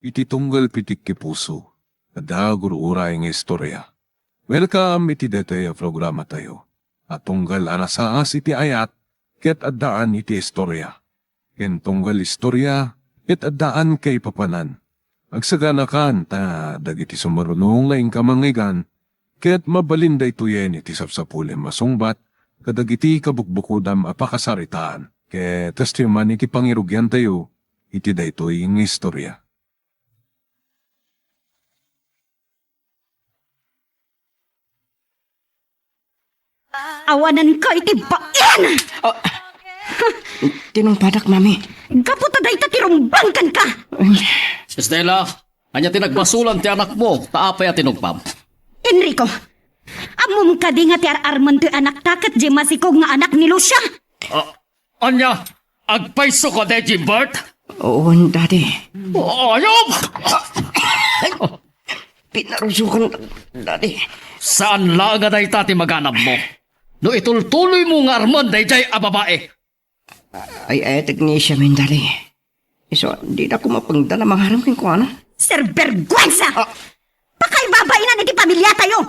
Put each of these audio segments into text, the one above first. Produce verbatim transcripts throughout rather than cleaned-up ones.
Iti tunggal pitik ti puso, adda gur-uray nga istorya. Welcome iti daytoy a programatayo a tunggal a nasaas iti ayat ket addaan iti istorya. Ken tunggal istorya ket addaan kaipapanan. Agsaganakan ta dagiti sumaruno nga inka mangngegana ket mabalin daytoyen iti sapsapulem a sungbat kadagiti kabukbukodam a pakasaritaan. Ket kastoy man iti pangirugiantayo iti daytoy nga istorya. Awanenka iti bain! Ah, tinungpadak, Mami. Gapu ta dayta ti rumbeng kenka! Ay. Estela, ania ti nagbasolan ti anakmo? Ta apay a tinungpam? Enrico, ammom kadi nga ti ar-armen toy anakta ket diay masikog nga anak ni Lucia? Ah, ania? Agpayso ka, Day Jimbert? Oo, Daddy. Ayop! Pinarusokan, Daddy. Saan laeng a dayta ti maganabmo? No itultuloymo nga armen daydiay a babai. Ay, ay, tek ni Siamin, Daddy. Isu, dida ko mapangdan a mangarem kenkuana. Sinvergwensa! Ah. Pakaibabainan iti pamiliatayo!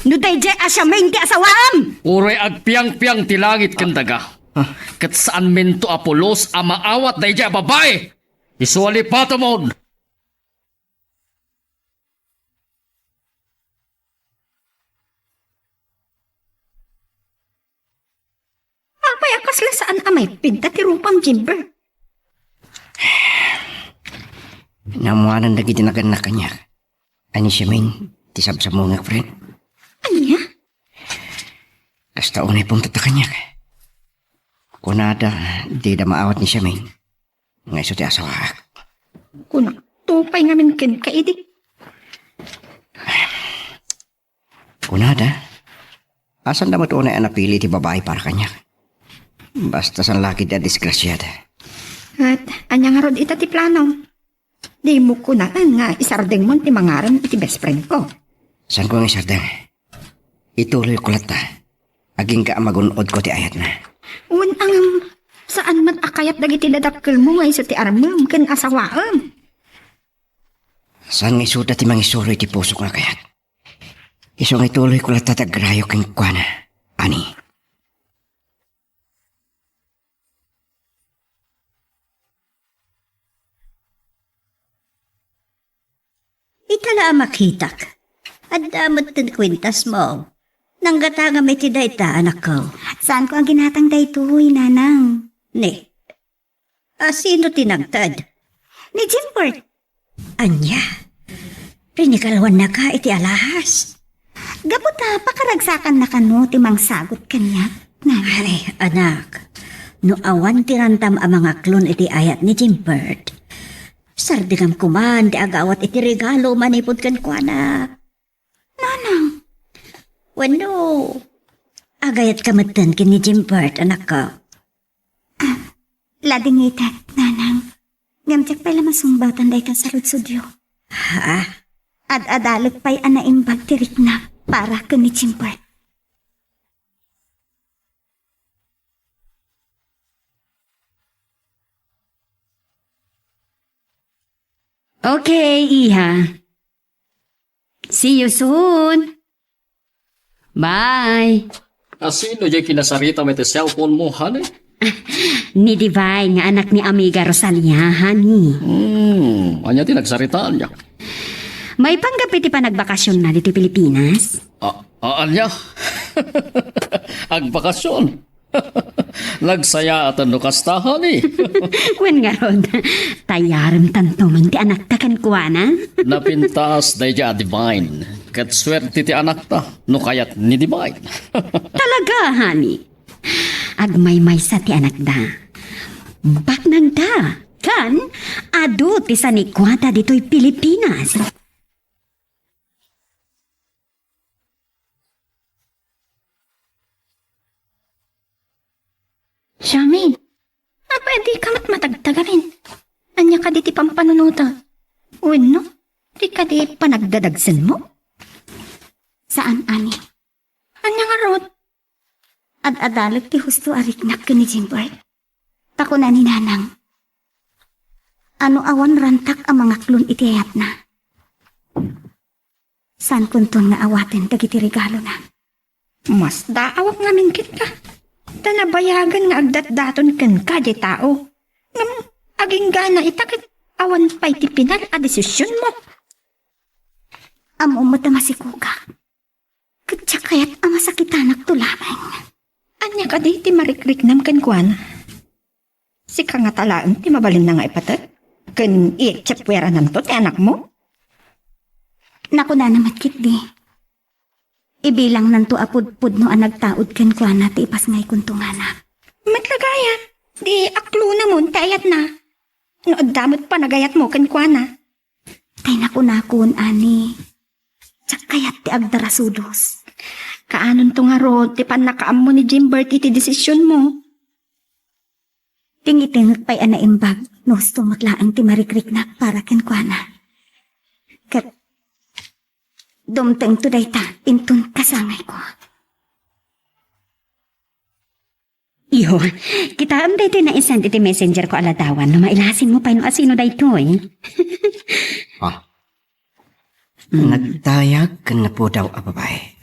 No daydiay a siamin ti asawaem! Uray agpiangpiang ti langit ken daga. Ah. Ket saanmento a pulos a maawat daydiay a babai! Isu a lipatemon! Apay a kasla saan a maipinta ti rupam, Jimber? Naammoanan dagiti nagannak kaniak. Ania siamin ti sabsabungak, friend? Ania? Kasta unay pungtotta kaniak. Kunada, dida maawat ni siamin nga isu ti asawaak. Kunakto pay ngamin kenka idi. Kunada, asanda met unay a napili ti babai para kaniak? Basta saan la ketdi a disgrasiada. Ket ania ngarud ita ti plano? Dimo kunaen nga isardengmon ti mangarem iti best friend ko. Saanko nga isardeng? Ituloyko latta. Agingga a magun-odko ti ayatna. Wen, ngem, saan met a kayat dagiti dadakkelmo nga isu ti armem ken asawaem? Saan nga isuda ti mangisuro iti pusok nga kayat? Isu nga ituloyko latta ti agrayo kenkuana, ani? Ita la a makitak. Adda met ti kuentasmo. Nanggatangam iti dayta, anakko. Saanko a ginatang daytoy, nanang. Ni, a, sino ti nagted? Ni Jimbert. Ania? Rinigaluannaka iti alahas? Gapu ta pakaragsakannaka no ti mangsagut kaniak, nanang. Ay, anak, no awan ti rantam a mangaklon iti ayat ni Jimbert, sardengam koman ti agawat iti regalo manipud kenkuana. Nanang. Wenno, agayatka metten ken ni Jimbert, anakko. Ah, ladingiten, nanang. Ngem diak pay la masungbatan dayta a sarudsodyo. Ha? Ad-adalek pay a naimbag ti rikna para ken ni Jimbert. Okay, iha. See you soon. Bye. A, sino diay kinasaritam iti cellphone mo, honey? Ni Divine nga anak ni Amiga Rosalia, honey. Hmm, ania ti nagsaritaanyo? Maipanggep iti panagbakasionna ditoy Pilipinas. A, a, ania? Agbakasyon? Nagsayaaten no kasta, honey. Wen ngarud, tayarem tanto man ti anakta kenkuana. Napintas daydiay a Divine, ket suerte ti anakta no kayat ni Divine. Talaga, honey. Agmaymaysa ti anakda. Baknangda, ken adu ti sanikuada ditoy Pilipinas. Siamin, apay a dika met matagtagarin? Ania kadi ti pampanunotem? Wenno, ti kadi panagdadagsenmo? Saan, ani. Ania ngarud? Ad-adalek ti husto a riknak ken ni Jimbert. Ta kuna ni Nanang, Ano awan rantak a mangaklon iti ayatna? Saankonton nga awaten dagiti regalona. Masdaawak ngamin kenka. Ta nabayagan nga agdatdaton kenka diay tao. Ngem aginggana ita ket awan pay ti pinal a desisionmo. Ammom met a masikuka. Ket diak kayat a masakitanakto laeng. Ania kadi ti marikriknam kenkuana? Sika ngata laeng ti mabalinna nga ipatek? Ken iyatsapuerananto ti anakmo? Nakunana met ketdi, ibilangnanto a pudpudno a nagtaud kenkuana ti ipasngaykonto nga anak. Met la gayam, di aklonamon ti ayatna. No adda met panagayatmo kenkuana. Tay nakunakon, ani, diak kayat ti agdarasudos. Kaanonto ngarud ti pannakaammo ni Jimbert iti desisionmo? Tingitengek pay a naimbag no husto met laeng ti marikriknak para kenkuana. Ket dumtengto dayta inton kasangayko. Iho, kitaem daytoy naisend iti messenger ko a ladawan no mailasinmo pay no asino daytoy. Ah. Mm. Nagdayag ken napudaw a babai.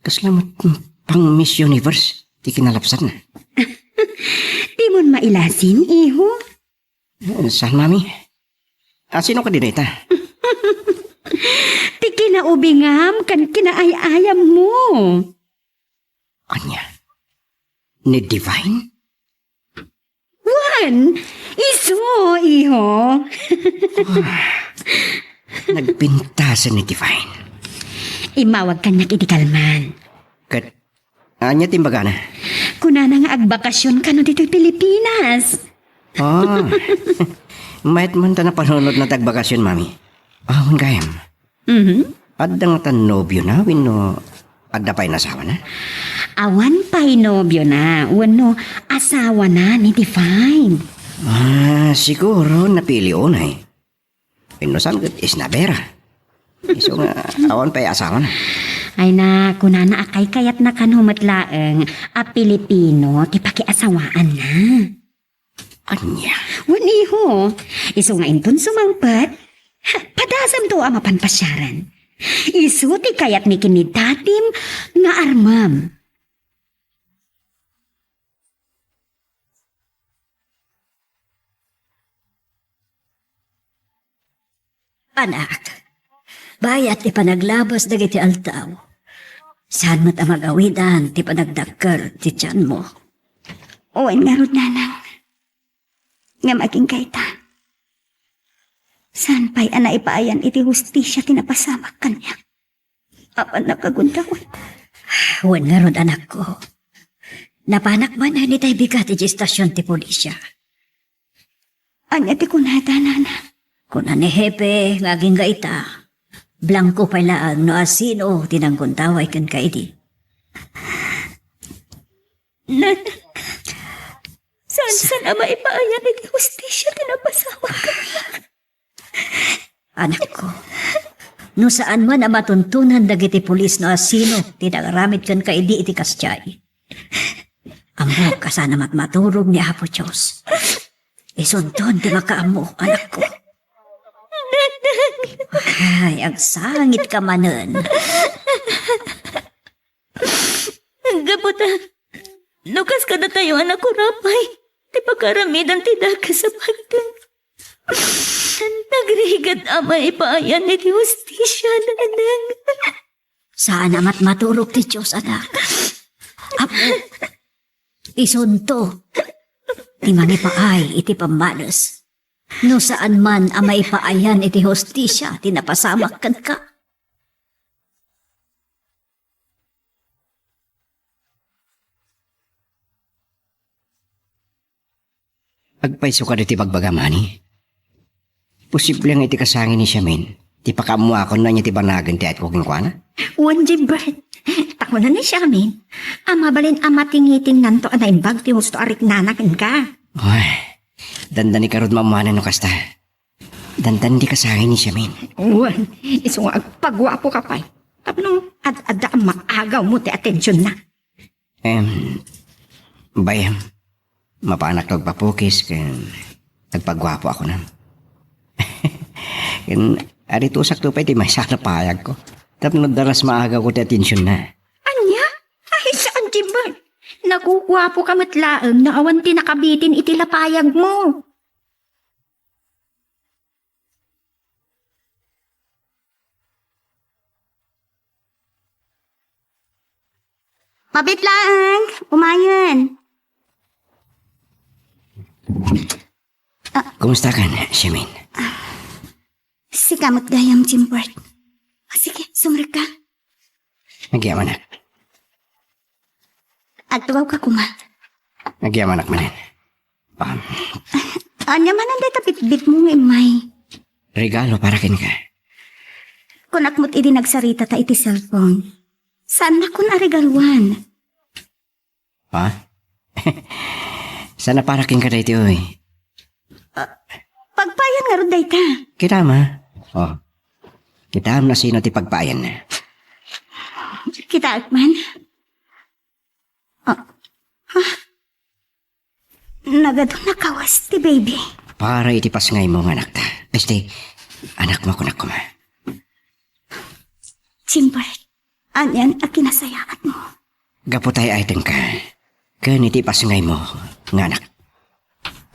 Kasla met pang Miss Universe ti kinalapsanna. Dimon mailasin, iho? Eh, saan, Mami? Asino kadi dayta? Ti kinaubingam ken kinaay-ayammo. Ania? Ni Divine? Wen, isu, iho. Nagpintasen ni Divine. Immawag kaniak idi kalman. Ket ania ti imbagana? Kunana nga agbakasyon kano ditoy Pilipinas. Ah. Mayat man ta napanunotna ti agbakasyon, Mami. Awan gayam. Mhm. Adda ngata nobiona wenno adda pay nasawana? Awan pay nobiona wenno asawana ni Divine. Ah, siguro napili unay. Wenno saan ket isnabera. Isu nga awan pay asawana. Ay na, kunana a kaykayatna kano met laeng a Pilipino ti pakiasawaanna. Ania? Wen, iho, isu nga inton sumangpet, ha, padasamto a mapan pasiaren. Isu ti kayatmi ken ni dadim nga armem. Anak, bayat ti panaglabas dagiti aldaw, saan met a magawidan ti panagdakkel ti tianmo. Wen ngarud, nanang. Ngem agingga ita, saan pay a naipaayan iti hustisia ti napasamak kaniak. Awan nakagundawan. Wen ngarud, anakko. Napanak manen itay bigat iti estasion ti pulisya. Ania ti kunada, nana? Kuna ni Hepe nga agingga ita, blangko pay laeng no asino ti nanggundaway kenka idi. Nana, saan, saan a maipaayan iti hustisia ti napasamak kaniak? Anakko, no saan man a matuntunan dagiti pulis no asino ti nangaramid kenka idi iti kasdiay, ammok a saan a matmaturog ni Apo Dios. Isunton ti makaammo, anakko. Ay, agsangitka manen. Gapu ta, no kas kadatayo a nakurapay ti pagkaramidan ti dakes a banteng, nagrigat a maipaayan iti hustisia, nanang. Saan a matmaturog ti Dios, anak. Apo, isunto ti mangipaay iti pammales. No saan man a maipaayan iti hustisia ti napasamak kenka. Agpayso kadi ti bagbagam, ani? Posible nga iti kasangay ni Siamin ti pakaammoakon no ania ti banagen ti ayatko kenkuana? Wen, Jimbert, ta kuna ni Siamin a mabalin a matingitingnanto a naimbag ti husto a riknana kenka. Ay, dandani karud maammoanan no kasta. Dandani ti kasangay ni Siamin. Wen, isu nga agpaguapoka pay tapno ad-adda a maagawmo ti atensionna. Em, bay, em, mapanak agpapukis ken agpaguapo a kunam. Ken, aritusakto pay ti maysa a lapayagko. Tapno daras maagaw ko ti atensionna. Ania? Ay, saan, Jimmy? Naguguapoka met laeng no awan ti nakabitin iti lapayagmo. Mabit laeng, umayen. Kumusta kan, Simin? Sika met gayam, Jimbert. O, sige, sumrekka. Agyamanak. Agtugawka koma. Agyamanak manen. Um, Ania manen dayta bitbitmo nga immay? Regalo para kenka. Kunak met idi nagsaritata iti cellphone. Saannakon a regaluan. Ha? Saan a para kenka daytoy? Ah, pagpayan ngarud dayta. Kitam, ha? Oh. Kitam no sino ti pagpayanna. Kitaek man. Ah, ha? Nagadu nakawes ti baby. Para iti pasngaymo nga anakta. Este, anakmo kunak koma. Jimbert, anian a kinasayaatmo? Gapu ta ay-ayatengka ken iti pasngaymo nga anak.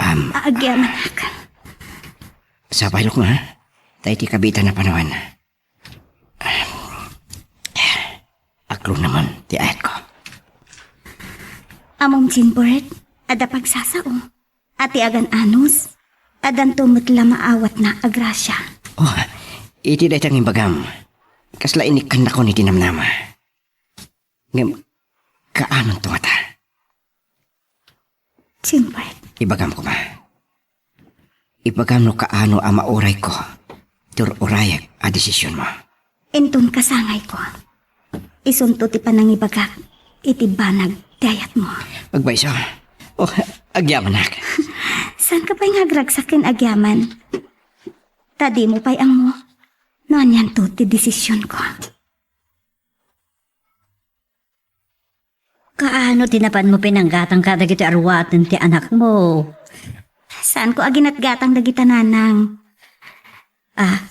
Am, Agyamanak. Sapay lukma, ta iti kabitan a panawen. Aklonamon ti ayatko. Ammom, Jimbert, adda pagsasao. A ti agan-anos, addanto met la maawatna a grasia. Oh, iti dayta nga imbagam, kasla inikkannakon iti namnama. Ngem, kaanonto ngata? Jimbert. Ibagam koma. Ibagam no kaano a maurayko ti ur-urayek a desisionmo. Inton kasangayko, isunto ti panangibagak iti banag ti ayatmo. Agpayso. Oh, agyamanak. Saanka pay nga agragsak ken agyaman? Ta dimo pay ammo no anianto ti desisionko. Kaano ti napanmo pinanggatang kadagiti aruaten ti anakmo? Saanko a ginatgatang dagita, nanang. Ah,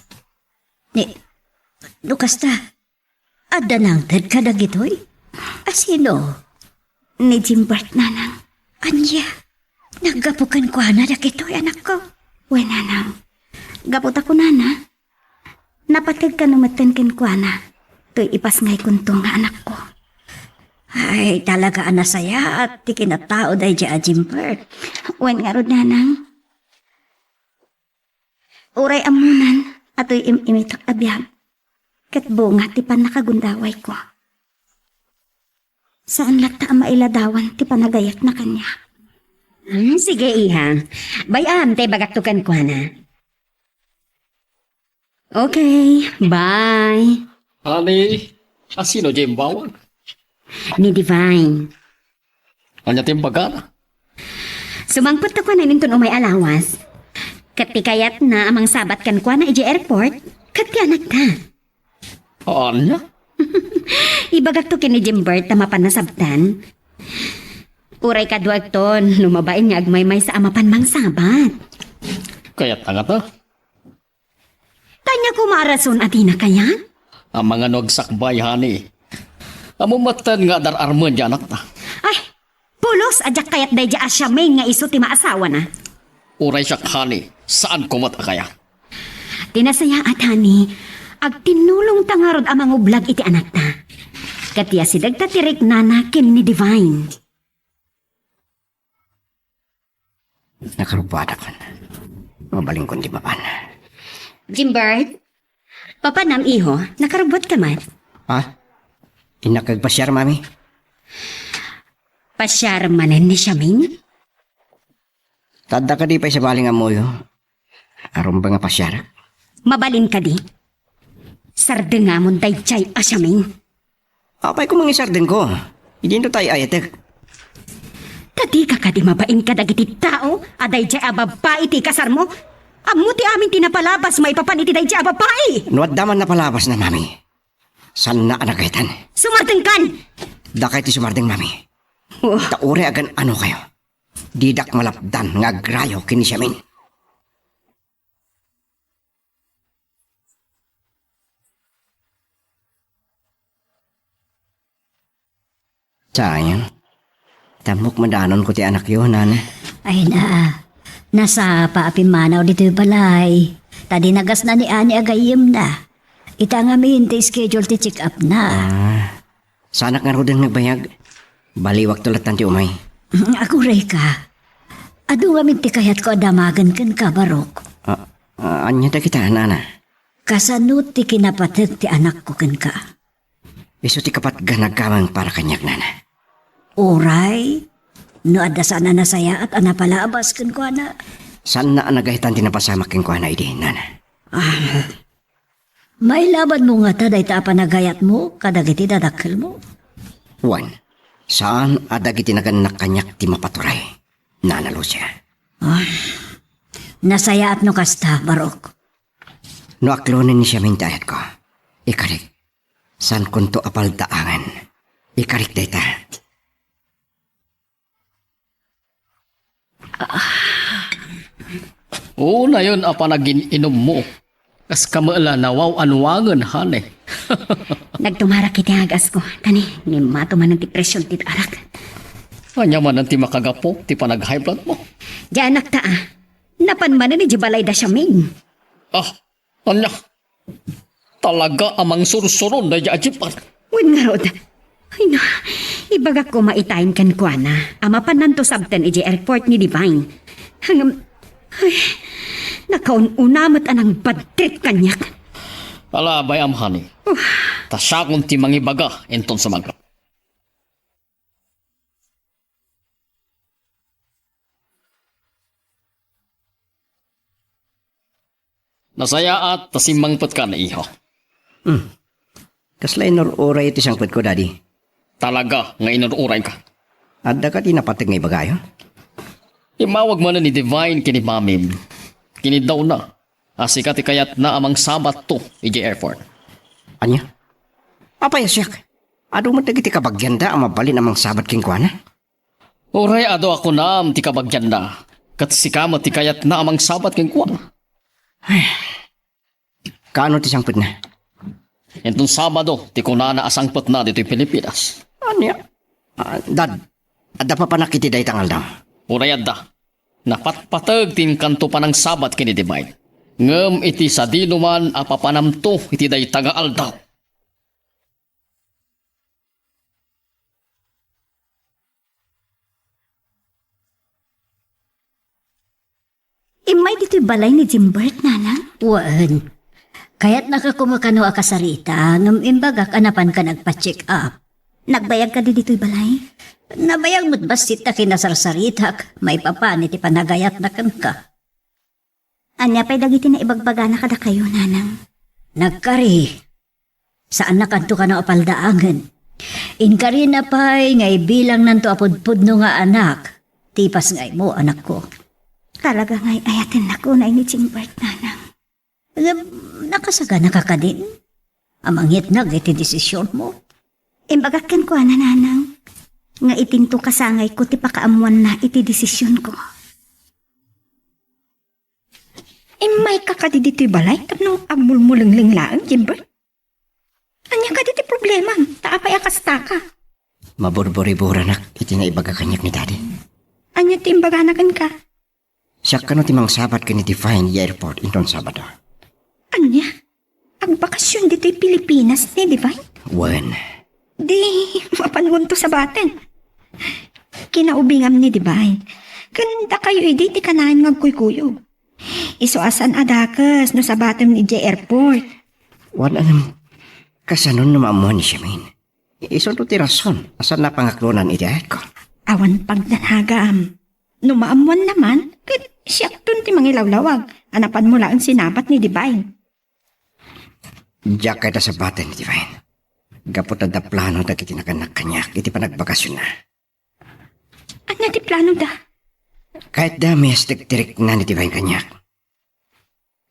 ni, no kasta, adda nangted kadagitoy? A sino? Ni Jimbert, nanang. Ania? Naggapu kenkuana dagitoy, anakko? Wen, nanang. Gapu ta kunana, napateg kano metten kenkuana, toy ipasngaykonto nga anakko. Ay, talaga a nasayaat ti kinatao daydiay a Jimbert. Wen ngarud, nanang. Uray ammonan a toy im-imitak a biag, ket bunga ti pannakagundawayko. Saan latta a mailadawan ti panagayatna kaniak. Hmm, sige, iha. Bay-am ta ibagakto kenkuana. Okay, bye. Honey, a sino diay imbawag? Ni Divine. Ania ti imbagana? Sumangpet ta kuana inton umay a lawas. Ket ti kayatna a mangsabat kenkuana idiay airport, ket ti anakta. Ania? Ibagakto ken ni Jimbert ta mapan nasabtan. Uray kaduakton no mabain nga agmaymaysa a mapan mangsabat. Kayatna ngata? Ania koma a rason a dina kayat? Amangan no agsakbay, honey. Ammom metten nga adar-armen diay anakta. Ay, pulos a diak kayat daydiay a Charmaine nga isu ti maasawana. Uray siak, honey, saanko met a kayat. Ti nasayaat, honey, agtinnulongta ngarud a mangublag iti anakta. Ket ti asidegta ti riknana ken ni Divine. Nakarubbuadak. Mabalinkon ti mapan. Jimbert? Papanam, iho? Nakarubbuatka met? Ha? Innak agpasiar, mami. Pasiar manen ni Charmaine? Ta adda kadi pay sabali nga ammoyo? Arumbeng a pasiarak. Mabalin kadi? Sardengamon daydiay a Charmaine. Apay koma nga isardengko? Idinto tay ayatek. Ta dika kadi mabain kadagiti tao a daydiay a babbai ti ikasarmo? Ammo ti amin ti napalabas maipapan iti daydiay a babbai. No adda man napalabasna, mami, saanna a nagaytan. Sumardengkan! Dakay ti sumardeng, mami. Oh. Ta uray agan-anokayo, didak malapdan nga agrayo ken ni Charmaine. Sayang. Tammok madanonko ti anakyo, nana. Ay na, nasapa a pimmanaw ditoy balay. Ta dinagasna ni Ani a gayyemna. Ita ngamin ti schedule ti check-up na. Ah, saanak ngaruden nga agbayag. Baliwakto lattan ti umay. Aguray ka. Adu ngamin ti kayatko a damagen kenka, Barok. Ah, ah, ania dagita, nana? Kasano ti kinapateg ti anakko kenka? Isu ti kapatgan a gameng para kaniak, nana. Uray, no adda saan a nasayaat a napalabas kenkuana. Saanna a nagahitan ti napasamak kenkuana idi, nana. Ah, mailabanmo ngata dayta a panagayatmo kadagiti dadakkelmo? Wen, saan a dagiti nagannak kaniak ti mapaturay, Nana Lucia. Ah, nasayaat no kasta, Barok. No aklonen ni Siamin ti ayatko, ikarik. Saankonto a paldaangen. Ikarik dayta. Unayon a panagin-inummo. Kas kamela nawaw-anuangen, honey. Nagtumarak iti agas ko. Tani, ni mato manen ti presyon ti arak. Ania manen ti makagapu ti panag-high blood mo? Diay anakta, ah. Napan manen idiay balay da Siamin. Ah, ania? Talaga a mangsursuron daydiay a jeep, ah. Wen ngarud. Ay na, ibagak koma itaen kenkuana a mapannanto sabten idiay airport ni Divine. Ngem, ay, nakaun-una met a nangbadtrip kaniak. Ala, bay-am, honey. Uh. Ta siakon ti mangibaga inton sumangpet. Nasayaat ta simmangpetka, iho. Hmm. Kasla inur-uray ti sangpetko, Daddy. Talaga nga inur-urayka. Adda kadi napateg nga ibagayo? Immawag manen ni Divine ken ni Mamim. Kinidawna a sika ti kayatna a mangsabatto idiay airport. Ania? Apay a siak? Adu met dagiti kabagianda a mabalin a mangsabat kenkuana? Uray adu a kunam ti kabagianna, ket sika met ti kayatna a mangsabat kenkuana. Ay. Kaano ti sangpetna? Inton Sabado ti kunana a sangpetna ditoy Pilipinas. Ania? Ah, Dad, adda papanak iti dayta nga aldaw? Uray adda. Napatpateg ti inkanto panangsabat ken ni Divine. Ngem iti sadino man a papanamto iti dayta nga aldaw. Immay ditoy balay ni Jimbert, nanang? Wen. Kayatnaka koma kano a kasarita, ngem imbagak a napanka nagpa-check up. Nagbayag kadi ditoy balay? Nabayag met bassit ta kinasarsaritak, maipapan iti panagayatna kenka. Ania pay dagiti naibagbagana kadakayo, nanang? Nagkari. Saannakanto kano a paldaangen. Inkarina pay nga ibilangnanto a pudpudno nga anak ti ipasngaymo, anakko. Talaga nga ay-ayatennako ni Jimbert, nanang. Ngem, nakasaganaka kadin a mangyatnag iti desisionmo? Imbagak kenkuana, nanang, nga itinto kasangayko ti pakaammoanna iti desisionko. Immayka kadi ditoy balay tapno agmulmulengleng laeng, Jimbert? Ania kadi ti problemam? Ta apay a kastaka? Maburburiburanak iti naibaga kaniak ni Daddy. Ania ti imbagana kenka? Siak kano ti mangsabat ken ni Divine idiay airport inton Sabado. Ania? Agbakasyon ditoy Pilipinas ni Divine? Wen. Di, mapanonto sabaten. Kinaubingam ni Divine. Ken dakayo idi ti kanayon nga agkuykuyog. Isu a saan a dakes no sabatem idiay airport. Wen, ngem, kasano no maammuan ni Siamin? Isunto ti rason a saanna pangaklonan iti ayatko. Awan pagdanagam. No maammuanna man, ket siakton ti mangilawlawag a napanmo laeng sinabat ni Divine. Diak kayat a sabaten ni Divine. Gapu ta adda plano dagiti nagannak kaniak iti panagbakasyonna. Ania ti planoda? Kayatda a mayasdek ti rikna ni Divine kaniak.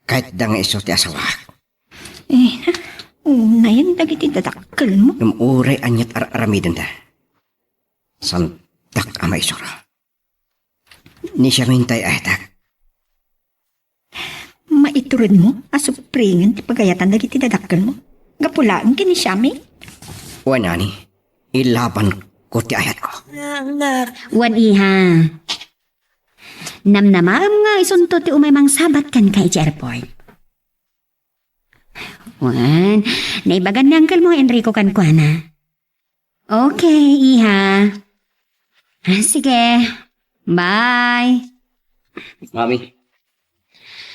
Kayatda nga isu ti asawak. Eh, unayen dagiti dadakkelmo. Ngem uray aniat ar-aramidenda, saandak a maisuro. Ni Siamin tay ayatek. Maituredmo a supringen ti pagayatan dagiti dadakkelmo? Gapu laeng ken ni Siamin? Wen, ani, ilaban Ket ti ayatko. Wen, iha. Namnamaem nga isunto ti umay mangsabat kenka iti airport. Wen, naibagan ni uncle mo Enrico kenkuana. Okay, iha. Ah, sige. Bye. Mami,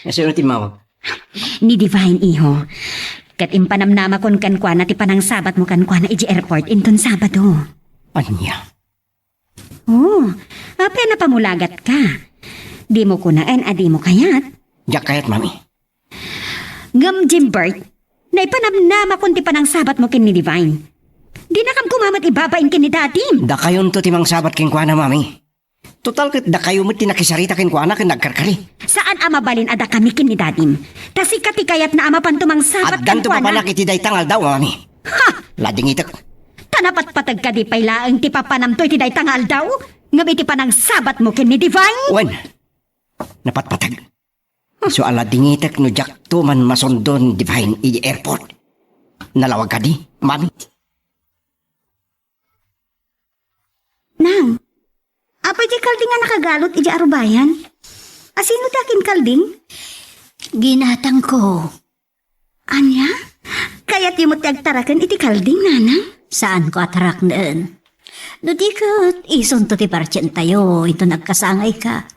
nasino ti mawag? Ni Divine, iho. Ket impanamnamakon kenkuana ti panangsabatmo kenkuana iti airport inton Sabado. Ania? Oh, apay a napamulagat ka? Dimo kunaen a dimo kayat? Diak kayat, Mami. Ngem, Jimbert, naipanamnamakon ti panangsabatmo ken ni Divine. Dinakam koma met ibabain ken ni Dadim. Dakayonto ti mangsabat kenkuana, Mami. Total ket dakayo met ti nakisarita kenkuana ken nagkarkari. Saan a mabalin a dakami ken ni Dadim. Ta sika ti kayatna a mapanto mangsabat kenkuana. Addanto papanak iti dayta nga aldaw, Mami. Ha! Ladingitek. Ta napatpateg kadi pay laeng ti papanamto iti dayta nga aldaw? Ngem iti panangsabatmo ken ni Divine? Wen, napatpateg. Isu a ladingitek no diakto man masundo ni Divine iti airport. Nalawag kadi, Mami? Nang, apay diay kalding a nakagalot iti arubayan? Asino ti akin kalding? Ginatangko. Ania? Kayatyo met ti agtaraken iti kalding, nanang? Saanko a taraknen. No di ket, isunto ti partientayo inton agkasangayka.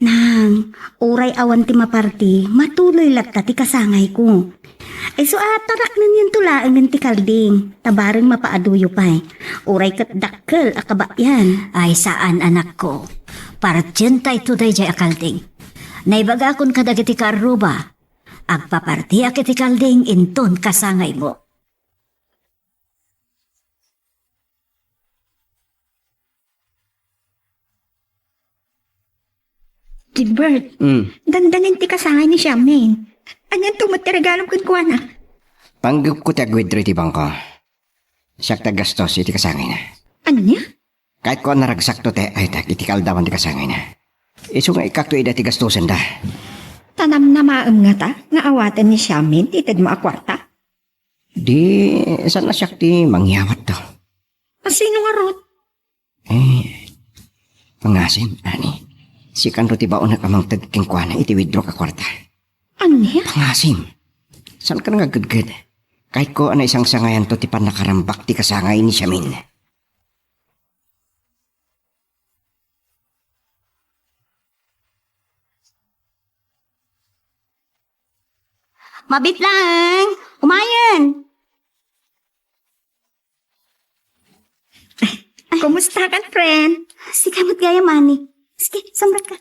Nang, uray awan ti maparti, matuloy latta ti kasangayko. Isu a taraknenyon to laengen ti kalding, ta bareng mapaaduyo pay. Uray ket dakkel a kabayan. Ay, saan, anakko. Partientayto daydiay a kalding. Naibagakon kadagiti kaarruba. Agpapartiak iti kalding inton kasangaymo. Gilbert, mm, dandanin ti kasangay ni Charmaine. Anianto met ti regalom kenkuana? Panggepko ti agwidro iti bangko. Siak ti aggastos iti kasangayna. Ania? Kayatko a naragsakto ti ay-aytek iti kaaldawan ti kasangayna. Isu nga ikkakto ida ti gastosenda. Ta namnamaem ngata nga awaten ni Charmaine ti itedmo a kuarta? Di, saan a siak ti mangyawatto. A sino ngarud? Eh, pangasim, Ani. Sikanto ti baonek a mangted kenkuana iti withdrawk a kuarta. Ania? Pangasim. Saanka nga agkidkid? Kayatko a naisangsangayanto ti pannakarambak ti kasangay ni Charmaine. Mabit laeng! Umayen! Ay. Kumusta kan, friend? Sika met gayam, Ani. Sige, sumrek ka.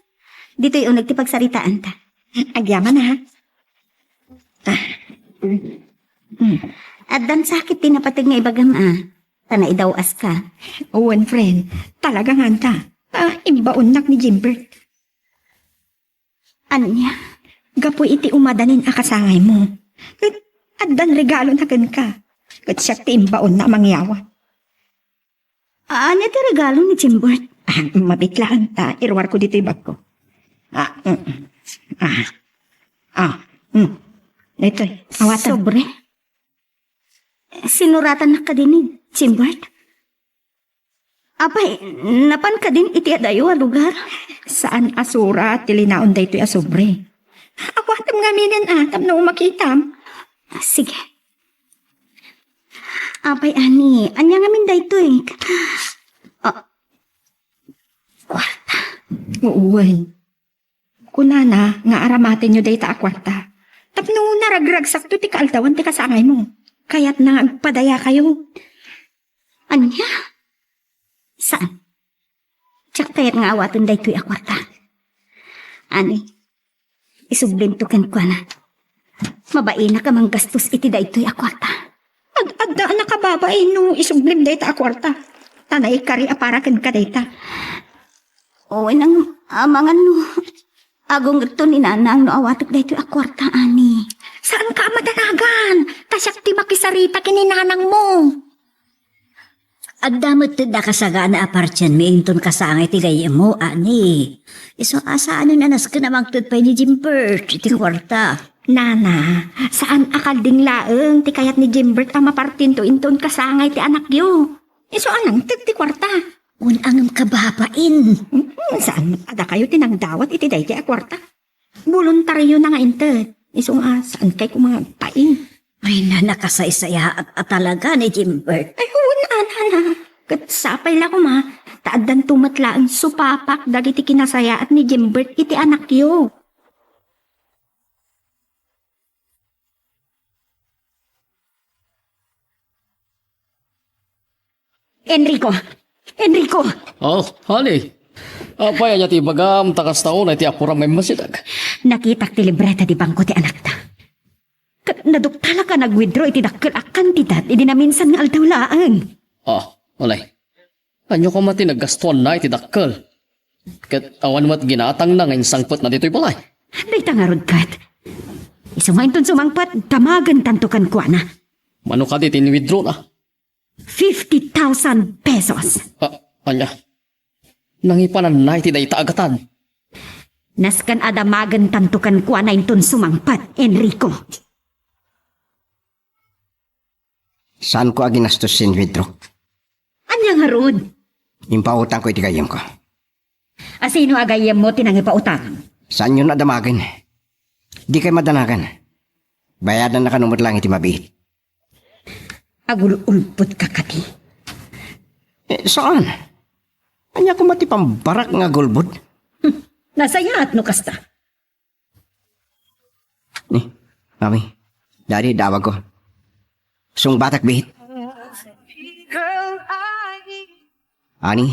Ditoy uneg ti pagsaritaanta. Agyaman, ha? Ah. Mm. Addan sakit ti napateg nga ibagam, a. Ta naidaw-aska. Wen, friend. Talaga nganta. Ah, imbaonnak ni Jimbert. Ania? Gapu iti umadanin a kasangaymo. Ket addan regalona kenka. Ket siak ti imbaonna a mangyawat. Ania ti regalo ni Jimbert? Ah, mabit laeng ta iruarko ditoy bagko. Ah, mm, mm. Ah. Ah, mm. Daytoy, awatam. Sobre? Sinuratannak kadi ni Jimbert? Apay, napan kadin iti adayo a lugar? Saan a surat ti linaon daytoy a sobre. Awatam ngaminen, a, tapno makitam. Sige. Apay, Ani, ania ngamin daytoy? Ah, kuarta. Uway. Kunana nga aramatenyo dayta a kuarta tapno naragragsakto ti kaaldawan ti kasangaymo. Kayatna nga agpadayakayo. Ania? Saan? Diak kayat nga awaten daytoy a kuarta. Ani, isublimto kenkuana. Mabainak a manggastos iti daytoy a kuarta. Ad-adda a nakababain no isublim dayta a kuarta. Ta naikari a para kenka dayta. Wen, amangan no agungetto ni Nanang no awatek daytoy a kuarta, Ani. Saanka a madanagan, ta siak ti makisarita ken ni Nanangmo. Adda met ti dakasagana a partienmi inton kasangay ti gayyemmo, Ani. Isu a saanen a nasken a mangted pay ni Jimbert iti kuarta. Nana, saan a kalding laeng ti kayat ni Jimbert a mapartinto inton kasangay ti anakyo. Isu a nangted ti kuarta. Wen a ngem kababain. Hmm, saan met a dakayo ti nangdawat iti daydi a kuarta? Boluntaryona nga inted. Isu nga, saan kay koma agpain? Ay, na, nakasaysayaat a talaga ni Jimbert. Ay, wen a, nana. Ket sapay la koma, ta addanto met laeng supapak dagiti kinasayaat ni Jimbert iti anakyo. Enrico! Enrico! Oh, honey. Apay, ania ti ibagam, ta kasta unay ti apuram nga immasideg? Nakitak ti libreta ti bangko ti anakta. Ket naduktalak a nag-withdraw iti dakkel a kantidat idi naminsan nga aldaw laeng. Oh, ulay. Ania koma ti naggastuanna iti dakkel? Ket awan met ginatangna nga insangpetna ditoy balay. Dayta ngarud ket. Isu nga inton sumangpet, damagentanto kenkuana. Mano kadi ti in-withdrawna? Fifty thousand pesos. Ah, ania? Nangipananna iti dayta a gatad? Nasken a damagentanto kenkuana inton sumangpet, Enrico. Saanko a ginastos ti in-withdrawk. Ania ngarud? Impautangko iti gayyemko. A sino a gayyemmo ti nangipautang? Saanyon a damagen. Dikay madanagan. Bayadanna kano met laeng iti mabiit. Agul-ulbodka kadi? Eh, saan? Ania koma ti pambarak nga agulbod? Hmm, nasayaat no kasta. Ni, Mami, Daddy, dawagko. Sungbatak, bit. Ani?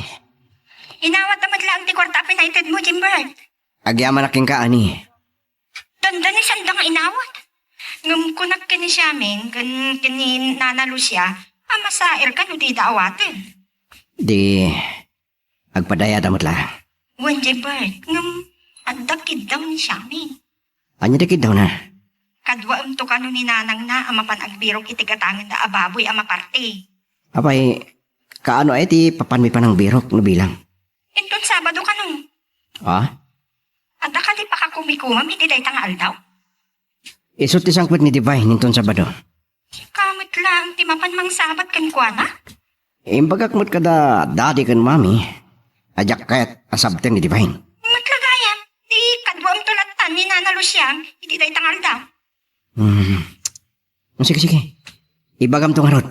Inawat met laeng ti kuarta a pinaited mo, Jimbert. Agyamanak kenka, ani? Dandani sanda nga inawat. Ngem kunak ken ni Siaming ken ken ni Nana Lucia a masairka no dida awaten. Di, agpadayada met laeng. Wen, Jimbert, ngem adda kiddaw ni Siaming. Ania ti kiddawna? Kaduaemto kano ni nanangna a mapan agbirok iti gatangenda a baboy a maparti. Apay, kaano aya ti papanmi panangbirok no bilang? Inton Sabado kano. Ha? Adda kadi pakakumikumam iti dayta nga aldaw? Isu ti sangpet ni Divine inton Sabado. Sika met laeng ti mapan mangsabat kenkuana? Imbagak met kada Daddy ken Mami a diak kayat a sabten ni Divine. Met la gayam, ti kaduaemto lattan ni Nana Lucia iti dayta nga aldaw. Hmm. Sige, sige. Ibagamto ngarud.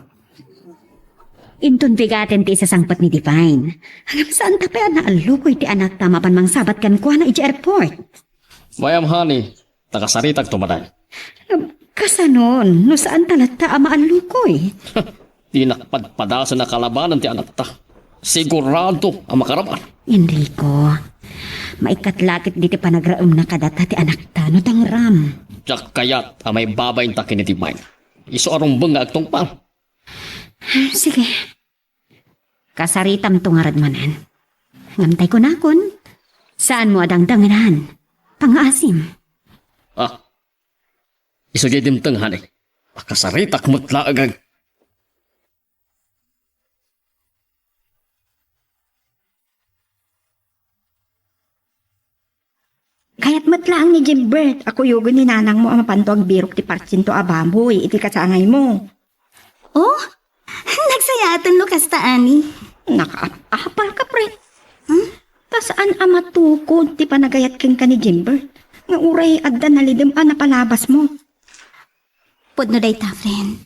Inton bigaten ti isasangpet ni Divine. Ngem saanta pay a naallukoy ti anakta mapan mangsabat kenkuana idiay airport. Mayam, honey, ta kasaritakto manen. Kasanon, no saanta latta a maallukoy? Dinak padpadasen a kalabanen ti anakta. Sigurado a makaraman. Enrico, maikkat la ket ditoy panagraemna kadata ti anakta no tangram. Diak kayat a maibabainta ken ni Divine. Isu a rumbeng nga agtungpal. Sige. Kasaritamto ngarud manen. Ngem tay kunakon, saanmo a dangdangenan. Pangngaasim. Ah, isu diay dimteng, honey. Makasaritak met laeng. Kayat met laeng ni Jimbert a kuyogen ni nanangmo a mapanto agbirok ti parsiento a baboy iti kasangaymo. Oh, nagsayaaten no kasta, ani? Nakaap-apal ka, pre. Hmm? Ta saan a matukod ti panagayat kenka ni Jimbert nga uray adda nalidem a napalabasmo? Pudno dayta, friend.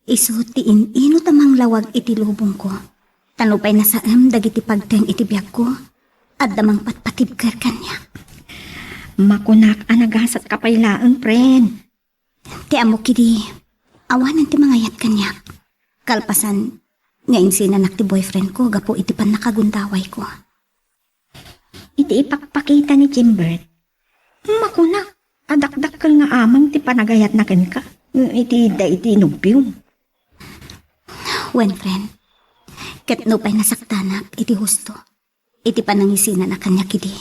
Isu ti in-inut a manglawag iti lubongko. Ta nupay nasaem dagiti pagteng iti biagko, adda mangpatpatibker kaniak. Makunak a nagasatka pay laeng, friend. Ti ammok idi, awanen ti mangayat kaniak. Kalpasan nga insinanak ti boyfriendko gapu iti pannakagundawayko. Iti ipakpakita ni Jimbert, makunak a dakdakkel nga amang ti panagayatna kenka iti daydi nobiom. Wen, friend, ket nupay nasaktanak iti husto iti panangisinanak kaniak idi,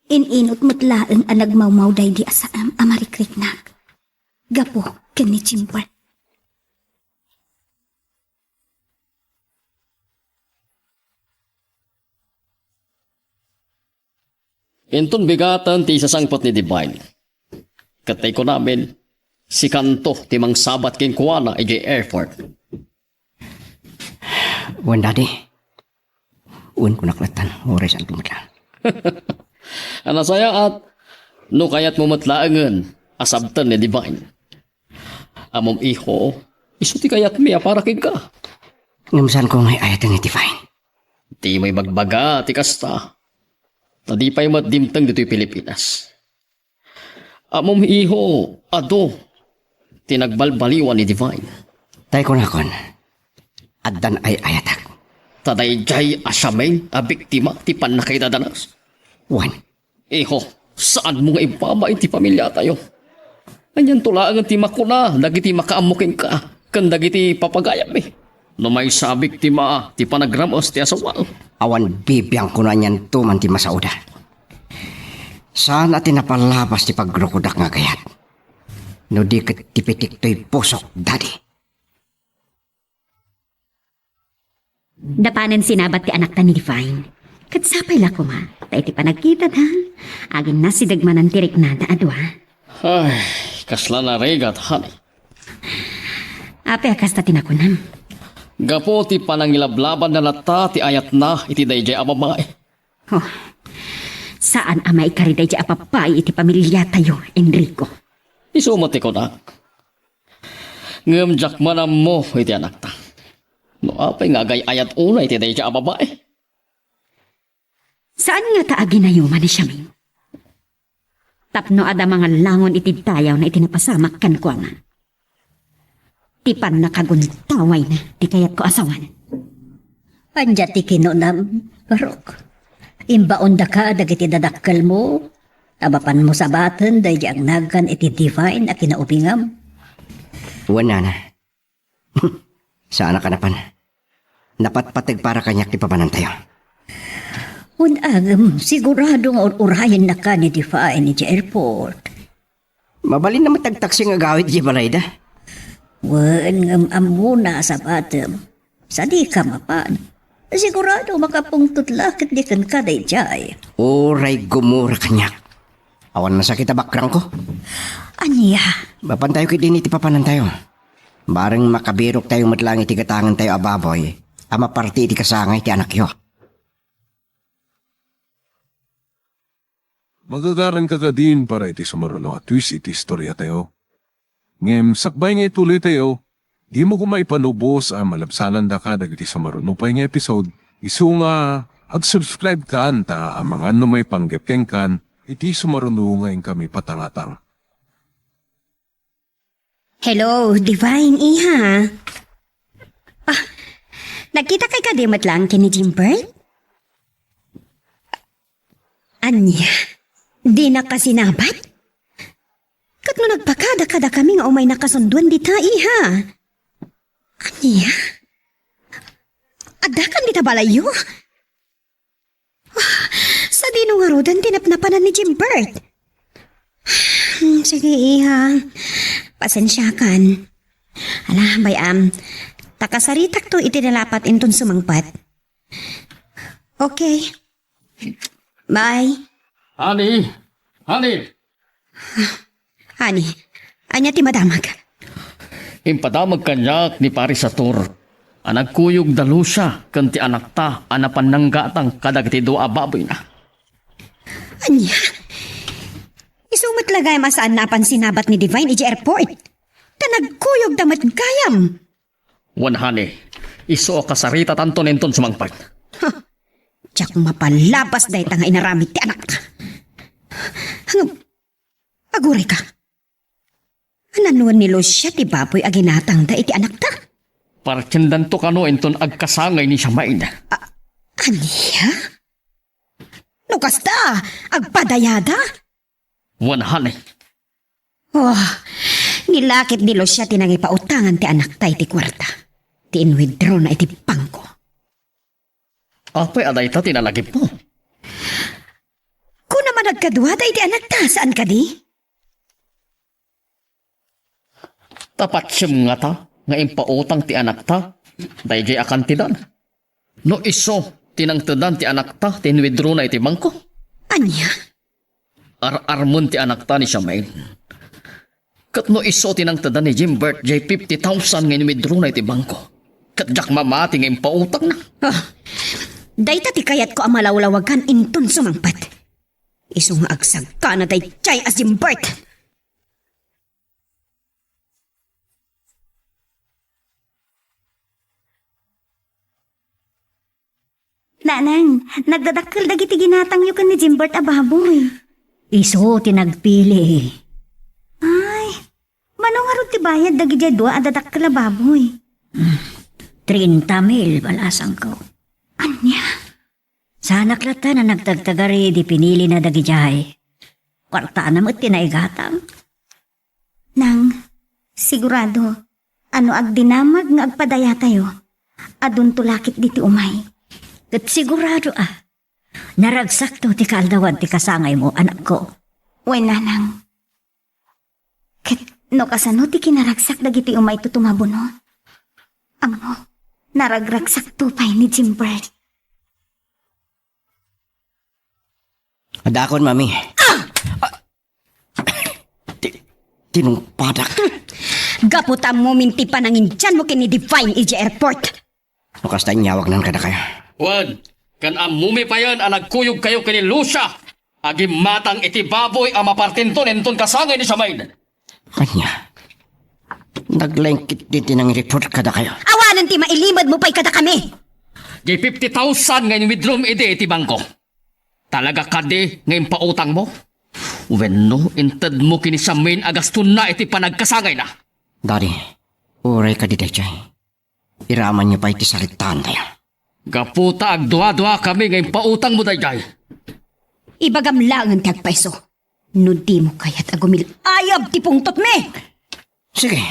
in-inut met laeng a nagmawmaw daydi a saem a marikriknak gapu ken ni Jimbert. Inton bigaten ti isasangpet ni Divine, ket tay kunamin, sikanto ti mangsabat kenkuana idiay airport. Wen, Daddy. Wen, kunak lattan. Uray saan ko met laeng. A, nasayaat, no kayatmo met laengen a sabten ni Divine. Ammom, iho, isu ti kayatmi a para kenka. Ngem saanko nga ay-ayaten ni Divine. Dimo ibagbaga ti kasta. Ta di pay met dimteng ditoy Pilipinas. Ammom, iho, adu ti nagbalbaliwan ni Divine. Tay kunakon, addan ay-ayatek. Ta daydiay a siamin a biktima ti pannakaidadanas. Wen. Iho, saanmo nga ibabain ti pamiliatayo. Anianto laengen ti makuna dagiti makaammo kenka ken dagiti papagayammi? No maysa a biktima ti panagrames ti asawam. Awan bibiangko no anianto man ti masaoda. Saan a ti napalabas ti pagrukodak nga agayat. No di ket ti pitik toy pusok, Daddy. Napanen sinabat ti anakta ni Divine. Ket sapay la koma, ta iti panagkitana, agin nasideg manen ti riknada a dua. Ay, kasla narigat, honey. Apay a kasta ti nakunam? Gapu ti panangilablabanna latta ti ayatna iti daydiay a babai. Oh, saan a maikari daydiay a babai iti pamiliatayo, Enrico. Isu met ti kunak. Ngem diak man ammo iti anakta. No apay nga agay-ayat unay iti daydiay a babai? Saan ngata a ginayoman ni Siamin? Tapno adda mangallangon iti dayawna iti napasamak kenkuana. Ti pannakaguntawayna ti kayatko a sawen. Ania ti kinunam, Barok? Imbaondaka dagiti dadakkelmo a mapanmo sabaten daydi agnagan iti Divine a kinaubingam? Wen, nana. Saanak a napan. Napatpateg para kaniak ti papanantayo. Wen, ngem sigurado nga ur-urayennaka ni Divine idiay airport. Mabalinna met ti agtaksi nga agawid idiay balayda. Wen, ngem ammona a sabatem. Sadika mapan. Sigurado makapungtot la ket di kenka daydiay. Uray gumura kaniak. Awan nasakit a bakrangko. Ania? Mapantayo ketdin iti papanantayo. Bareng makabiroktayo met laeng iti gatangentayo a baboy a maparti iti kasangay ti anakyo. Magagaranka kadin para iti sumaruno a twist iti istoriatayo. Ngem sakbay nga ituloytayo, dimo koma ipanubos a malabsanandaka dagiti sumaruno pay nga episode, isu nga ag-subscribe kan ta amangan no maipanggep kenkan iti sumaruno nga inkami patangatang. Hello, Divine, iha. Ah, nagkitakay kadi met laeng ken ni Jimbert? Ania? Dinaka sinabat? Ket no nagpakada kadakami nga umaynaka sunduen dita, iha. Ania? Addakan dita balayyo? Ah, sadino ngaruden ti napnapanan ni Jimbert? Hmm, sige, iha. Pasensiakan. Ala, bay-am. Ta kasaritakto iti nalapat inton sumangpet. Okay. Bye. Honey! Honey! Honey, ania ti madamag? Impadamag kaniak ni Pari Sator a nagkuyog da Lucia ken ti anakta a napan nanggatang kadagiti dua a baboyna. Ania? Isu met la gayam a saan napan sinabat ni Divine idiay airport. Ta nagkuyogda met gayam. Wen, honey, isu a kasaritatanton inton sumangpet. Ha? Diak mapalabas dayta nga inaramid ti anakta. Ngem, agurayka. Ananuen ni Lucia ti baboy a ginatangda iti anakta? Partiendanto kano inton agkasangay ni Siamin. A-, ania? No kasta, agpadayada? Wen, honey. Oh, ni lakit ni Lucia ti nangipautangan ti anakta iti kuarta. Ti inwithdrawna iti bangko. Apay a dayta ti nalagipmo? Kuna man agkaduada iti anakta, saan kadi? Ta patiem ngata nga impautang ti anakta daydiay a kantidad? No isu ti nangtedan ti anakta ti inwithdrawna iti bangko? Ania? Ar-armen ti anakta ni Siamin. Ket no isu ti nangtedan ni Jimbert jay fifty thousand nga inwithdrawna iti bangko, Ket diak mamati nga impautangna. Ah, dayta ti kayatko a malawlawagan inton sumangpet. Isu nga agsagkana daydiay a Jimbert. Nanang, nagdadakkel dagiti ginatangyo ken ni Jimbert a baboy. Isu ti nagpili. Ay, mano ngarud ti bayad dagidiay dua a dadakkel a baboy? Treinta mil, balasangko. Ania? Saanak latta a nagtagtagari idi pinilina dagidiay. Kuartana met ti naigatang. Nang, sigurado, no agdinamag nga agpadayatayo, adunto la ketdi ti umay. Ket sigurado a, naragsakto ti kaaldawan ti kasangaymo, anakko. Wen, nanang. Ket no kasano ti kinaragsak dagiti umayto tumabuno? Ammo, naragragsakto pay ni Jimbert. Adakon, Mami. Ah! Ah! Ti-, tinungpadak. Gapu ta ammomin ti panangindianmo ken ni Divine idiay airport. No kasta, inyawagnan kadakayo. Wen, ken ammomi payen a nagkuyogkayo ken ni Lucia a gimmatang iti baboy a mapartinton inton kasangay ni Charmaine. Ania? Naglaing ketdi ti nangireport kadakayo. Awanen ti mailimedmo pay kadakami. Di fifty thousand nga in-withdrawm idi iti bangko. Talaga kadi nga impautangmo? Wenno intedmo ken ni Charmaine a gastonna iti panagkasangayna? Daddy, uray kadi daydiay, iramanyo pay ti saritaantayo. Gapu ta agdua-duakami nga impautangmo daydiay. Ibagam laengen ti agpayso. No dimo kayat a gumil-ayab ti pungtotmi. Sige.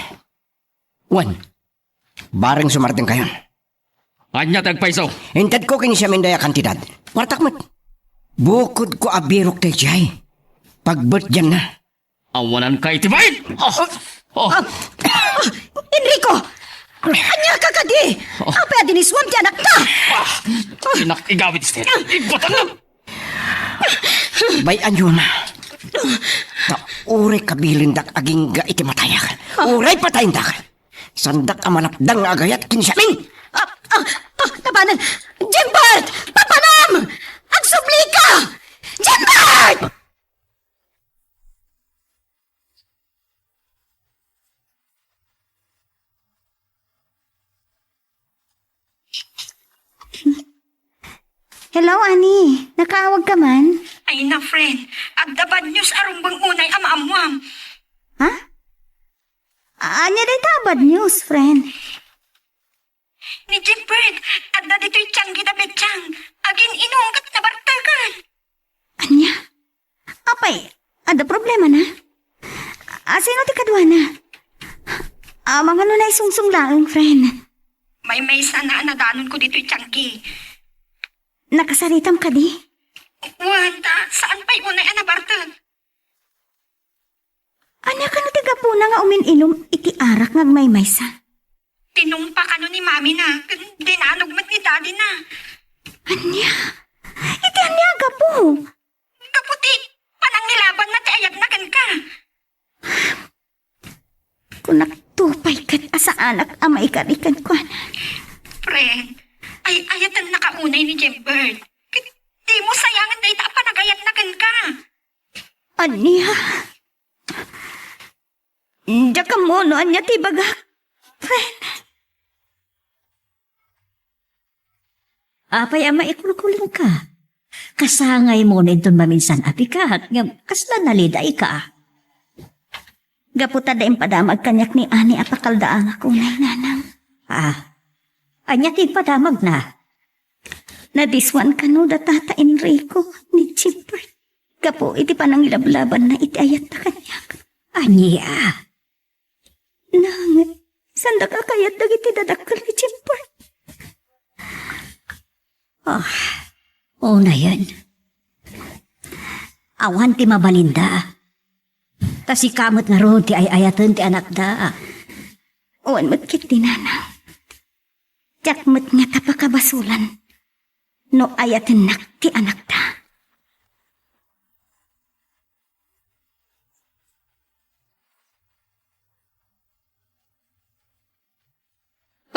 Wen, bareng sumardengkayon. Ania ti agpayso? Intedko ken ni Charmaine dayta a kantidad. Kuartak met. Bukodko a birok daydiay. Pagbetdianna. Awananka iti bain! Ah! Ah! Ah! Enrico! Ania ka kadi? Ah! Apay a diniswam ti anakta? Ah! Inak igawid, Esther. Igbutangam! Bay-anyona. Ta uray kabilindak agingga iti matayak. Ah! Uray patayendak. Saandak a malapdang nga agayat ken ni Charmaine. Ah! Ah! Ah! Napanem! Jimbert! Papanem! Agsublika! Jimbert! Hello, Ani. Nakaawagka man? Ay na, friend. Adda bad news a rumbeng unay a maammuam. Ha? Ania dayta a bad news, friend? Ni Jimbert, adda ditoy tianggi da Bettiang. Agin-inum ket nabartegan. Ania? Apay, adda problemana? A, sino ti kaduana? Amangan no naisungsong laeng, friend. Maymaysana a nadanonko ditoy tianggi. Nakasaritam kadi? Wen, ta saan pay unay a nabartek. Ania kano ti gapuna nga umin-inum iti arak nga agmaymaysa? Tinungpa kano ni mamina, ken dinanog met ni dadina. Ania? Iti ania a gapu? Gapu ti panangilabanna ti ayatna kenka. Kunak to pay ket a saanak a maikari kenkuana. Friend, ay-ayatennaka unay ni Jembert. Ket dimo sayangen dayta a panagayatna kenka. Ania? Diak ammo no ania ti ibagak, friend. Apay a maikulkulingka? Kasangaymo inton maminsan a pikat, ngem kasla nalidayka. Gapu ta adda impadamag kaniak ni Ani a pakaldaangak unay, nanang. Ah, ania ti impadamagna? Nadiswan kano da Tata Enrico ni Jeffrey gapu iti panangilablabanna iti ayatta kaniak. Ania? Nang, saandak a kayat dagiti dadakkel ni Jeffrey. Ah, unayen. Awan ti mabalinda. Ta sika met ngarud ti ay-ayaten ti anakda. Awan met ket ti nanang. Diak met ngata pakabasolan no ayatennak ti anakda.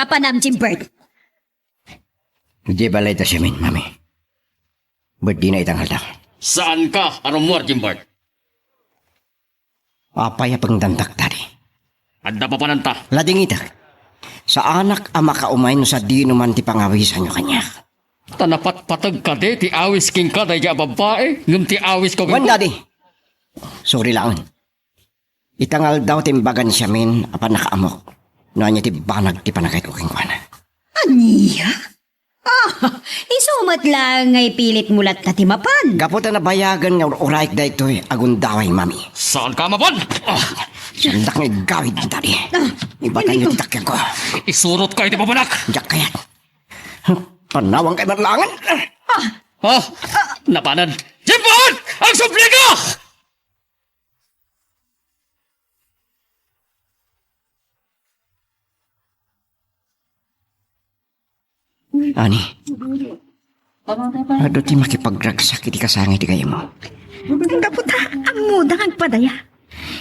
Apanam, Jimbert? Idiay balayda siamin, Mami. Ket dina ita nga aldaw. Saanka a rummuar, Jimbert? Apay a pangdandak, Daddy? Adda papananta. Ladingitek. Saanak a makaumay no sadino man ti pangawisanyo kaniak. Ta napatpateg kadi ti awis kenka daydiay a babbai, ngem ti awisko kenka. Wen, Daddy. Sorry laeng. Ita nga aldaw ti imbagan siamin a pannakaamok no ania ti banag ti panagayatko kenkuana. Ania? Ah, isu met laeng nga ipilitmo latta ti mapan. Gapu ta nabayagen nga ur-uraek daytoy a gundaway, Mami. Saanka a mapan? Ah. Saandak nga igawid, Daddy. Ah, Ibatanyo ti dakkelko. Isurotka iti papanak. Diak kayat. Panawanka met laengen. Ah. Ah, napanen. Jimbert! Agsublika! Ani, adu ti makipagragsak iti kasangay ti gayyemmo. Gapu ta ammoda nga agpadaya.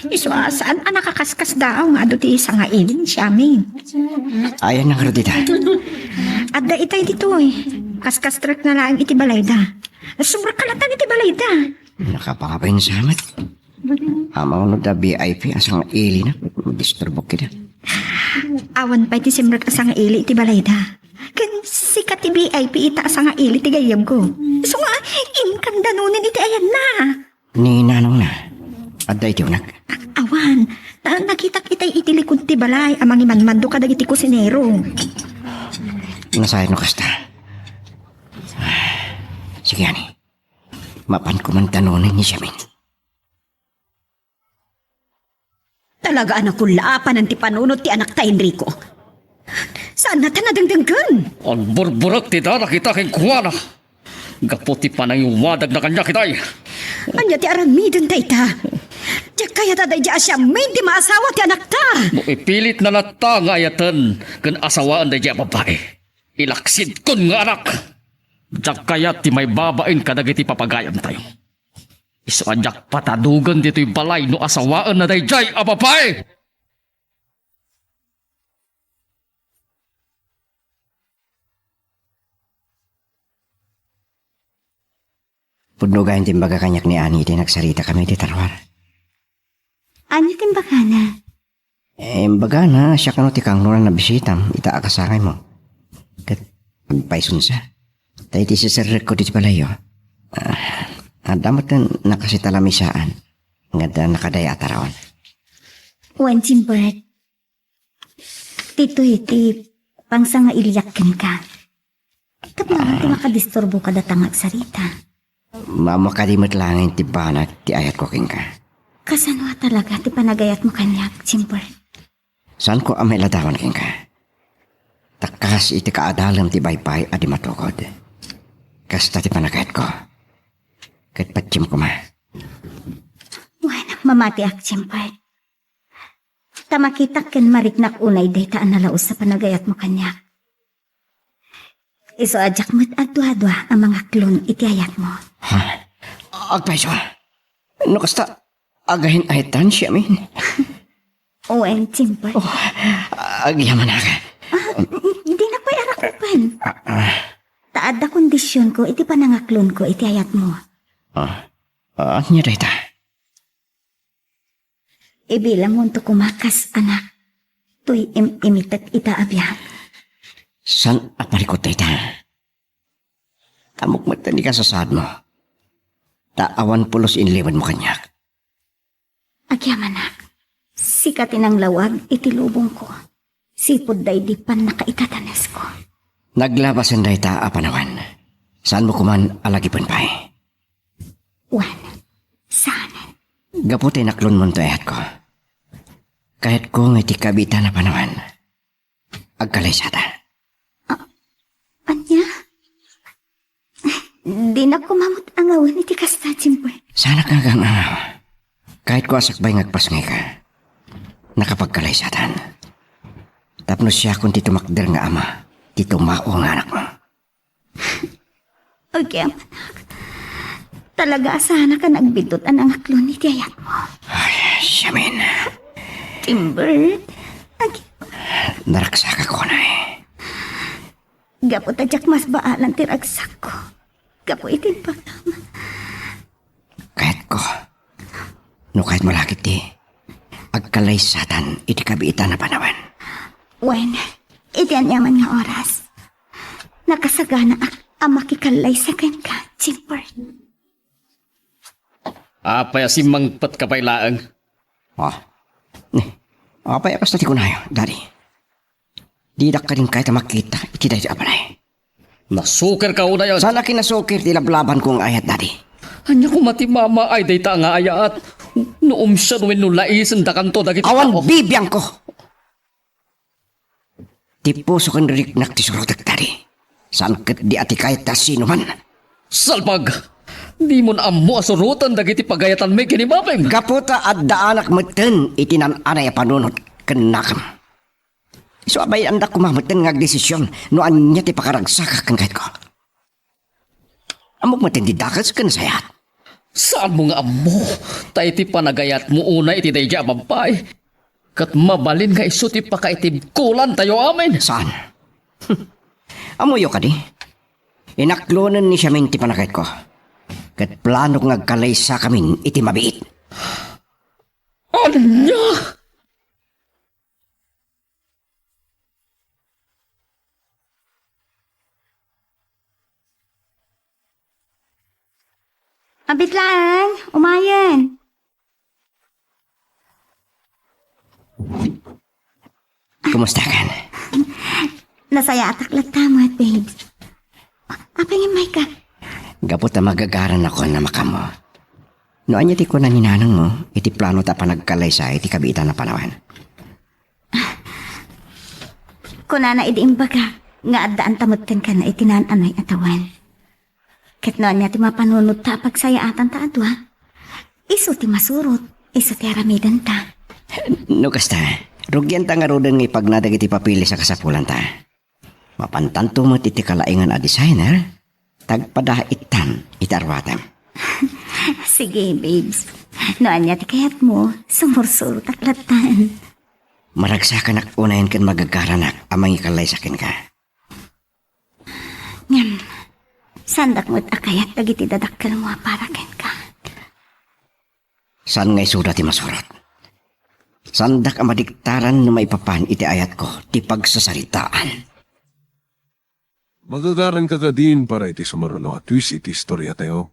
Isu a saan a nakaskasdaaw nga adu ti sangailin siamin. Ayanna ngarud dita? Adda itay ditoy. Kaskasrekna laeng iti balayda. Sumrekka latta iti balayda. Nakababain sa met. Ammo no adda V I P a sangailina, madisturbok ida. Awan pay ti simrek a sangaili iti balayda. Ken sika ti V I P ita a sangaili ti gayyemko. Isu nga, inkan danonen iti ayanna. Ni nanongna, adda iti uneg? Awan. Ta nakitak itay iti likod ti balay a mangimanmando kadagiti kusinero. Nasayaat no kasta. Sige, ani. Mapanko man danonen ni siamin. Talaga a nakullaapanan ti panunot ti anakta, Enrico. Saanna ta nadengdenggen. Agburburek ti darak ita kenkuana. Gapu ti panangiwadagna kaniak itay. Ania ti aramiden dayta? Diak kayat a daydiay a siamin ti maasawa ti anakta. No ipilitna latta nga ayaten ken asawaen daydiay a babbai, ilaksidkon nga anak. Diak kayat ti maibabain kadagiti papagayamtayo. Isu a diak patadogen ditoy balay no asawaenna daydiay a babbai. Pudno gayam ti imbaga kaniak ni Ani iti nagsaritakami iti taruar. Ania ti imbagana? Eh, imbagana, siak kano ti kangruna a nabisitam ita a kasangaymo. Ket agpaysonsa. Ta iti siserrekko ditoy balayyo, ah, adda met nakatalamisaan nga adda nakadaya a taraon. Wen, Jimbert, ditoy ti pangsangailiak kenka. Tapno awan ti makadisturbo kadata nga agsarita. Mammakadi met laeng ti banag ti ayatko kenka. Kasano a talaga ti panagayatmo kaniak, Jimbert? Saanko a mailadawan kenka. Ta kas iti kaadalem ti baybay a di matugod. Kasta ti panagayatko. Ket patiem koma. Wen, mamatiak, Jimbert. Ta makitak ken mariknak unay dayta a nalaus a panagayatmo kaniak. Isu a diak met aduadua a mangaklon iti ayatmo. Ha? Agpayso? No kasta, again-ahetan siamin? Wen, Jimbert. Oh, agyamanak. Ah, dinak pay arakupen. Ah, ah. Ta adda kondisionko iti panangaklonko iti ayatmo. Ah, ah, ania dayta? Ibilangonto koma kas anak, toy im-imitek ita a biag. Saan a parikut dayta? Ammok met ti kasasaadmo. Ta awan pulos inlimedmo kaniak. Agyamanak, sika ti nanglawag iti lubongko. Sipud daydi pannakaitatanesko. Naglabasen dayta a panawen. Saanmo koman a lagipen pay? Wen, saanen. Gapu ta inaklonmon ti ayatko. Kayatko nga iti kabiitan a panawen, agkalaysata. Ah, ania? Dinak koma met angawen iti kasta, Jimboy. Saanak nga agang-angaw. Kayatko a sakbay nga agpasngayka, nakapagkalaysatan. Tapno siakon ti tumakder nga ama ti tumao nga anakmo. Agyamanak, talaga a saanak a nagbiddut a nangaklon iti ayatmo. Ay, siamin. Jimbert, agi- Naraksakak unay. Gapu ta diak masbaalan ti ragsakko gapu iti bagam. Kayatko. No kayatmo la ketdi, agkallaysatan iti kabiitan a panawen. Wen, iti aniaman nga oras, nakasaganaak a makikallaysa kenka, Jimper. Apay a simmangpetka pay laeng? Ah, ni, apay a kasta ti kunayo, Daddy? Didak kadi kayat a makita iti daytoy a balay. Nasukerka unay, a? Saan a kinasuker ti lablabanko nga ayat, Daddy? Ania koma ti mamaay dayta nga ayat? No umsir wenno laisendakanto dagiti Awan tao. Bibiangko. Ti puso ken riknak ti surotek, Daddy. Saan ketdi a ti kayat ta sinoman. Salbag! Dimon ammo a suroten dagiti pagayatanmi ken ni Mapim. Gapu ta addaanak metten iti naan-anay a panunot ken nakem. Isu a bay-andak koma metten nga agdesisyon no ania ti pakaragsakak ken kayatko. Ammok metten ti dakes ken sayaat. Saanmo nga ammo, ta iti panagayatmo unay iti daydiay a babai, ket mabalin nga isu ti pakaitibkolantayo amin. Saan? Ammoyo kadi? Inaklonen ni Siamin ti panagayatko. Ket planok nga agkalaysakamin iti mabiit. Ania? Abit laeng, umayen. Kumusta kan? Nasayaatak latta met, babes. Apay nga immayka? Gapu ta magagaranakon a makaammo. No ania ti kuna ni nanangmo iti plano ta panagkalaysa iti kabiitan a panawen? Kunana idi imbaga nga addaanta metten kenna iti naan-anay a tawen. Ket no ania ti mapanunot ta a pagsayaatan ta a dua, isu ti masurot, isu ti aramidenta. No kasta, rugianta ngaruden nga ipagna dagiti papeles a kasapulanta. Mapantanto met iti kalaingan a designer, tagpadaittan iti arwatem. Sige, babes. No ania ti kayatmo, sumursurotak lattan. Maragsakanak unayen ken magagaranak a mangikalaysa kenka. Ngem, saandak met a kayat dagiti dadakkelmo a para kenka. Saan nga isuda ti masurot? Saandak a madiktaran no maipapan iti ayatko ti pagsasaritaan. Magagaranka kadin para iti sumaruno a twist iti istoriatayo.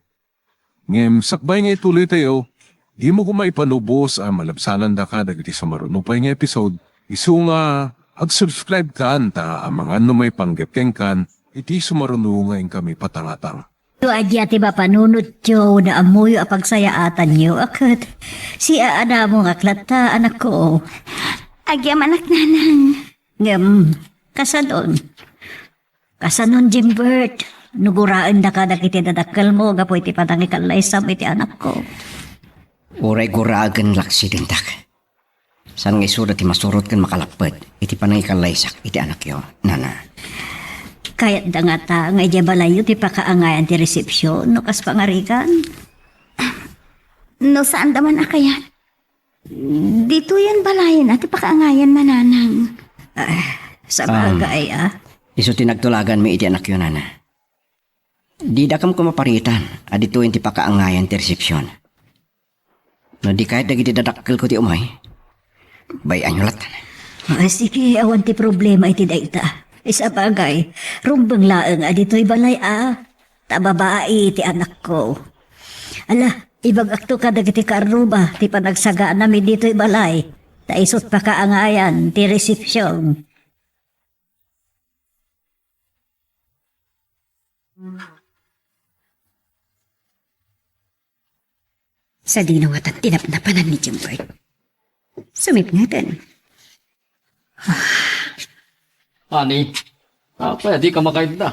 Ngem sakbay nga ituloytayo, dimo koma ipanubos a malabsanandaka dagiti sumaruno pay nga episode, isu nga ag-subscribe kan ta amangan no maipanggep kenkan iti sumaruno nga inkami patangatang. No ania ti mapanunotyo no ammoyo a pagsayaatanyo, a ket siaanamongak latta, anakko. Agyamanak, nanang. Ngem, kasanon? Kasanon, Jimbert? No guraendaka dagiti dadakkelmo gapu iti panangikallaysam iti anakko. Uray guragen la aksidentak. Saan nga isuda ti masurot ken makalapped iti panangikalaysak iti anakyo, nana. Kayatda ngata nga idiay balayyo ti pakaangayan ti resepsion no kas pangarigan? No saanda man a kayat, ditoyen balayen a ti pakaangayan, mananang. Ah, sabagay, ah. Isu ti nagtulaganmi iti anakyo, nana. Didakem koma paritan a ditoyen ti pakaangayan ti resepsion. No di kayat dagiti dadakkelko ti umay, bay-anyo latta. Ah, sige, awan ti problema iti dayta. Isabagay, rumbeng laeng a ditoy balay a. Ta babai ti anakko. Ala, ibagakto kadagiti kaarruba ti panagsaganami ditoy balay. Ta isut pakaangayan ti resepsion. Sadino ngatan ti napnapanan ni Jimbert? Sumipngeten. Ani, apay a dika makaidda?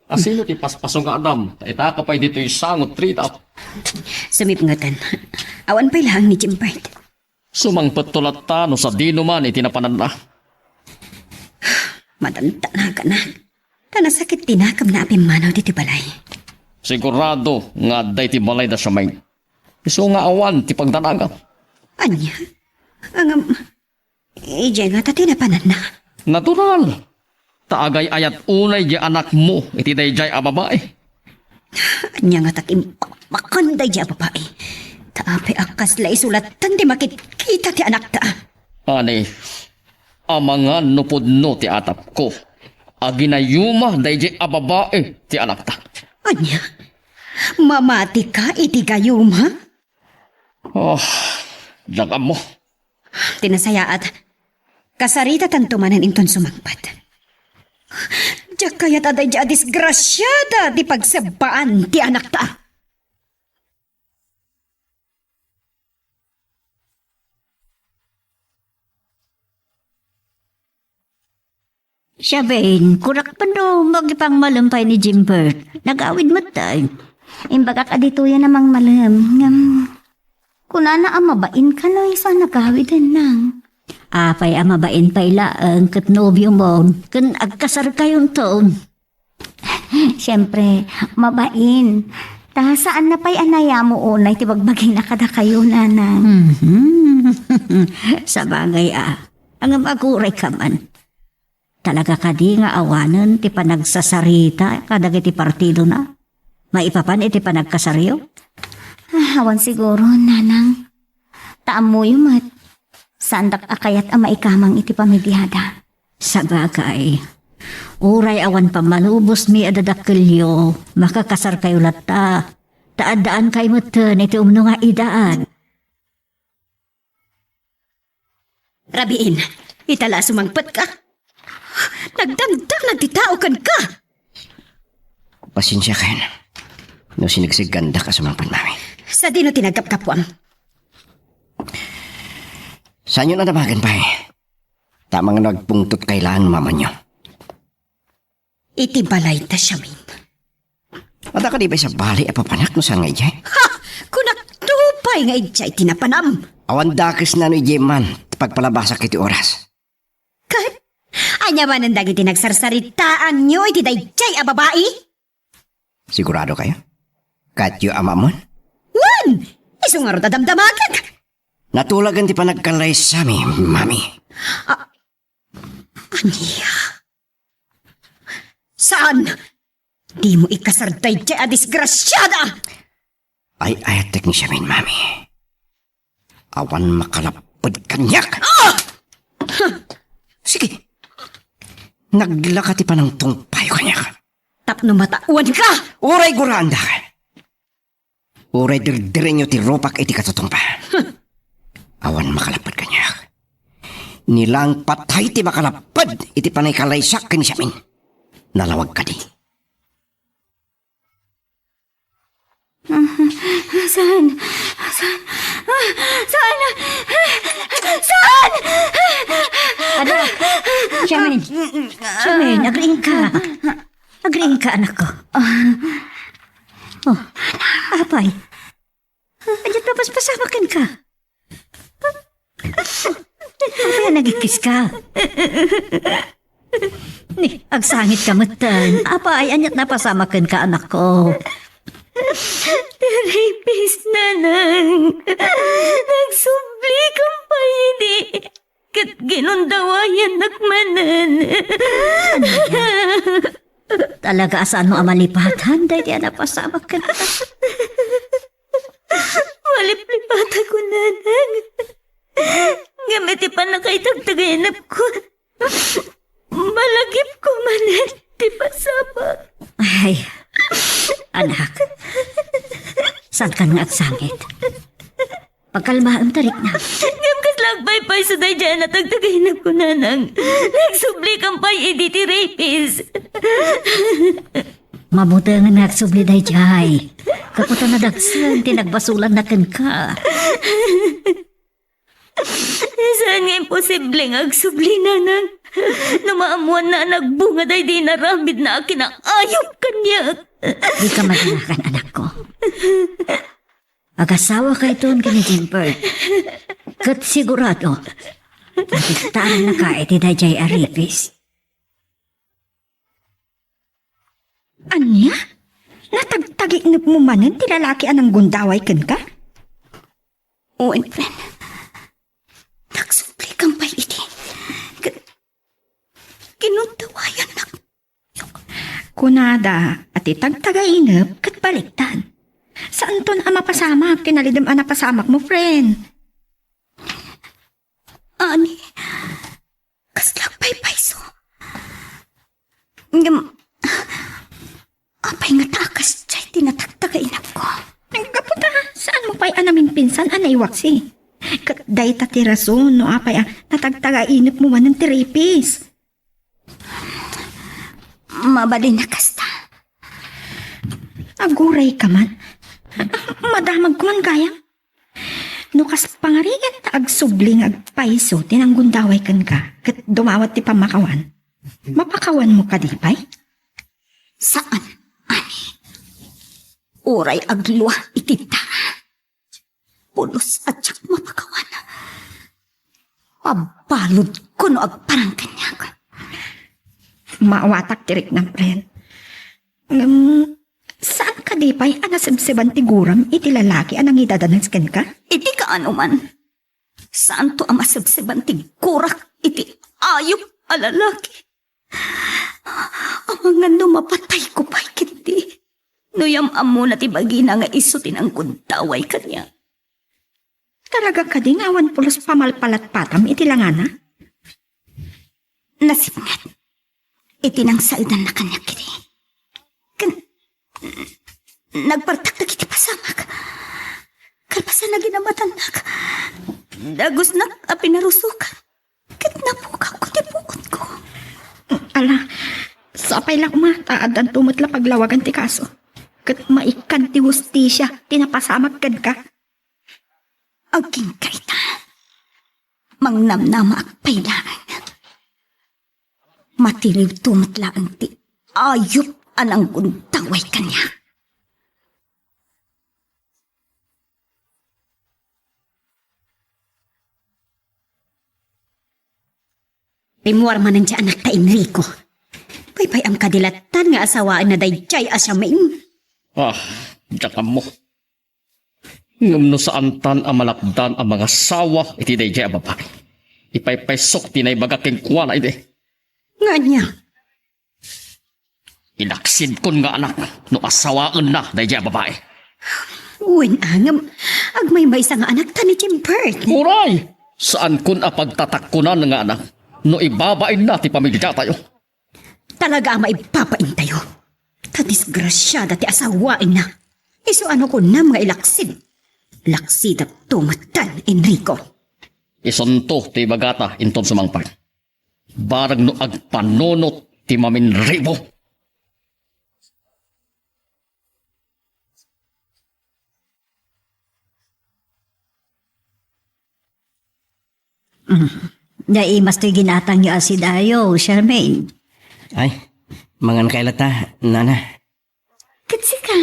Asino ti paspasungadam? Ta itaka pay ditoy sangot, Rita. Sumipngeten. Awan pay laeng ni Jimbert. Sumangpetto latta no sadino man iti napananna. Madantanaganak. Ta nasakit ti nakamna a pimmanaw ditoy balay. Sigurado nga adda iti balay da Siaming. Isu nga awan ti pagdanagam. Ania? Ngem, idiay ngata ti napananna? Natural. ta agay-ayat unay diay anakmo iti daydiay a babai. Ania ngata ti imbakbakan daydiay a babai? Ta apay a kasla isu latta ti makitkita ti anakta? Ani, amangan no pudno ti atapko a ginayuma daydiay a babai ti anakta. Ania? Mamatika iti gayuma? Oh, dagam mo. Ti nasayaat, kasaritatanto manen inton sumangpet. Diak kayat a daydiay a disgrasiada ti pagsabbaan ti anakta. Siabin, kunak pano makipangmalem pay ni Jimbert. Nagawid met tay. Imbagak a ditoyen a mangmalem. Ngem, kunana a mabain kano isu a nagawiden nang. Apay a mabain pay laeng ket nobio mo, ken agkasarkayonto. Siempre, mabain. Ta saan na pay a nayamo unay ti bagbagina kadakayo, nanang. Mhm. Sabagay a, ngem aguray ka man. Talaga kadi nga awanen ti panagsasarita kadagiti partidona maipapan iti panagkasaryo? Ah, awan siguro, nanang. Ta ammoyo met, saandak a kayat a maikamang iti pamidiada. Sabagay, uray awan pammalubosmi a dadakkelyo, makakasarkayo latta, ta addaan kay metten iti umno nga edad. Rabiin, ita la a sumangpetka. Nagdangdang ti tao kenka. Pasensiakayon no sinigsiggandak a sumangpet, Mami. Sadino ti nagkapkapuam? Saanyon a damagen pay. Ta amangan no agpungtotkay laeng no mamanyo. Iti balayta, Siamin. Adda kadi pay sabali a papanak no saan nga idiay? Ha! Kunakto pay nga idiay ti napanam. Awan dakes nano idiay man ti pagpalabasak iti oras. Ket ania manen dagiti nagsarsaritaanyo iti daydiay a babai? Siguradokayo? Kayatyo a maammuan? Wen! Isu ngarud a damdamagek! Natulagen ti panagkallaysami, Mami. A-, ania? Saan? Dimo ikasar daydiay a disgrasiada! Ay-ayatek ni Siamin, Mami. Awan makalapped kaniak. Ah! Sige. Naglaka ti panangtungpayo kaniak. Tapno mataoanka! Uray guraandak. Uray dirdirenyo ti rupak iti katutungpa. Awan makalapped kaniak. Ni laeng patay ti makalapped iti panangkallaysak ken ni Siamin. Nalawag kadi. Saan? Saan? Ah, saan? Saan? Ada, Siamin. Siamin, agriingka. Agriingka, anakko. Oh, apay. Ania ti napaspasamak kenka? Apay a nagikkiska? Ni, agsangitka metten. Apay, ania ti napasamak kenka, anakko? Ti rapist, nanang. Nagsublikam pay idi. Ket ginundawayannak manen. Talaga a saanmo a malipatan daydi a napasamak kenka. Maliplipatako, nanang. Ngem iti pannakaitagtagainepko, malagipko manen ti pasamak. Ay, anak. Saankan nga agsangit. Pagkalmaem, tarikna. Ngem kasla agpaypayso daydiay a natagtagainepko, nanang. Nagsublikam pay idi ti rapist. Mabutengen nga agsubli daydiay. Gapu ta nadagsen ti nagbasolanna kenka. Saan nga imposible nga agsubli, nanang? No maammoanna a nagbunga daydi inaramidna a kinaayup kaniak. Dika madanagan, anakko. Agasawakayton ken ni Jimper. Ket sigurado, matiktarannaka iti daydiay a rapist. Ania? Natagtagiknepmo manen ti lalaki a nanggundaway kenka? Wen, friend. Nagsublikam pay idi. Ket, ginundawayannak Kunada a ti tagtagainep ket baliktad. Saanton a mapasamak ti nalidem a napasamak mo, friend. Ani, kasla paypayso. Ngem, apay nga ta a kasdiay ti natagtagainepko? Gapu ta, saan mo pay a namimpinsan a naiwaksi? Ket dayta ti rason no apay a natagtagainepmo manen ti ripis. Mabalin a kasta. Aguray ka man. Madamag ko man gayam. No kas pangarigan ta agsubli nga agpayso ti nanggundaway kenka ket dumawat ti pammakawan, mapakawanmo kadi pay? Saan, ani. Uray aglua iti dara. Pulos a diak mapakawan. Mabaludko no agparang kaniak. Maawatak ti riknam, friend. Ngem, saan kadi pay a nasebseban ti guram iti lalaki a nangidadanes kenka? Iti kaano man. Saanto a masebseban ti gurak iti ayup a lalaki. Amangan no mapatayko pay ketdi. No yam-ammona ti bagina nga isu ti nanggundaway kaniak. Talaga kadi nga awan pulos pamalpalatpatam iti langana? Nasipnget iti nangsaedanna kaniak kidi. Ken nagpartak dagiti pasamak. Kalpasan a ginamatannak, dagusnak a pinarusokan. Ket napukawko ti puotko. Ala, sapay la koma ta addanto met la paglawagan ti kaso. Ket maikkan ti hustisia ti napasamak kenka. Agingga ita. Mangnamnamaak pay laeng. Matiliwto met laeng ti ayup a nanggundaway kaniak. Rimmuar manen ti anakta, Enrico. Paypay-am kadi lattan nga asawaenna daydiay a siaming? Ah, diak ammo. Ngem no saantan a malapdan a mangasawa iti daydiay a babai, ipaypaysok ti naibaga kenkuana idi. Nga ania? Ilaksidkon nga anak no asawaenna daydiay a babai. Wen, ngem agmaymaysa nga anakta ni Jimbert. Uray! Saankon a pagtatakkunan nga anak no ibabainna ti pamiliatayo. Talaga a maibabaintayo. Ta disgrasiada ti asawaenna. Isu a no kunam nga ilaksid. Laksidak tumatan, Enrico. Isunto ti ibagata inton sumangpet. Barang no agpanunot ti maminribo. Mm. Naimas toy ginatangyo a sidayo, Charmaine. Ay, mangan kay lata, nana. Ket sika,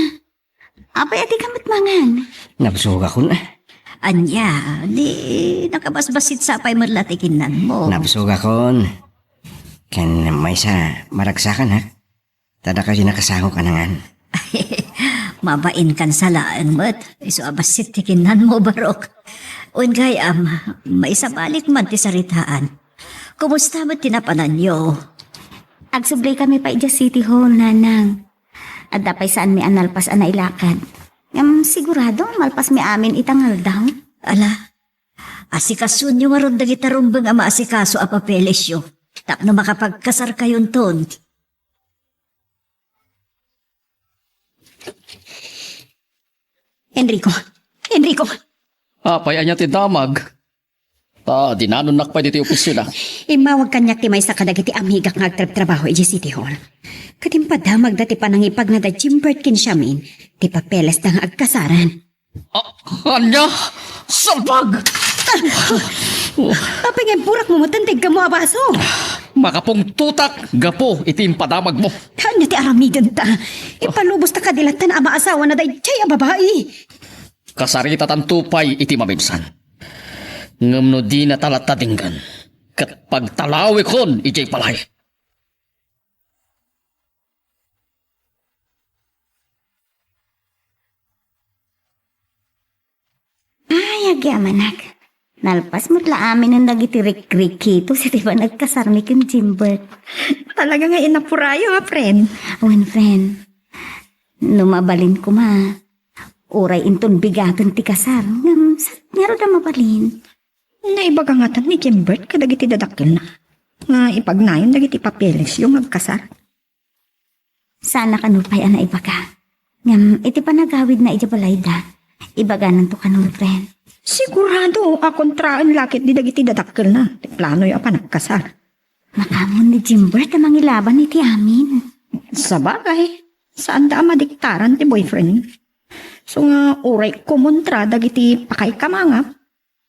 apay a dika met mangan? Nabsogakon, a. Ania, di nakabasbasit sa pay met la ti kinnanmo. Nabsogakon. Ken maysa, maragsakan, ha? Ta dakayo ti nakasangok a nangan. Mabainkan sa laeng met. Isu a bassit ti kinnanmo, Barok. Wen gayam, maisabalik man ti saritaan. Kumusta met ti napananyo? Agsublay kami pay idiay City Hall, Nanang. Adda pay saanmi a nalpas a nailakad. Ngem sigurado, malpasmi amin ita nga aldaw. Ala, asikasonyo ngarud dagita rumbeng a maasikaso a papelesyo tapno makapagkasarkayonton. Enrico! Enrico! Apay, ania ti damag? Ta dinanonnak pay ditoy opisina. Immawag kaniak ti maysa kadagiti amigak nga agtrabtrabaho idiay City Hall. Ket impadamagda ti panangipagna da Jimbert ken Charmaine ti papelesda nga agkasaran. Ah, ania? Salbag! Apay nga impurakmo met ti iggammo a baso? Makapungtotak gapu iti impadamagmo. Ania ti aramidenta? Ipalubosta kadi lattan a maasawana daydiay a babai. Kasaritatanto pay iti mamibsan. Ngem no dinata latta denggen, ket pagtalawikon idiay balay. Ay, agyamanak. Nalpas met la aminen dagiti rikrikitos iti panagkasarmi ken Jimbert. Talaga nga inapurayo, a, friend. Wen, friend, no mabalin koma, uray inton bigaten ti kasar, ngem sa-, ngarud a mabalin. Naibaga ngatan ni Jimbert kadagiti dadakkelna nga ipagnayon dagiti papelesyo nga agkasar. Saan a kano pay a naibaga. Ngem iti panagawidna idiay balayda, ibagananto kano, friend. Sigurado a kontraen la ketdi dagiti dadakkelna ti planoyo a panagkasar. Makaammo ni Jimbert a mangilaban iti amin. Sabagay, saanda a madiktaran ti boyfriend. So nga uray kumontra dagiti pakaikamangam,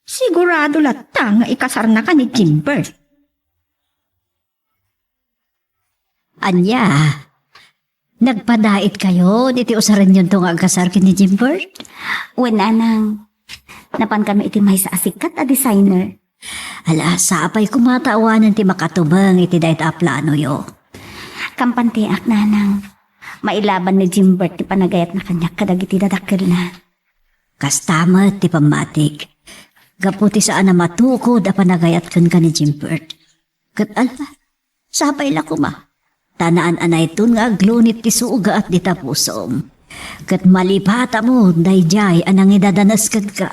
sigurado latta nga ikasarnaka ni Jimbert. Ania? Nagpadaitkayon iti usarennyonto nga agkasar ken ni Jimbert? Wen, nanang. Napankami iti maysa a sikat a designer. Ala, sapay koma ta awanen ti makatumeng iti dayta a planoyo. Kampantiak, nanang. Mailaban ni Jimbert ti panagayatna kaniak kadagiti dadakkelna. Kasta met ti pammatik. Gapu ti saan a matukod a panagayat kenka ni Jimbert. Ket ala, sapay la koma. Ta naan-anayton nga aglunit ti sugat dita pusom. Ket malipatam daydiay a nangidadanes kenka.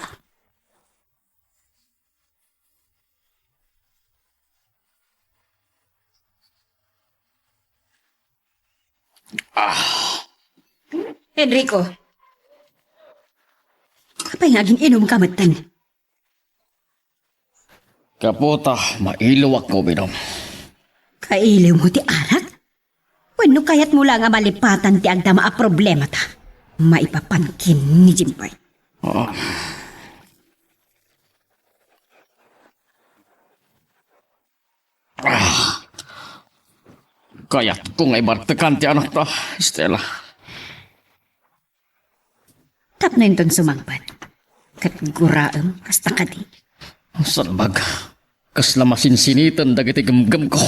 Ah. Enrico, apay nga agin-inumka metten? Gapu ta mailiwak nga uminom. Kailiwmo ti arak? Wenno kayatmo la nga malipatan ti agdama a problemata? Maipapan ken ni Jimbert. Ah. Ah. Kayatko nga ibartekan ti anakta, Stella. Tapno inton sumangpet, ket guraem kasta kadi. Salbag, kasla masinsiniten dagiti gemgemko.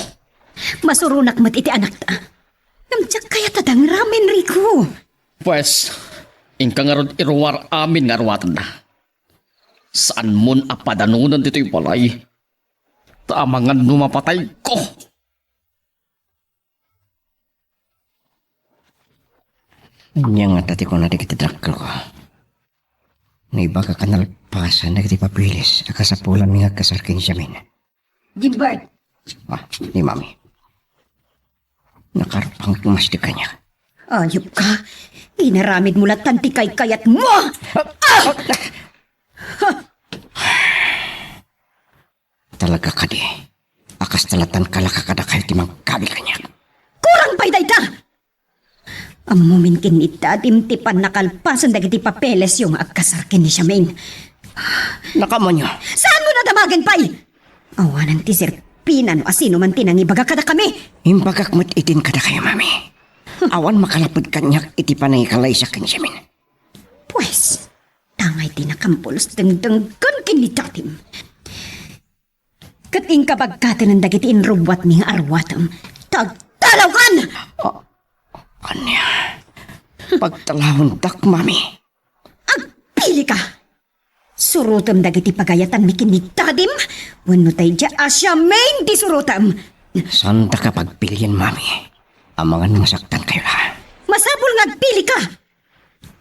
Masuronak met iti anakta. Ngem diak kayat a dangram, Enrico. Pues, inka ngarud iruar amin nga aruatenna. Saanmon a padanonen ditoy balay. Ta amangan no mapatayko. Ania ngata ti kuna dagiti dakkelko? Naibagak a nalpasan dagiti papeles a kasapulanmi nga agkasar ken ni Jamin. Jimbert! Ah, ni Mami. Nakarpang ti mastik kaniak. Ayupka! Inaramidmo lattan ti kaykayatmo! Ah! Talaga kadi a kasta lattan kalaka kadakayo ti mangkabil kaniak. Kurang pay dayta! Ammomin ken ni Dadim ti pannakalpasen dagiti papelesyo nga agkasar ken ni Charmaine. Nakaammoyo. Saanmo a damagen pay? Awanen ti serpina no asino man ti nangibaga kadakami. Imbagak met idin kadakayo, Mami. Awan makalapud kaniak iti panangikalaysa ken ni Charmaine. Pues, tangay ti nakampulos dengdenggen ken ni Dadim. Ket inka bagkatenen dagiti inrubbuatmi nga aruatem. Tagtalawkan! A-, ania? Pagtalawendak, Mami. Agpilika! Surotem dagiti pagayatanmi ken ni Dadim, wenno daydiay a siak met ti surotem. Saandaka pagpilien, Mami. Amangan masaktankayo la. Masapul nga agpilika!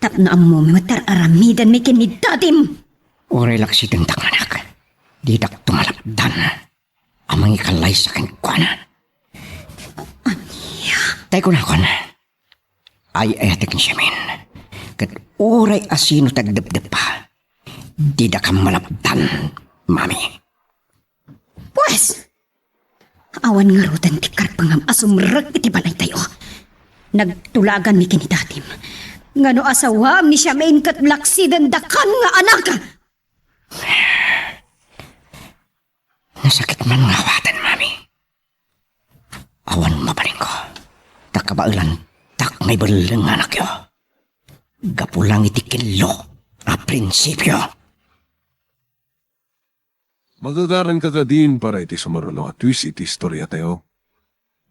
Tapno ammomi met ti ar-aramidenmi ken ni Dadim. Uray laksidendak, anak. Didak tumalapdan a mangikalaysa kenkuana. Ania? Tay kunakon, ay-ayatek ni Charmaine. Ket uray asino ti agdepdeppa, didaka malapdan, Mami. Pues, awan ngaruden ti karpengam a sumrek iti balaytayo. Nagtulaganmi ken ni Dadim nga no asawaem ni Charmaine ket laksidendakan nga anak. Nasakit man nga awaten, Mami. Awan mabalinko. Ta kabaelantak nga ibelleng nga anakyo. Gapu lang iti kello a prinsipio. Magagaranka kadin para iti sumaruno a twist iti istoriatayo.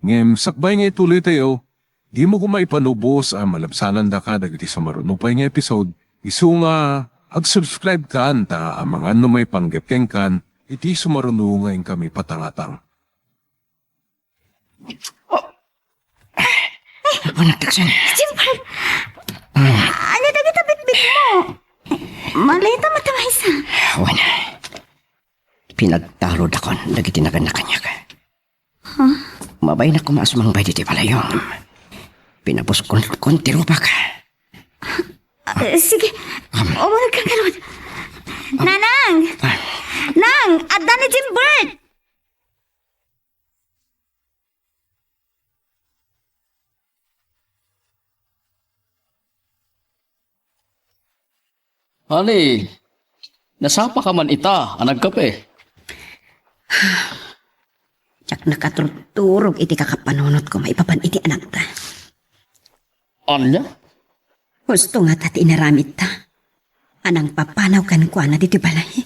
Ngem sakbay nga ituloytayo, dimo koma ipanubos a malabsanandaka dagiti sumaruno pay nga episode, isu nga Ag-subscribe kan ta amangan no maipanggep kenkan iti sumaruno nga inkami patangatang. Apo, nagtaksan. Jimper! Ania dagita bitbit mo? Maleta matamaysa. Wen, pinagtaludakon dagiti nagannak kaniak. Huh? Mabain a koma a sumangbay ditoy balayo. Pinapuskon kon ti rupak. Ah, sige. Umuneg ka ngarud. Nanang! Ah. Nang! Adda ni Jimbert! Ani, nasapaka man ita a nagkape? Diak nakaturturog iti kakapanunotko maipapan iti anakta. Ania? Husto ngata ti inaramidta a nangpapanaw kenkuana ditoy balay.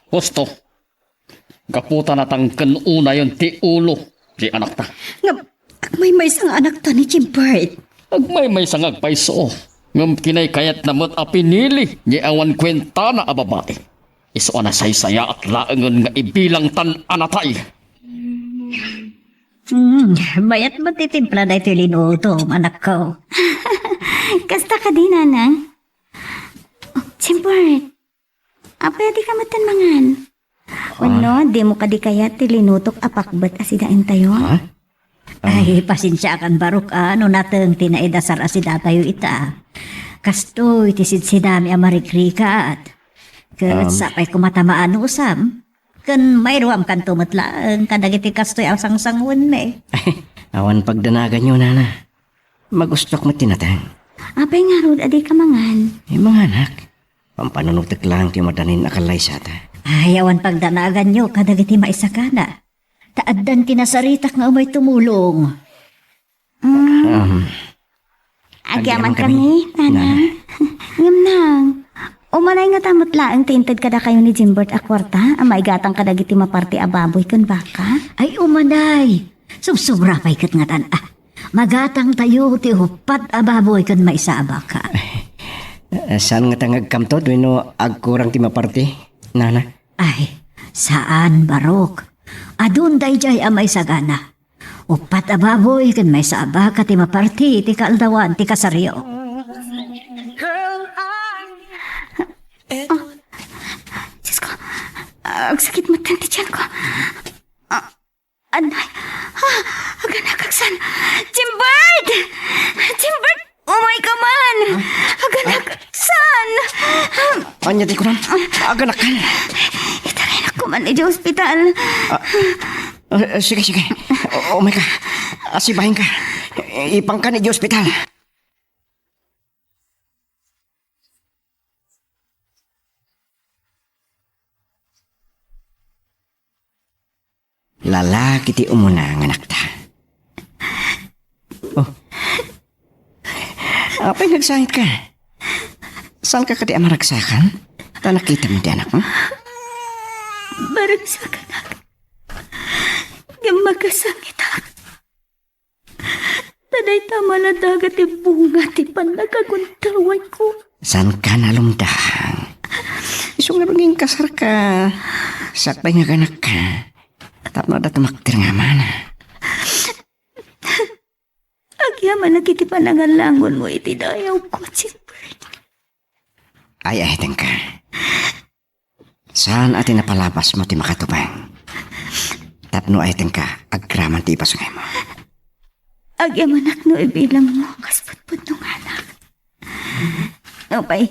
Husto. Gapu ta natangken unayon ti ulo ti anakta. Ngem agmaymaysa nga anakta ni Jimbert. Agmaymaysa nga agpayso. Ngem kinaykayatna met a pinili ni awan kuentana a babai. Isu a nasaysayaat laengen nga ibilangtan a natay. Hmm, mayat met ti timpla daytoy linutom, anakko. Kasta kadi, Nanang? Jimbert, apay a dika metten mangan? Wenno, dimo kadi kayat ti linutok a pakbet a sidaentayo? Ha? Ay, pasensiakan, Barok, a, no nateng ti naidasar a sidatayo ita. Kastoy ti sidsidami a marikrikat. Ket sapay koma ta maanusam. Ken mairuamkanto met laeng kadagiti kastoy a sangsanguenmi. Awan pagdanaganyo, nana. Magustok met ti nateng. Apay ngarud a dika mangan? Eh, manganak. Pampanunotek laeng ti madanin a kallaysata. Ay, awan pagdanaganyo kadagiti maisagana. Ta addan kinasaritak nga umay tumulong. Mm. Um, agyaman kami, nanang. Ngem nang, umanay ngata met laeng ti inted kadakayo ni Jimbert a kuarta a maigatang kadagiti maparti a baboy ken baka? Ay, umanay. Subsobra pay ket ngatan, ah. Magatangtayo ti uppat a baboy ken maysa a baka. Eh, saan ngata nga agkamto wenno agkurang ti maparti, nana? Ay, saan, Barok. Adun daydiay a maisagana. Uppat a baboy ken maysa a baka ti maparti iti kaaldawan ti kasaryo. Ah, Diyos ko, agsakit met ti tiyan ko. Ah, anay, ah, aganakak san. Jimbert! Jimbert! Umay ka man! Aganakak san! Ania ti kunam? Aganakan. Itaraynakon man idiay ospital. Ah, ah, sige, sige. U-, umay ka. Asibahin ka. Ipangkan idiay ospital. Lalaki ti umuna nga anakta. Oh. Apay nga agsangitka? Saanka kadi a maragsakan? Ta nakitam ti anakmo? Maragsakanak. Ngem makasangitak. Ta dayta maladaga ti bunga ti pannakaguntawayko. Saanka nalumdang? Isu ngarud nga inkasarka, sakbay nga aganakka, tapno adda tumakder nga amana. Agyamanak iti panangalangonmo iti dayawko, Jeffrey. Ay, ay, tengka. Saan a ti napalabasmo ti makatubeng? Tapno ay tengka agraman ti ibasngaymo. Agyamanak no ibilangmo kas pudpudno nga anak. Nupay,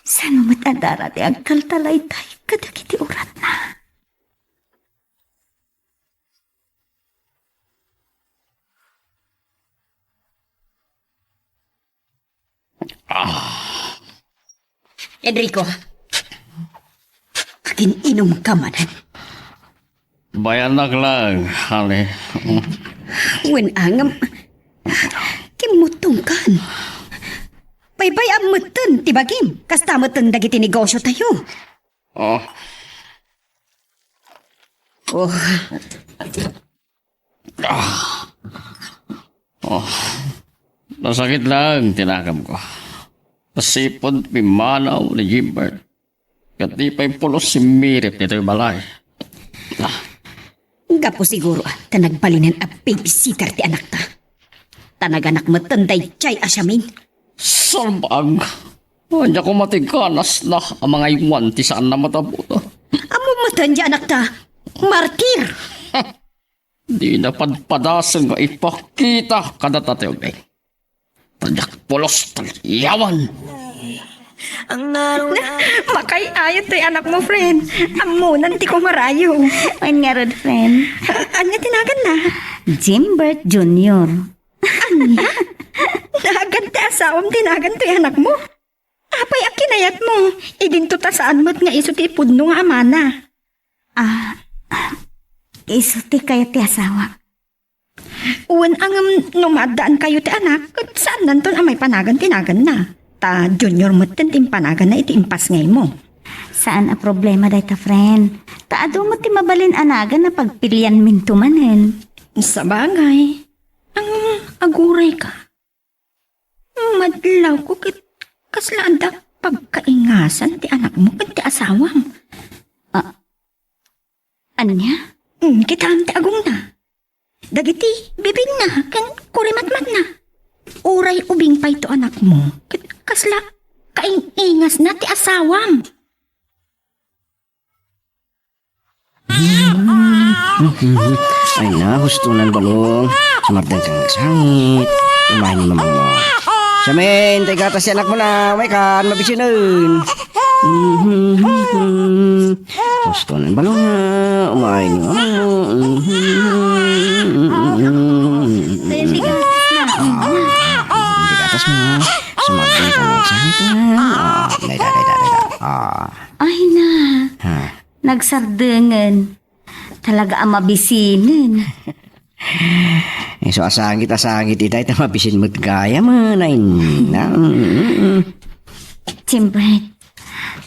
saan met a dara ti agkaltalaytay kadagiti uratna? Ah. Enrico, agin-inumka manen. Bayanak lang, Ali. Wen angem, kimmutongkan. Baybay-am metten ti bagim, kasta metten dagiti negosiotayo. Oh. Oh. Ah. Oh. Nasakit lang ti nakamko. Nasipud pimmanaw ni Jimbert. Ket di pay pulos simmirip ditoy balay. Ah, Gapu siguro ta nagbalinen a babysitter ti anakta. Ta naganak metten daydiay a siamin. Salbag! Ania koma ti ganasna a mangaywan ti saanna met a putot? Ammom metten ti anakta. Martir! Dina padpadasen nga ipakita kadata ti ubing. Ta diak pulos ta yawan. Makay-ayat toy anakmo, friend. Ammonan ti kumarayo. Wen ngarud, friend? Ania ti naganna? Jimbert Junior. Ania? Nagan ti asawam ti nagan toy anakmo? Apay a kinayatmo? Idinto ta saan met nga isu ti ipudno nga amana. Ah, isu ti kayat ti asawa. Wen ngem no maaddaankayo ti anak, ket saannanton a maipanagan ti naganna. Ta Junior metten ti impanaganna iti impasngaymo. Saan a problema dayta, friend. Ta adu met ti mabalin a nagan a pagpilianminto manen. Sabagay, ngem agurayka. Madlawko ket kasla adda pagkaingasan ti anakmo ken ti asawam. Ah, ania? Mm, kitaem ti agongna. Dagiti bibingna ken kurimatmatna. Uray ubing pay to anakmo, ket kasla kaing-ingasna ti asawam. Ay na, hustonan balong. Sumardeng kang sangit. Umayen ni mamangmo. Siamin, tay gatas ti anakmo na. Umay kan, mabisinen. Hustonan balong. Umayen ni mamangmo. Tay gatas mo. Sumardeng kang sangit. Ah, dayda, dayda, dayda. Ah. Ay na. Ha. Nagsardengen. Talaga a mabisinen. Isu a sangit a sangit itay ta mabisin met gayam, ay na. Mm, mm, mm. Jimbert,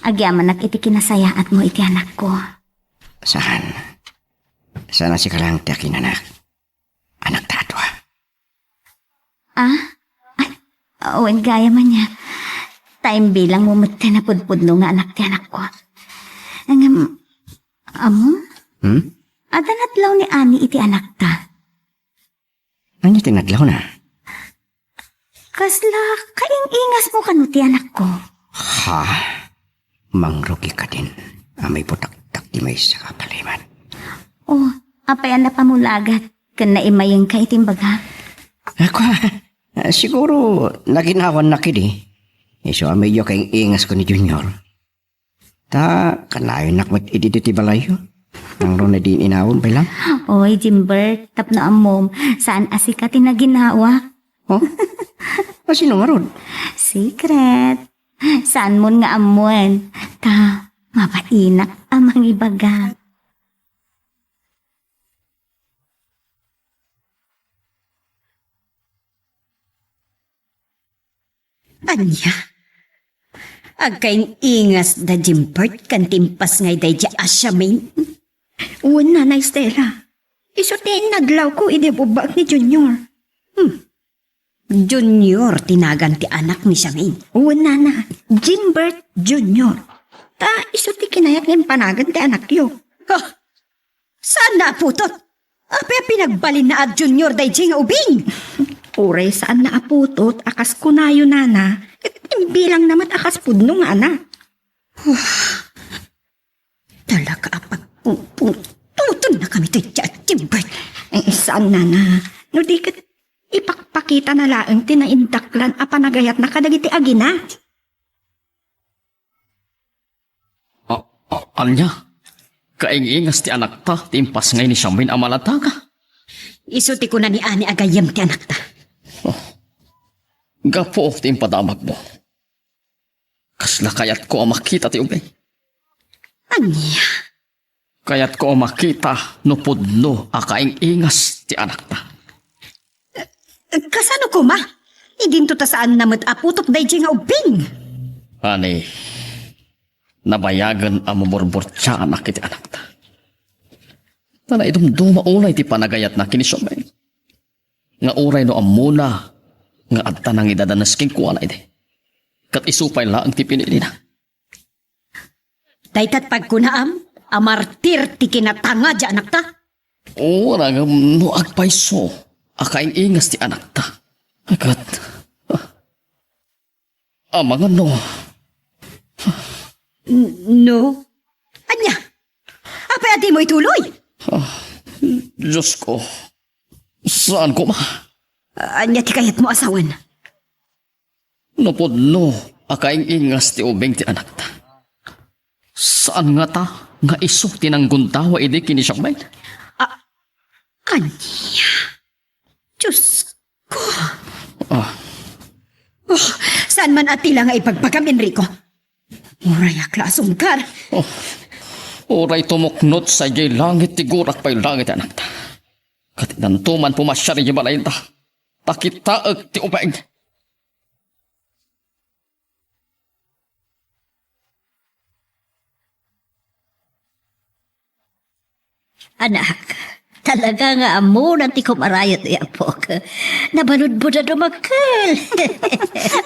agyamanak iti kinasayaatmo iti anakko. Saan? Saan a sika lang ti akinanak? Anakta a dua. Ah? Ay, wen gayam ania. Ta imbilangmo met ti napudpudno nga anak ti anakko. Ngem, ammom? Hmm? Adda nadlaw ni Ani iti anakta. Ania ti nadlawna? Kasla kaing-ingasmo kano ti anakko. Ha? Mangrugi kadin a maibutaktak ti maysa a paliman. Oh, apay a napamulagat ken naimayengka iti imbagak? Ako, siguro naginawannak idi. Isu a medyo kaing-ingasko ni Junior. Ta, kanayonak met idi ti balayyo. Nang runa din inawon pay lang. Oy, Jimbert, tapno ammom, saan a sika ti naginawak. Oh? A sino ngarud? Secret. Saanmon nga ammoen. Ta, mabainak a mangibaga. Ania? Agkaing-ingas da Jimbert ken ti impasngay daydiay a siamin? Wen, Nana Estela. Isu ti nadlawko idi bubbaek ni Junior. Hmm. Junior ti nagan ti anak ni Siamin. Wen, Nana, Jimbert Junior. Ta isu ti kinayat nga impanagan ti anakyo. Huh! Saanna a putot? Apay a pinagbalinna a Junior daydiay nga ubing? Uray saanna a putot a kas kunayo, Nana, ket imbilangna met a kas pudno nga anak. Talaga a pagpungpungtotennakami daydiay a Jimbert. Eh, saan, Nana? No di ket ipakpakitana laeng ti naindaklan a panagayatna kadagiti agina. A-, a-, ania? Kaing-ingas ti anakta ti impasngay ni Siamin a maladaga? Isu ti kuna ni Ani a gayyem ti anakta. Oh. Gapu ti impadamagmo. Kasla kayatko a makita ti ubing. Ania? Kayatko a makita no pudno a kaing-ingas ti anakta. Kasano koma? Idinto ta saanna met a putot daydiay nga ubing. Ani, nabayagen a mamurmurtianak iti anakta. Ta naidumduma unay ti panagayatna ken ni Siamin. Nga uray no ammona nga adda nangidadanes kenkuana idi. ket isu pay laeng ti pinilina. Dayta ti pagkunaam a martir ti kinatanga ti anakta? Uray ngem no agpayso a kaing-ingas ti anakta. Ket, ah, amangan no. N-, no? Ania? Apay a dimo ituloy? Ah, Diyos ko. Saan koma? Ania ti kayatmo a sawen? No pudno a kaing-ingas ti ubing ti anakta, saan ngata nga isu ti nanggundaway idi ken ni Charmaine? A-, ania? Diyos ko! Ah. Oh, saan man a tila nga ibagbagam, Enrico? Uray a kla a sungkar. Oh, uray tumuknod sadiay langit ti gurak pay langit ti anakta. Ket intanto man pumasiar idiay balayda, ta kitaek ti ubing. Anak, talaga nga ammona ti kumarayot ti apok. Nabaludbod a dumakkel.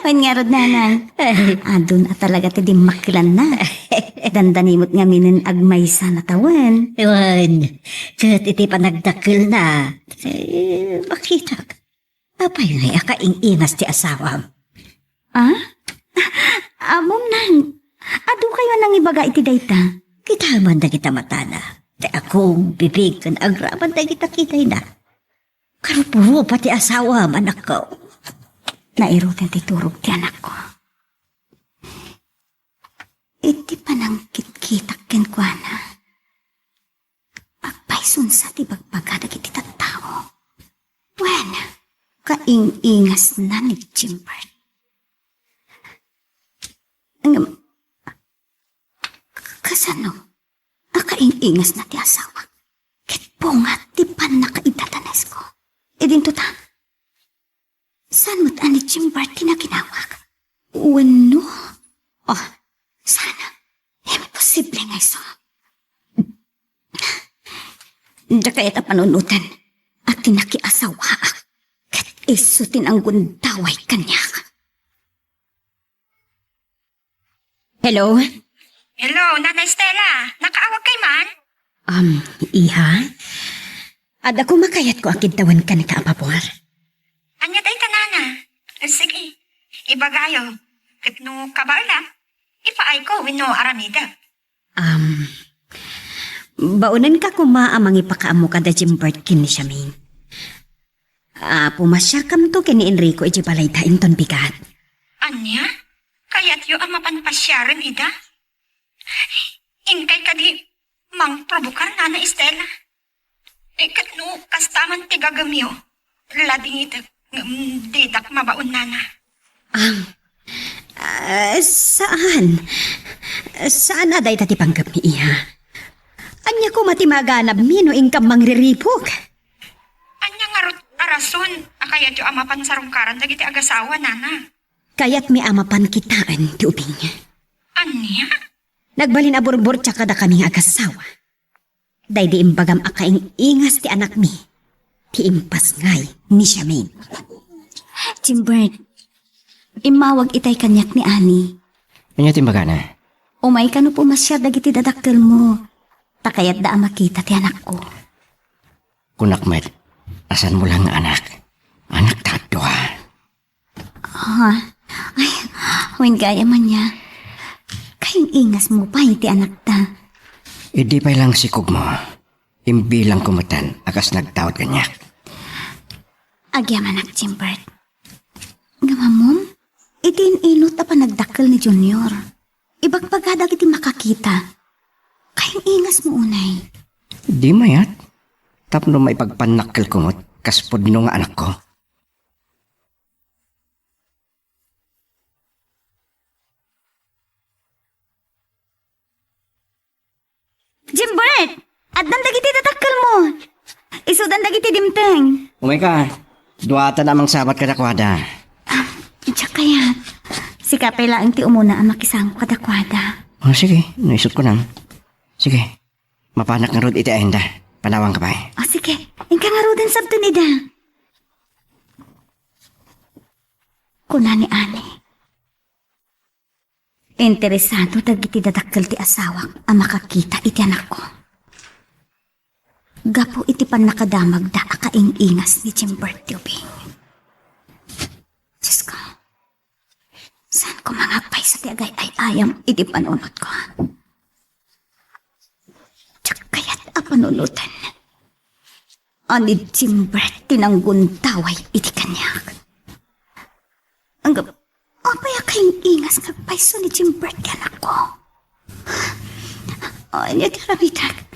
Wen ngarud, nanay. Ay. Adun a talaga ti dimmakkelanna. Dandani met ngamin agmaysa a tawen. Wen, ket iti panagdakkelna, eh, makitak. Apay ngay a kaing-ingas ti asawam? Ah? Ammom, nang, adu kayo a nangibaga iti dayta. Kitaem man dagita matana. Ti agong, bibig, ken agraman dagita kidayna. Karupurupa ti asawam, anakko. Nairutan ti turog ti anakko. Iti panangkitkitak kenkuana, agpayson sa ti bagbaga dagiti tattao. Wen, kaing-ingasna ni Jimbert. Ngem, kasano a kaing-ingasna ti asawa? Ket bunga ti pannakaidadanesko. Idinto ta, saan met a ni Jimbert ti naginawak? Wenno? Oh, saan? Imposible nga isu. Diak kayat a panunoten a ti nakiasawaak ket isu ti nanggundaway kaniak. Hello? Hello, Nana Estela. Nakaawagkay man? Um, iha? Adda koma kayatko a kiddawenka a pabor. Ania dayta, Nana? Sige, ibagayo. Ket no kabaelak, ipaayko wenno aramidek. Um, baonenka koma a mangipakaammo kada Jimbert ken ni Charmaine. A, pumasiarkamto ken ni Enrico idiay balayda inton bigat. Ania? Kayatyo a mapan pasiaren ida? Inkay kadi mangprobokar, Nana Estela? Eh, ket no kasta man ti gagemyo, ladingitek ngem didak mabaon, Nana. Ang, ah, saan? Saan a dayta ti panggepmi, iha? Ania koma ti maganabmi no inkam mangriripok? Ania ngarud a rason a kayatyo a mapan sarungkaran dagiti agasawa, Nana? Kayatmi a mapan kitaen ti ubing. Ania? Nagbalin a burburtia kadakami nga agasawa. Daydi imbagam a kaing-ingas ti anakmi, ti impasngay ni Charmaine. Jimbert, immawag itay kaniak ni Ani. Ania ti imbagana? Umayka no pumasiar dagiti dadakkelmo, ta kayatda a makita ti anakko. Kunak met, a saanmo laeng nga anak? Anakta a dua. Ah, ay, wen gayam ania. Kaing-ingasmo pay ti anakta. Idi pay laeng sikogmo, imbilangko metten a kas nagtaud kaniak. Agyamanak, Jimbert. Ngem ammom, iti in-inut a panagdakkel ni Junior, ibagbaga dagiti makakita. Kaing-ingasmo unay. Di mayat. Tapno maipagpannakkelko met kas pudno nga anakko. Jimbert! Addan dagiti dadakkelmo. Isudan dagiti dimteng. Umayka. Duatan a mangsabat kadakuada. Ah, diak kayat. Sika pay laeng ti umuna a makisango kadakuada. Oh, sige. Naisutko na. Sige. Mapanak ngarud iti ayanda. Panawangka pay. Oh, sige. Inka ngaruden sabten ida. Kuna ni Ani. Interesado dagiti dadakkel ti asawak a makakita iti anakko. Gapu iti pannakadamagda a kaing-ingas ni Jimbert ti ubing. Diyos ko, saan ko mangagpayso ti agay-ay-ayam iti panunotko? Diak kayat a panunoten. Ani Jimbert ti nanggundaway iti kaniak. Ang apay a kaing-ingas nga agpayso ni Jimbert ti anakko? Ania ti aramidek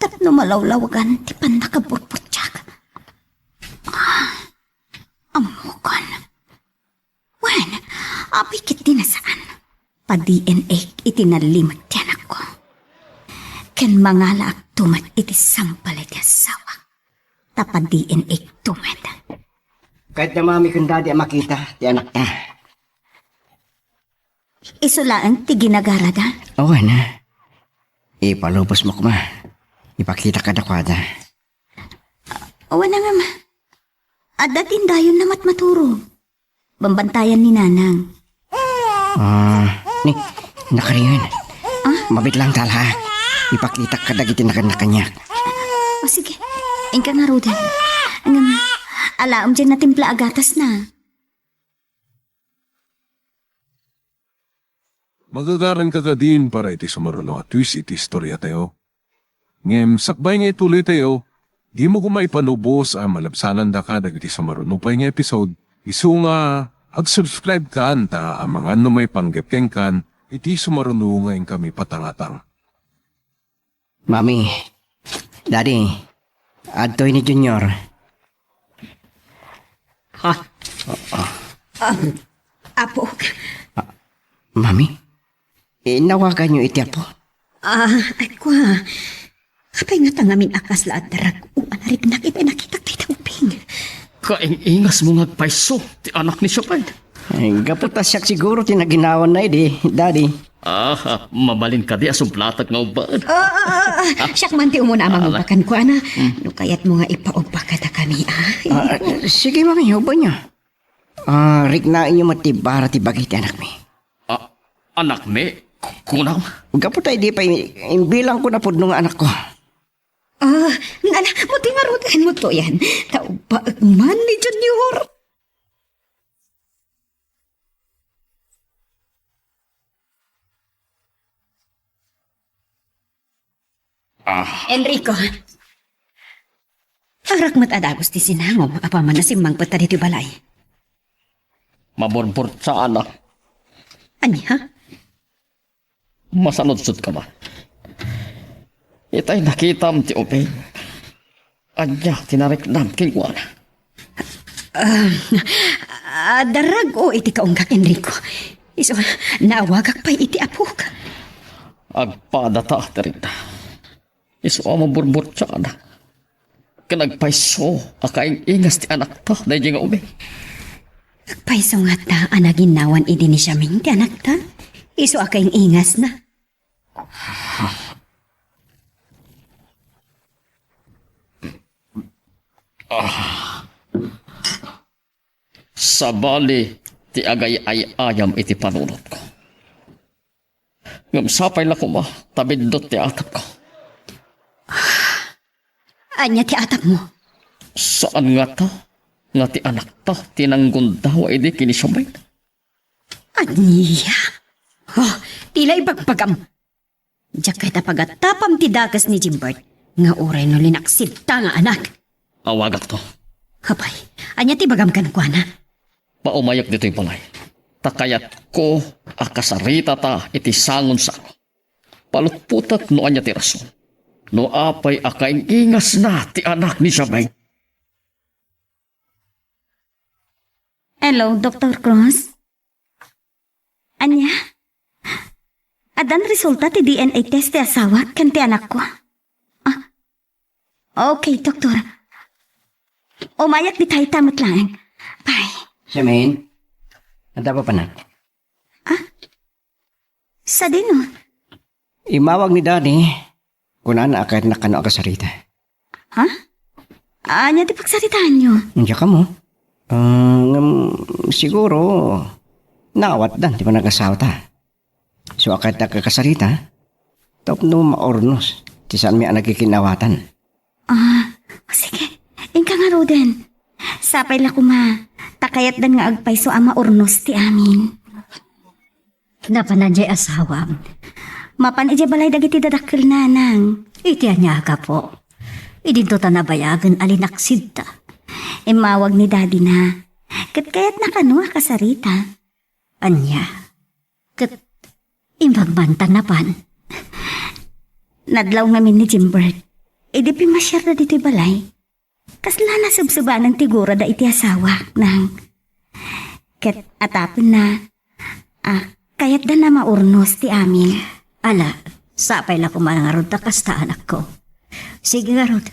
tapno malawlawagan ti pannakaburburtiak? Ah, ammokon. Wen, apay ket di nasaan. Pa-D N A iti nalimed ti anakko. Ken mangalaakto met iti sangbalay ti asawak. Ta pa-D N A to met. Kayatna, Mami ken Daddy a makita ti anakta. Isu laeng ti ginagarada? Awan. Ipalubosmo koma. Ipakita kadakuada. Awan, ngem. Adda tindayonna matmaturog. Bambantayan ni Nanang. Ah, ni, nakaringan. Ah? Mabit lang tala. Ipakitak kadagiti nakanakaniak. O sige, inka ngaruden. Ngem, alaem diay natimpla a gatasna. Magagaranka kadin para iti sumaruno a twist iti istoriatayo. Ngem sakbay nga ituloytayo, dimo koma ipalubos a malabsanandaka dagiti sumaruno pay nga episode, isu nga ag-subscribe kan ta amangan no maipanggep kenkan iti sumaruno nga inkami patangatang. Mami, Daddy, adtoy ni Junior. Ha? Ah, Apo. Mami, inawaganyo iti Apo? Ah, ay, kua. Apay ngata ngamin a kasla a darag-o a nariknak iti nakitak dayta ubing? Kaing-ingasmo nga agpayso ti anak ni Siopay. Ay, gapu ta siak siguro ti naginawanna idi, Daddy. Ah, mabalin kadi a sublatak nga ubbag? Ah, ah, ah, ah. Siak man ti umuna a mangubbakan, kuana. Hmm. No kayatmo nga ipaubba kadakami, ah. Ah, sige, Mami, ubbanyo. Ah, riknaenyo met ti bara ti bagi ti anakmi. Ah, anakmi? Kunam? Gapu ta idi pay imbilangko a pudno nga anakko. Ah, nana, mo ti ngarud, mo to yan. Ta ubbaek man ni Junior. Ah. Enrico, arak met a dagus ti sinangom, apaman a simmangpetka ditoy balay. Maburburtsaana. Ania? Masanudsodka man. Itay nakitam ti ubing. Ania ti nariknam kenkuana? Ah, ah, darag-o iti kaunggak, Enrico. Isu, naawagak pay iti apok. Agpadata ti rikna. Isu a maburburtsaana. Ken agpayso a kaing-ingas ti anakta daydi nga ubing. Agpayso ngata a naginnawan idi ni Siaming ti anakta? Isu a kaing-ingasna. Ah. Sabali ti agay-ay-ayam iti panunotko. Ngem sapay la koma ta biddut ti atapko. Ania ti atapmo? Saan ngata nga ti anakta ti nanggundawa idi ken ni Siaming? Ania? Oh, ti la ibagbagam. Diak kayat a pagatapam ti dakes ni Jimbert nga uray no linaksidta nga anak. Awagakto. Apay, ania ti ibagam kenkuana? Paumayek ditoy balay. Ta kayatko a kasaritata iti sangonsango. Palutpotek no ania ti rason. No apay a kaing-ingasna ti anak ni Siaming. Hello, Doktor Cruz? Ania? Addan resulta ti D N A test ti asawak ken ti anakko? Ah. Okay, Doktor. Umayak dita ita met laeng. Bye. Siaming, adda papanak? Ah? Sadino? Immawag ni Daddy. Kunana a kayatnak kano a kasarita. Ha? Ania ti pagsaritaanyo? Diak ammo. Ah, ngem, siguro, naawatdan ti panag-asawata. So, a kayatdak a kasarita, tapno maurnos ti saanmi a nagkikin-awatan. Ah, o sige. Inka ngaruden. Sapay la koma. Ta kayatdan nga agpayso a maurnos ti amin. Napanan jay asawam? Mapan idiay balay dagiti dadakkel, nanang. Iti ania a gapu? Idinto ta nabayagen a linaksidta. Immawag ni daddy na. Ket kayatna kano a kasarita. Ania? Ket imbag man ta napan? Nadlaw ngamin ni Jimbert. Idi pimmasiarda ditoy balay, kasla nasubsubanan ti gurada iti asawak, nang. Ket atapenna, a, kayatda a maurnos ti amin. Ala, sapay la koma ngarud ta kasta, anakko. Sige ngarud,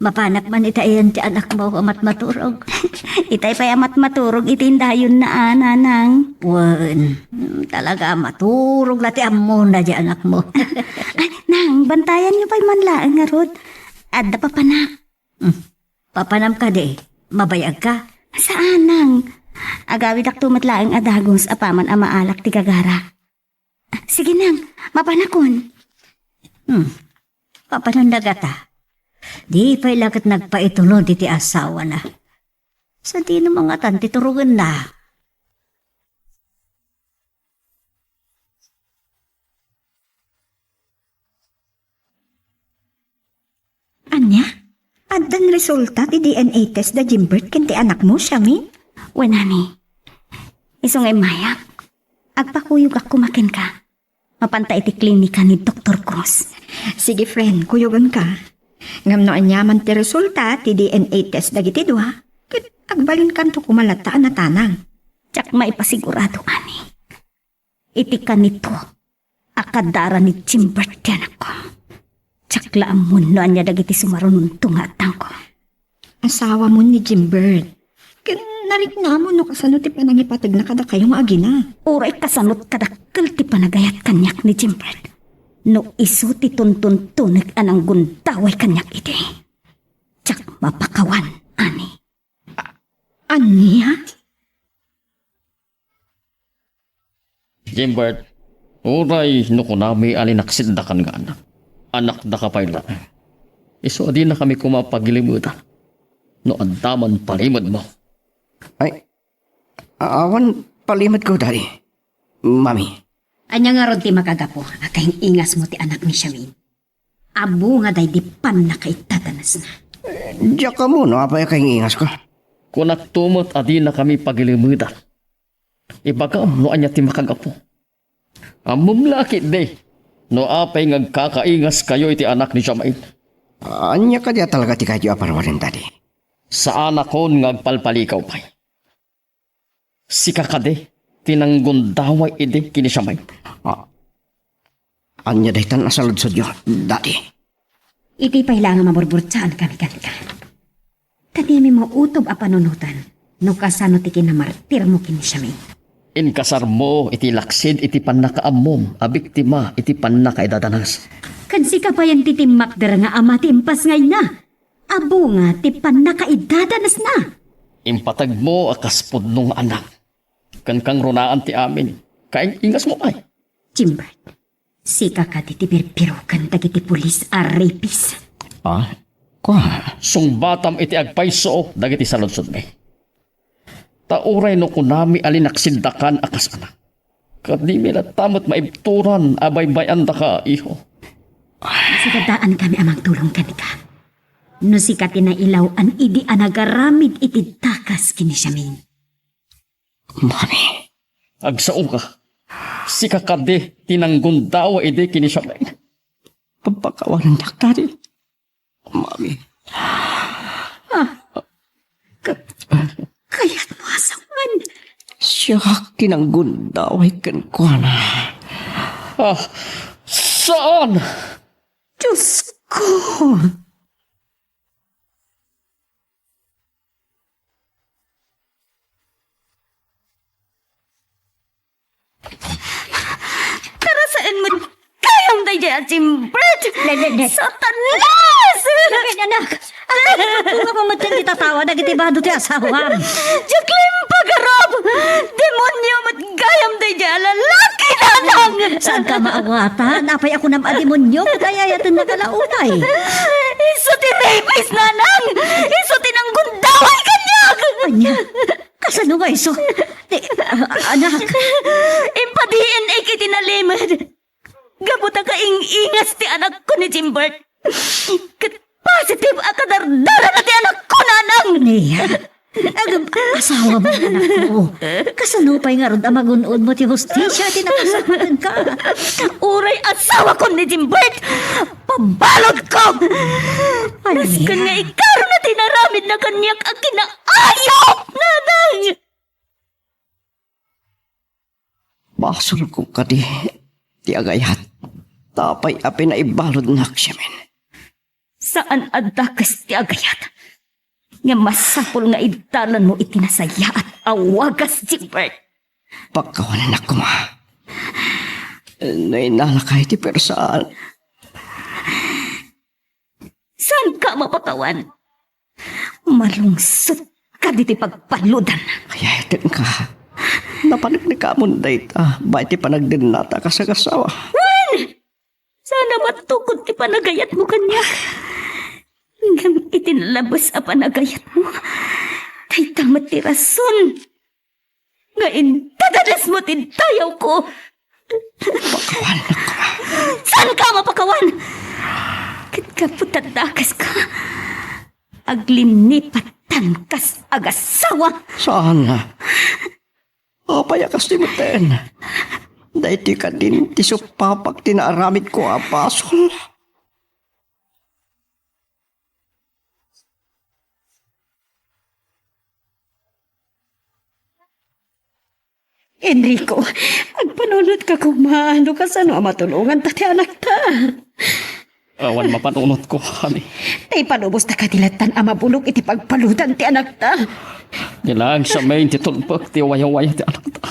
mapanak man ita iyan ti anakmo a matmaturog. Itay pay a matmaturog iti indayonna, nanang. Wen, mm, talaga a maturog la ti ammona ti anakmo. Ay, nang, bantayanyo pay man laeng ngarud. Adda papanak. Hmm. Papanam kadi? Mabayagka? Saan, nang. Agawidakto met laeng a dagus apaman a maalak ti gagarak. Sige, nang. Mapanakon. Hmm. Papananda gata. Di pay la ket nagpaitulod iti asawana. Sadino mangatan ti turongenna? Ania? Addan resulta ti D N A test da Jimbert ken ti anakmo, Charmaine? Wen, honey. Isu nga immayak, agpakuyogak koma kenka. Mapanta iti klinika ni Doktor Cruz. Sige, friend, kuyoganka. Ngem no aniaman ti resulta ti D N A test dagiti dua, ket agbalinkanto koma latta a natanang. Diak maipasigurado, honey. Iti kanito a kadara ni Jimbert ti anakko. Diak la ammon no ania dagiti sumarunonto nga atangko. Asawamon ni Jimbert. Ken nariknamon no kasano ti panangipategna kadakayo nga agina. Uray kasano ti kadakkel ti panagayat kaniak ni Jimbert. No isu ti tuntuntunek a nanggundaway kaniak idi. Diak mapakawan, honey. Ania? Jimbert, uray no kunami a linaksiddakan nga anak, anakdaka pay laeng. Isu a dinakami koma pagilimedan no adda man palimedmo. Ay, a-, awan palimedko, Daddy. Mami. Ania ngarud ti makagapu a kaing-ingasmo ti anak ni Charmaine? Abu nga daydi pannakaiddadanasna. Diak ammo no apay a kaing-ingasko. Kunakto met a dinakami pagilimedan. Ibagam no ania ti makagapu. Ammom la ketdi no apay nga agkakaingaskayo iti anak ni Charmaine. Ania kadi a talaga ti kayatyo a parwanen, Daddy? Saanakon nga agpalpalikaw pay. Sika kadi ti nanggundaway idi ken ni Charmaine? Ah, ania daytan a saludsodyo, Daddy? Iti pay la nga maburburtsaankami kenka. Kadimi mautob a panunotan no kasano ti kinamartirmo ken ni Charmaine. Inkasarmo iti laksid iti pannakaammom a biktima iti pannakaidadanas. Ken sika payen ti timmakder nga ama ti impasngayna. Abu nga ti pannakaidadanasna. Impategmo a kas pudno nga anak. Ken kangrunaan ti amin. Kaing-ingasmo pay. Jimbert, sika kadi ti birbiroken dagiti pulis a rapist. Ah, kua? Sungbatam iti agpayso dagiti saludsodmi. Ta uray no kunami a linaksiddakan a kas anak, kadimi latta met maibturan a baybay-andaka, iho. Sigurdaankami a mangtulong kenka. No sika ti nailaw-an idi a nagaramid iti dakas ken ni Charmaine. Mami. Agsaoka. Sika kadi ti nanggundaway idi ken ni Charmaine. Pagpakawanendak, Daddy. Mami. Ah, ka-, kayatmo a sawen? Siak ti nanggundaway kenkuana. Ah, saan? Diosko! Karasaen met gayam daydiay a Jimbert! Ne, ne, ne. Satanas! Ne, ne, anak! Ay, nga pamatyan ti tatawa dagiti bado ti asawam. Jacqueline Pagarop! Demonio met gayam daydiay a lalaki, nana! Saanka maawatan? Apay a kunam a demonio ket ay-ayatennaka la unay? Isu ti rapist, nanang! Isu ti nanggundaway kaniak! Ania? Kasano nga isu? Ti, a-, anak? Impa-D N A iti nalimed. Gapu ta kaing-ingas ti anakko ni Jimbert. Ket positive a kadardarana ti anakko, nanang! Nia? Agam-, asawa mo, anakko. Kasano pay ngarud a magun-od mo ti hustisia iti napasakbatenka? Uray asawakon ni Jimbert, pabaludko! Ania? Nasken nga ikaruna ti inaramidna kaniak a kinaayop, nanang! Basolko kadi ti agayat, ta apay a pinaibaludnak siamin. Saan a dakes ti agayat. Ngem masapul nga iddalanmo iti nasayaat a wagas, Jimbert. Pagkawanennak koma. No innalaka iti persaan. Saanka a mapakawan? Malungsot ka diti pagpaludan. Ay, ay, tenka. Napaneknekamon dayta, bay ti panagdennata kas agasawa. Wen! Saan a matukod ti panagayatmo kaniak. Ngem iti nalabes a panagayatmo, dayta met ti rason nga indadanesmo ti dayawko. Pakawannak koma. Saanka a mapakawan? Ket gapu ta dakeska, aglinipatan kas agasawa. Saan? Apay a kasta metten? Daytoy kadin ti suppapak ti naaramidko a basol. Enrico, agpanunotka koma no kasano a matulonganta ti anakta. Awan mapanunotko, honey. Ta ipalubosta kadi lattan a mabulok iti pagpaludan ti anakta. Di laeng siya main ti tulpek ti wayawaya ti anakta.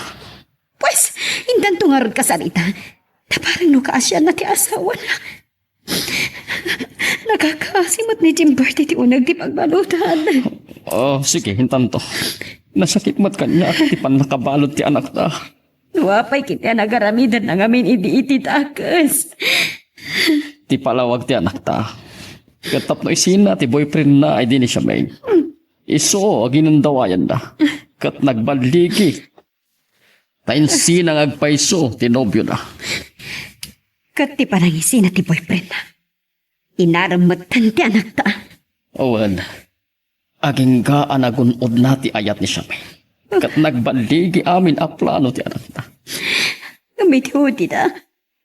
Pues, intanto ngarud kasarita. Ta bareng no kaasianna ti asawana. Nakakaasi met ni Jim Bertie ti uneg ti pagbaludan. Oh, sige, intanto. Nasakit met kaniak ti pannakabalud ti anakta. No apay ket ti nagaramidanna ngamin idi iti dakes. Ti palawag ti anakta. Ket tapno isina ti boyfriendna idi ni Charmaine. Isu a ginundawayanna. Ket nagballigi. Ta insina nga agpayso ti nobiona. Ket ti panangisina ti boyfriendna. Inarem metten ti anakta. Awan. Agingga a nagun-odna ti ayat ni Charmaine. Ket nagballigi amin a plano ti anakta. Ngem iti udina,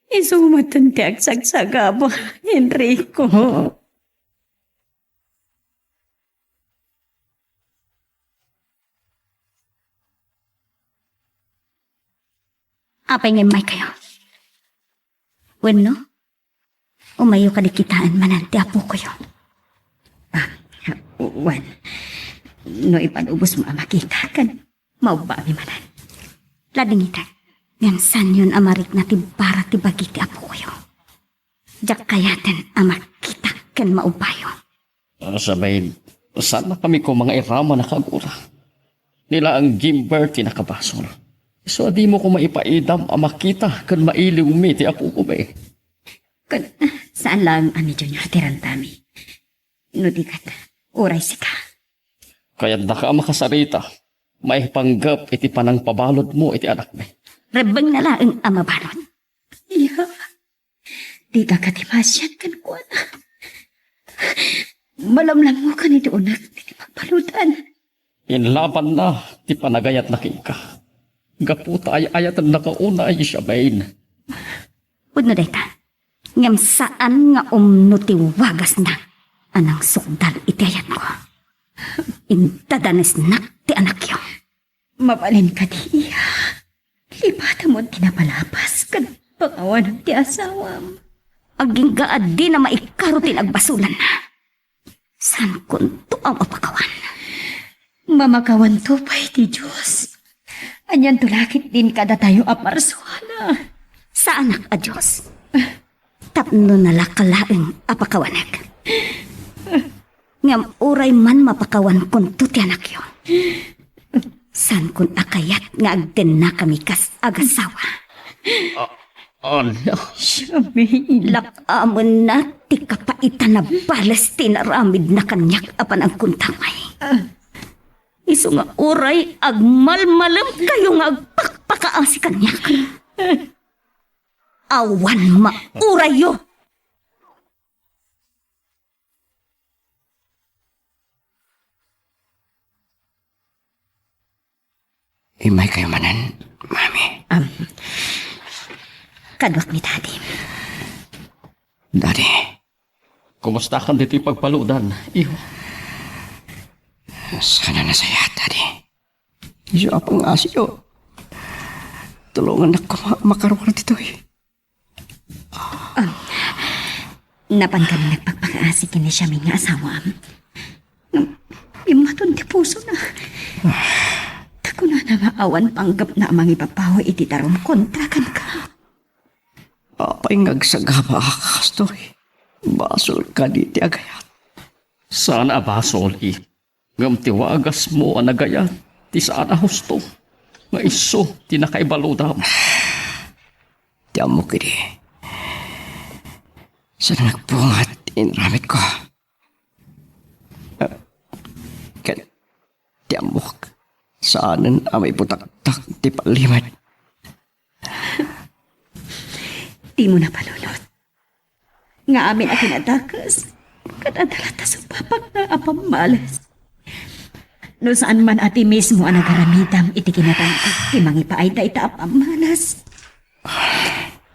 isu metten ti agsagsagaba, Enrico. Apay nga immaykayo? Wenno, umayyo kadi kitaen manen ti apokoyo? Ah, wen, no ipalubosmo a makita, ken maubbaami manen. Ladingitek, ngem saanyon a marikna ti bara ti bagi ti apokoyo. Diak kayaten a makita ken maubbayo. Ah, Charmaine, saannakami koma nga iraman a kagura. Ni laeng Jim Bertie ti nakabasol. Isu a dimo koma ipaidam a makita ken mailiwmi ti apokomi. Ken, saan laeng a ni Junior ti rantami. No di ket, uray sika. Kayatnaka a makasarita, maipanggep iti panangpabaludmo iti anakmi. Rebbengna laeng a mabalud. Iya, dika kadi masian kenkuana. Malamlammokan iti uneg ti pagbaludan. Inlabanna ti panagayatna kenka. Gapu ta ay-ayatennaka unay, Charmaine. Pudno dayta. Ngem saan nga umno ti wagasna a nangsukdal iti ayatko. Indadanesnak ti anakyo. Mabalin kadi, iya? Lipatamon ti napalabas ken pangawanan ti asawam. Agingga a dina maikaro ti nagbasolanna. Saankonto a mapakawan. Mamakawanto pay ti Dios. Anianto la ketdin kadatayo a parsuana? Saanak a Dios. Tapno nalaka laeng a pakawanek. Ngem uray man mapakawankonto ti anakyo. Saankon a kayat nga agdennakami kas agasawa. Ah, Ala. Shamina. Lak-amenna ti kapaitan a bales ti inaramidna kaniak a panagkuntangay. Isu nga uray agmalmalemkayo nga agpakpakaasi kaniak. Awan maurayyo. Immaykayo manen, Mami. Am, kaduak ni Daddy. Daddy. Kumustakan ditoy pagbaludan, iho? Saan a nasayaat, Daddy? Isu a pangngasiyo. Tulongannak koma a makaruar ditoy. Ah, napan kami nagpakpakaasi ken ni Shamin nga asawam. Ngem immaton ti pusona. Ta kunana nga awan panggepna a mangibabawi iti darum kontra kenka. Apay nga agsagaba a kastoy? Basol kadi ti agayat? Saan a basol, i. Ngem ti wagasmo a nagayat ti saan a husto nga isu ti nakaibaludam. Ti ammok idi, saan a nagbunga ti inaramidko. Ket ti ammok, saanen a maibutaktak ti pallimed. Dimo napanunot nga amin a kinadakes, ket adda latta supapakna a pammales. No saan man a ti mismo a nagaramidam iti kinatangkak ti mangipaay dayta a pammales,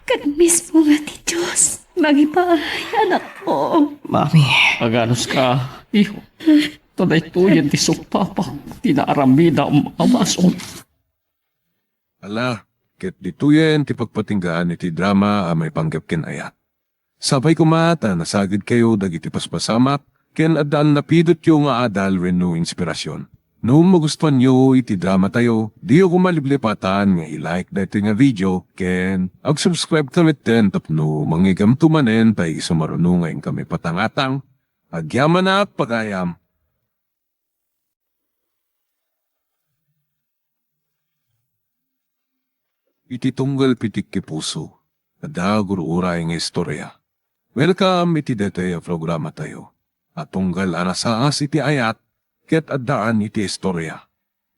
ket mismo nga ti Dios mangipaay, anakko. Mami. Aganuska, iho. Ta daytoyen ti supapak ti naaramidam a basol. Ala, ket ditoyen ti pagpatinggaan iti drama a maipanggep ken ayat. Sapay koma ta nasagidkayo dagiti paspasamak ken adda a napidotyo nga adal wenno inspirasyon. No magustuanyo iti dramatayo, diyo koma liplipatan nga i-like daytoy nga video ken ag-subscribe ka metten tapno mangigamto manen pay isumaruno nga inkami patangatang. Agyamanak pagayam. Iti tunggal pitikki puso, adda gur-uray nga istorya. Welcome iti daytoy a programatayo a tunggal a nasaas iti ayat ket addaan iti istorya.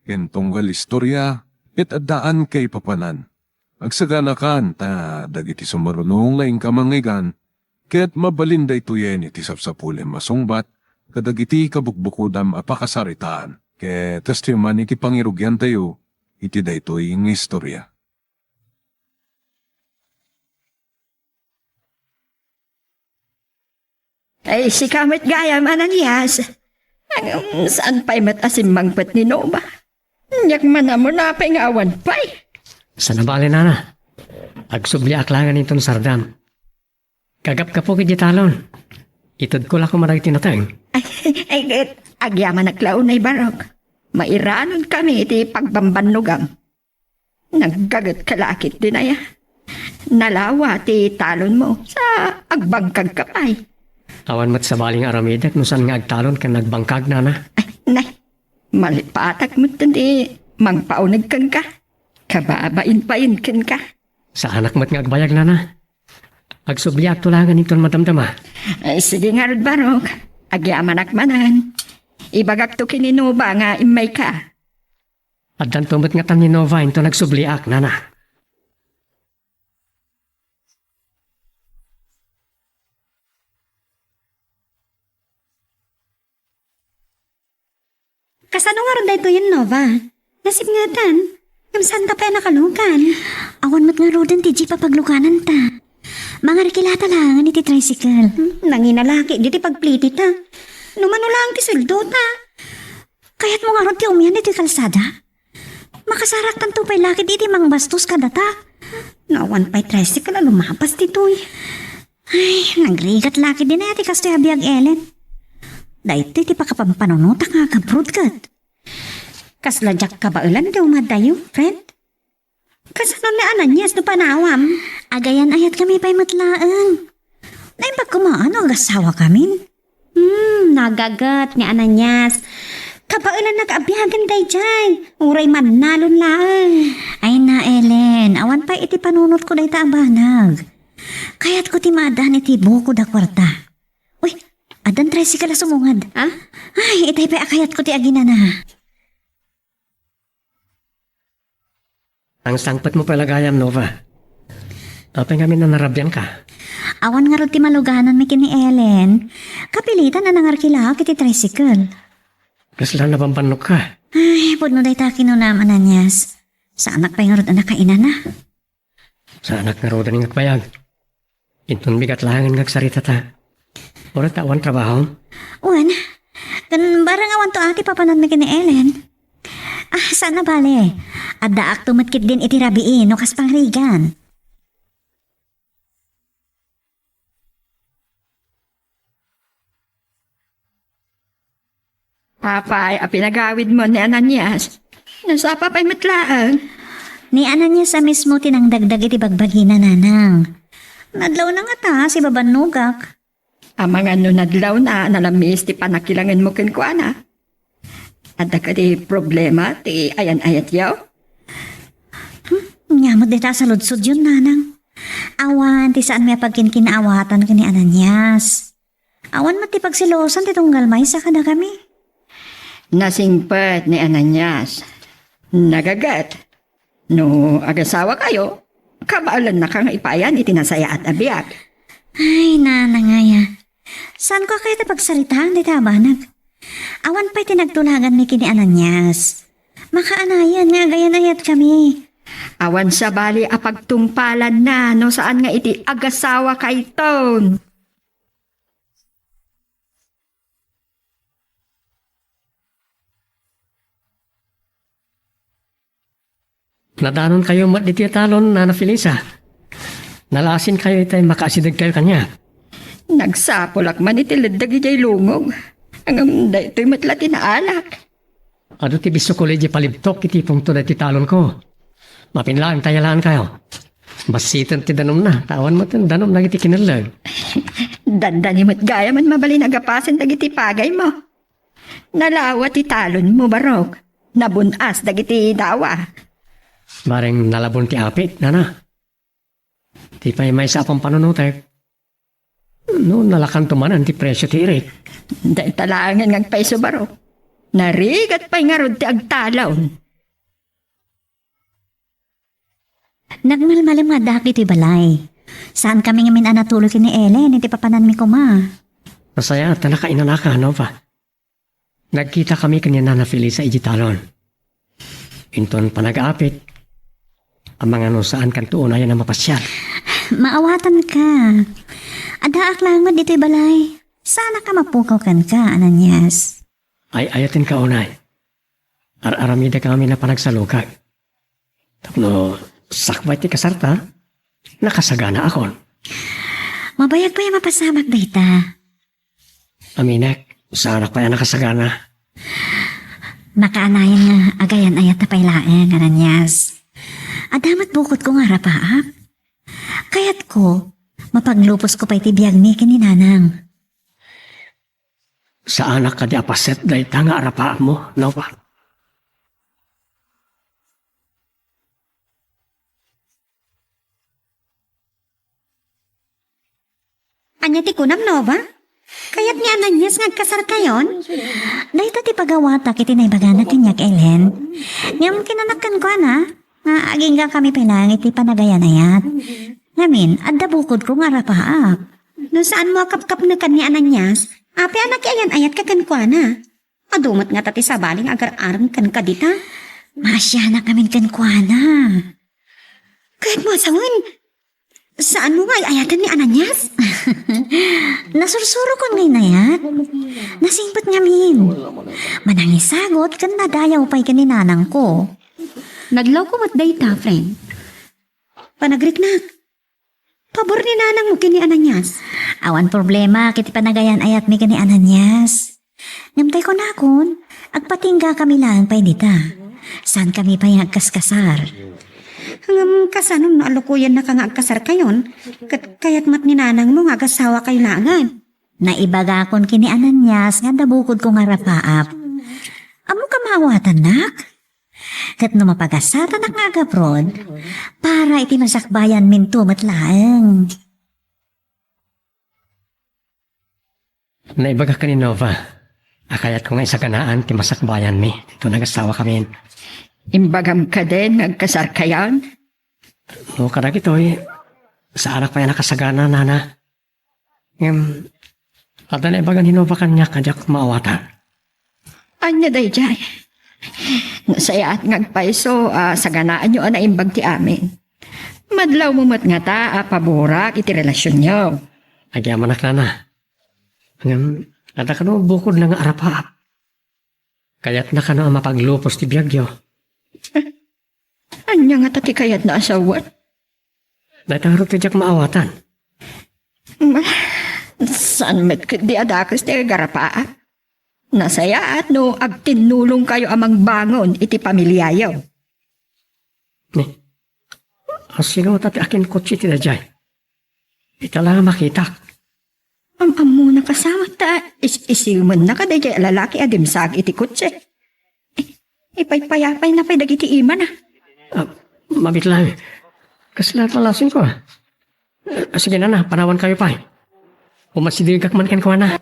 Ken tunggal istorya ket addaan kaipapanan. Agsaganakan ta dagiti sumaruno nga inka mangngeggan, ket mabalin daytoyen iti sapsapulem a sungbat kadagiti kabukbukodam a pakasaritaan. Ket kastoy man iti pangirugiantayo iti daytoy nga istorya. Ay, sika met gayam, Ananias. Ngem saan pay met a simmangpet ni Nova? Aniak man a, apay nga awan pay? Saan a bale, nana. Agsubliak laengen inton sardam. Gagapgapok iti talon. Itedko la koma dagiti nateng. Ay, ay, agyamanak la unay, Barok. Mairanon kami iti pagbambannogam. Naggaget ka la ketdin aya. Nalawa ti talonmo, sa agbangkagka pay. Awan met sabali nga aramidek no saan nga agtalon ken agbangkag, nana. Ay, nay. Malpatak met ti mangpauneg kenka. Kababain pay kenka. Saanak met nga agbayag, nana. Agsubliakto laengen inton madamdama. Ay, sige ngarud, Barok. Agyamanak manen. Ibagakto ken ni Nova nga immayka. Addanto met ngatan ni Nova inton agsubliak, nana. Kasano ngarud daytoyen, Nova? Nasipngatan. Ngem saanta pay a nakalukan. Awan met ngaruden ti jeep a paglukananta. Mangarikilata laengen iti tricycle. Hmm, nangina la ketdi ti pagplitita. No mano laeng ti sueldota. Kayatmo ngarud ti umian ditoy kalsada? Makasaraktanto pay la ketdi iti mangbastos kadata. No awan pay tricycle a lumapas ditoy. Ay, nagrigat la ketdin aya ti kastoy a biag, Ellen. Daytoy ti pakapampanunota nga agabrod ket. Kasla diak kabaelan ti umadayo, friend? Kasano ni Ananias no panawam? Agayan-ayatkami pay met laeng. Naimbag koma no agasawakamin. Hmm, nagaget ni Ananias. Kabaelannak a biagen daydiay. Uray mannalon laeng. Ay na, Ellen, Awan pay iti panunotko dayta a banag. Kayatko ti maaddaan iti bukod a kuarta. Uy, addan tricycle a sumungad. Ha? Ay, itay pay a kayatko ti aginana. Ang sangpetmo pay la gayam, Nova. Apay ngamin a narabianka? Awan ngarud ti malugananmi ken ni Ellen. Kapilitan a nangarkilaak iti tricycle. Kasla nabambannogka? Ay, pudno dayta kinunam, Ananias. Saanak pay ngarud a nakainana. Saanak ngarud a nangagbayag. Inton bigat laengen nga agsaritata. Uray ta awan trabaho? Wen, ken bareng awanto a ti papananmi ken ni Ellen. Ah, saan a bale. Addaakto met ketdin iti rabii no kas pangrigan. Apay a pinagawidmo ni Ananias? Nasapa pay met laeng. Ni Ananias a mismo ti nangdagdag iti bagbagina, nanang. Nadlawna ngata, sibabannogak. Amangan no nadlawna, nalammis ti pannakilangenmo kenkuana. Adda kadi problema ti ayan-ayatyo? Hmm, ania met dayta a saludsodyon, nanang. Awan ti saanmi a pagkinkinaawatan ken ni Ananias. Awan met ti pagselosan ti tunggal maysa kadakami. Nasingpet ni Ananias. Nagaget. No agasawakayo, kabaelannaka nga ipayan iti nasayaat a biag. Ay, nanang aya. Saanko a kayat a pagsaritaen dayta a banag. Awan pay ti nagtulaganmi ken ni Ananias. Makaanayan nga agayan-ayatkami. Awan sabali a pagtungpalanna no saan nga iti agasawakayton. Nadanonkayo met ditoy a talon, Nana Felisa. Nalasinkayo itay makaasidegkayo kaniak. Nagsapulak man iti leddek idiay lungog. Ngem daytoy met la ti naalak. Adu ti bisukol idiay palibtok iti pungto daytoy talonko. Mapinlaeng ta yalaenkayo. Basiten ti danumna, ta awan met danum dagiti kinelleg. Dandani met gayam a mabalin a gapasen dagiti pagaymo. Nalawa ti talonmo, barok. Nabun-as dagiti dawa. Bareng nalabon ti apit, nana. Ti pay maysa a pampanunotek, no nalakanto manen ti presio ti irik. Dayta laengen nga agpayso, barok. Narigat pay ngarud ti agtalon. Nagmalmalem nga addaak ditoy balay. Saankami ngamin a natuloy ken ni Ellen iti papananmi koma. Nasayaat ta nakainanaka, Nova. Nagkitakami ken ni Nana Felisa idiay talon. Inton panag-aapit, amangan no saankanto unayen a mapasiar. Maawatanka. Addaak laeng met ditoy balay. Saanak a mapukaw kenka, Ananias. Ay-ayatenka unay. Ar-aramidek amin a panagsalukag. Tapno sakbay ti kasarta, nakasaganaakon. Mabayag pay a mapasamak dayta. Aminek, saanak pay a nakasagana. Makaanayan nga agayan-ayat ta pay laeng, Ananias. Adda met bukodko nga arapaak. Kayatko, mapagluposko pay ti biagmi ken ni Nanang. Saanak kadi a paset dayta nga arapaakmo, Nova? Ania ti kunam, Nova? Kayat ni Ananias nga agkasarkayon? Dayta ti pagawatak iti naibagana kaniak, Ellen. Ngem kinanak kenkuana, nga agingga kami pay laeng iti panagayan-ayat. Ngamin, adda bukodko nga arapaak. No saanmo a kapkapnekan ni Ananias, apay a nakiayan-ayatka kenkuana? Adu met ngata ti sabali nga agar-arem kenka dita. Maasianakamin kenkuana. Kayatmo a sawen, saanmo nga ay-ayaten ni Ananias? Nasursurokon nga inayat. Nasingpet ngamin. Manangisagut ken nadayaw pay ken ni nanangko. Nadlawko met dayta, friend. Panagriknak. Pabor ni nanangmo ken ni Ananias. Awan problema iti panagayan-ayatmi ken ni Ananias. Ngem tay kunakon, agpatinggakami laeng pay dita. Saankami pay nga agkaskasar. Ngem kasano no alukuyannaka nga agkasarkayon, ket kayat met ni nanangmo nga agasawakayo laengen? Naibagakon ken ni Ananias nga adda bukodko nga arapaak. Ammok a maawatannak? Ket no mapagasatanak nga agabroad, para iti masakbayanminto met laeng. Naibagak ken ni Nova a kayatko nga isaganaan ti masakbayanmi ditoy nagasawakamin. Imbagam kadin nga agkasarkayon? No kadagitoy, saanak pay a nakasagana, nana. Ngem, adda naibaga ni Nova kaniak a diak maawatan. Ania daydiay? Nasayaat nga agpayso a saganaanyo a naimbag ti amin. Madlawmo met ngata a paborak iti relasionyo. Agyamanak, nana. Ngem, adda kano bukodna nga arapaap. Kayatna kano a mapaglupos ti biagyo. Ania ngata ti kayatna a sawen? Dayta ngarud ti diak maawatan. Ma, saan met ketdi a dakes ti agarapaap? Nasayaat no agtinnulongkayo a mangbangon iti pamiliayo. Ni, asino ta ti akinkotse ti daydiay? Ita la makitak. Am-ammona kasta met ta is-, isimennaka daydiay a lalaki a dimsaag iti kotse. I-, ipaypayapayna pay dagiti imana. Ah, mabiit laeng. Kasla palasinko, ah. Ah, sige, nana, panawankayo pay. Umasidegak man kenkuana.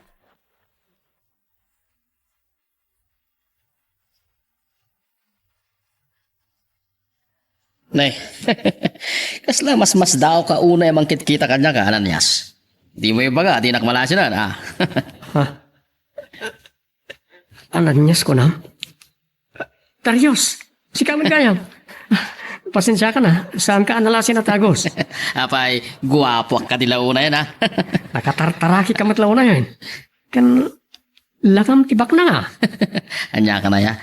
Ne. Kasla masmasdaawka unay a mangkitkita kaniak, Ananias. Dimo ibaga a dinak malasinan, a? Ha? Ananias, kunam? Darius, sika met gayam. Pasensiakan a, saanka a nalasin a tagus. Apay, guapoak kadi la unayen, a? Nakatartarakika met la unayen. Ken langam ti baknang, a? Ania kano aya?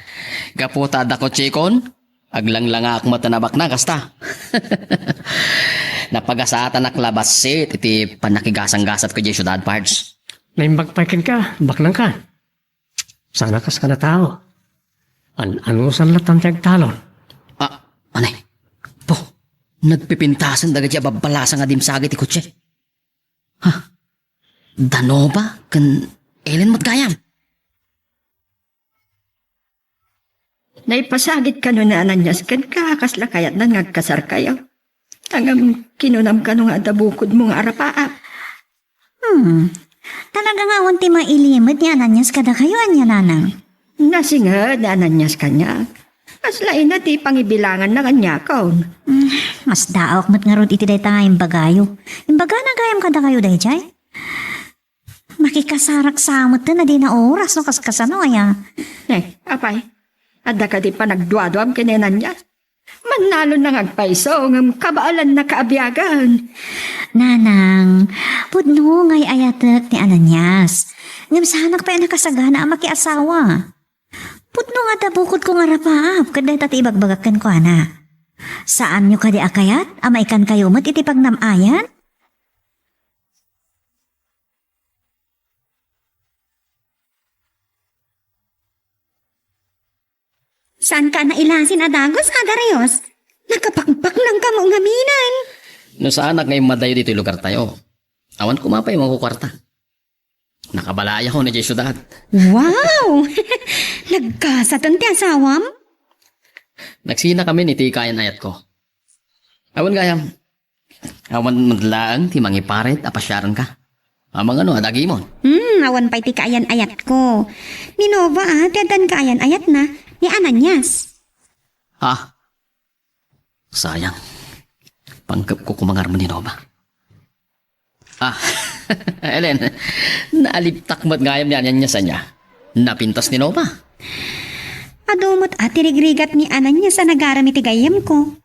Gapu ta adda kotsekon, aglanglangaak met a nabaknang kasta. Napagasatanak la bassit iti pannakigasanggasatko idiay siudad, Pards. Naimbag pay kenka, baknangkan. Saan a kas kada tao. An-, anusan latta ti agtalon? Ah, anay. Po, nagpipintasen dagiti ababbalasang a dimsaag iti kotse. Ha? Da Nova ken Ellen met gayam. Naipasagid kano ni Ananias kenka a kasla kayatnan nga agkasarkayo? Ngem kinunam kano nga adda bukodmo nga arapaap? Hmm. Talaga nga awan ti mailimed ni Ananias kadakayo, ania, nanang? Nasinged ni Ananias kaniak. Kasla ina ti pangibilanganna kaniakon. Hmm, masdaawak met ngarud iti dayta nga imbagayo. Imbagana gayam kadakayo daydiay? Makikasarak sa metten a dina oras no kaskasano aya. Eh, apay, adda kadi panagduaduam ken ni Ananias? Mannalonna nga agpayso ngem kabaelannaka a biagen. Nanang, pudno nga ay-ayatek ni Ananias. Ngem saanak pay a nakasagana a makiasawa. Pudno nga adda bukodko nga arapaap ket dayta ti ibagbagak kenkuana. Saanyo kadi a kayat a maikankayo met iti pagnam-ayan? Saanka a nailasin a dagus, a Darius? Nakabakbaknangkamo ngamin. No saanak nga immadayo ditoy lugartayo, awan koma pay makukuarta. Nakabalayak idiay siudad. Wow! Nagkasaten ti asawam? Nagsinakamin iti kaayan-ayatko. Awan gayam, awan met laeng ti mangiparit a pasiarenka. Amangan no adda agimon. Hmm, awan pay ti kaayan-ayatko. Ni Nova, a, ti addan kaayan-ayatna, ni Ananias. Ah, sayang. Pangkepko koma ngarud ni Nova. Ah, Ellen, naalibtak met gayam ni Ananias ania. Napintas ni Nova. Adu met a ti rigrigat ni Ananias a nagaram iti gayyemko.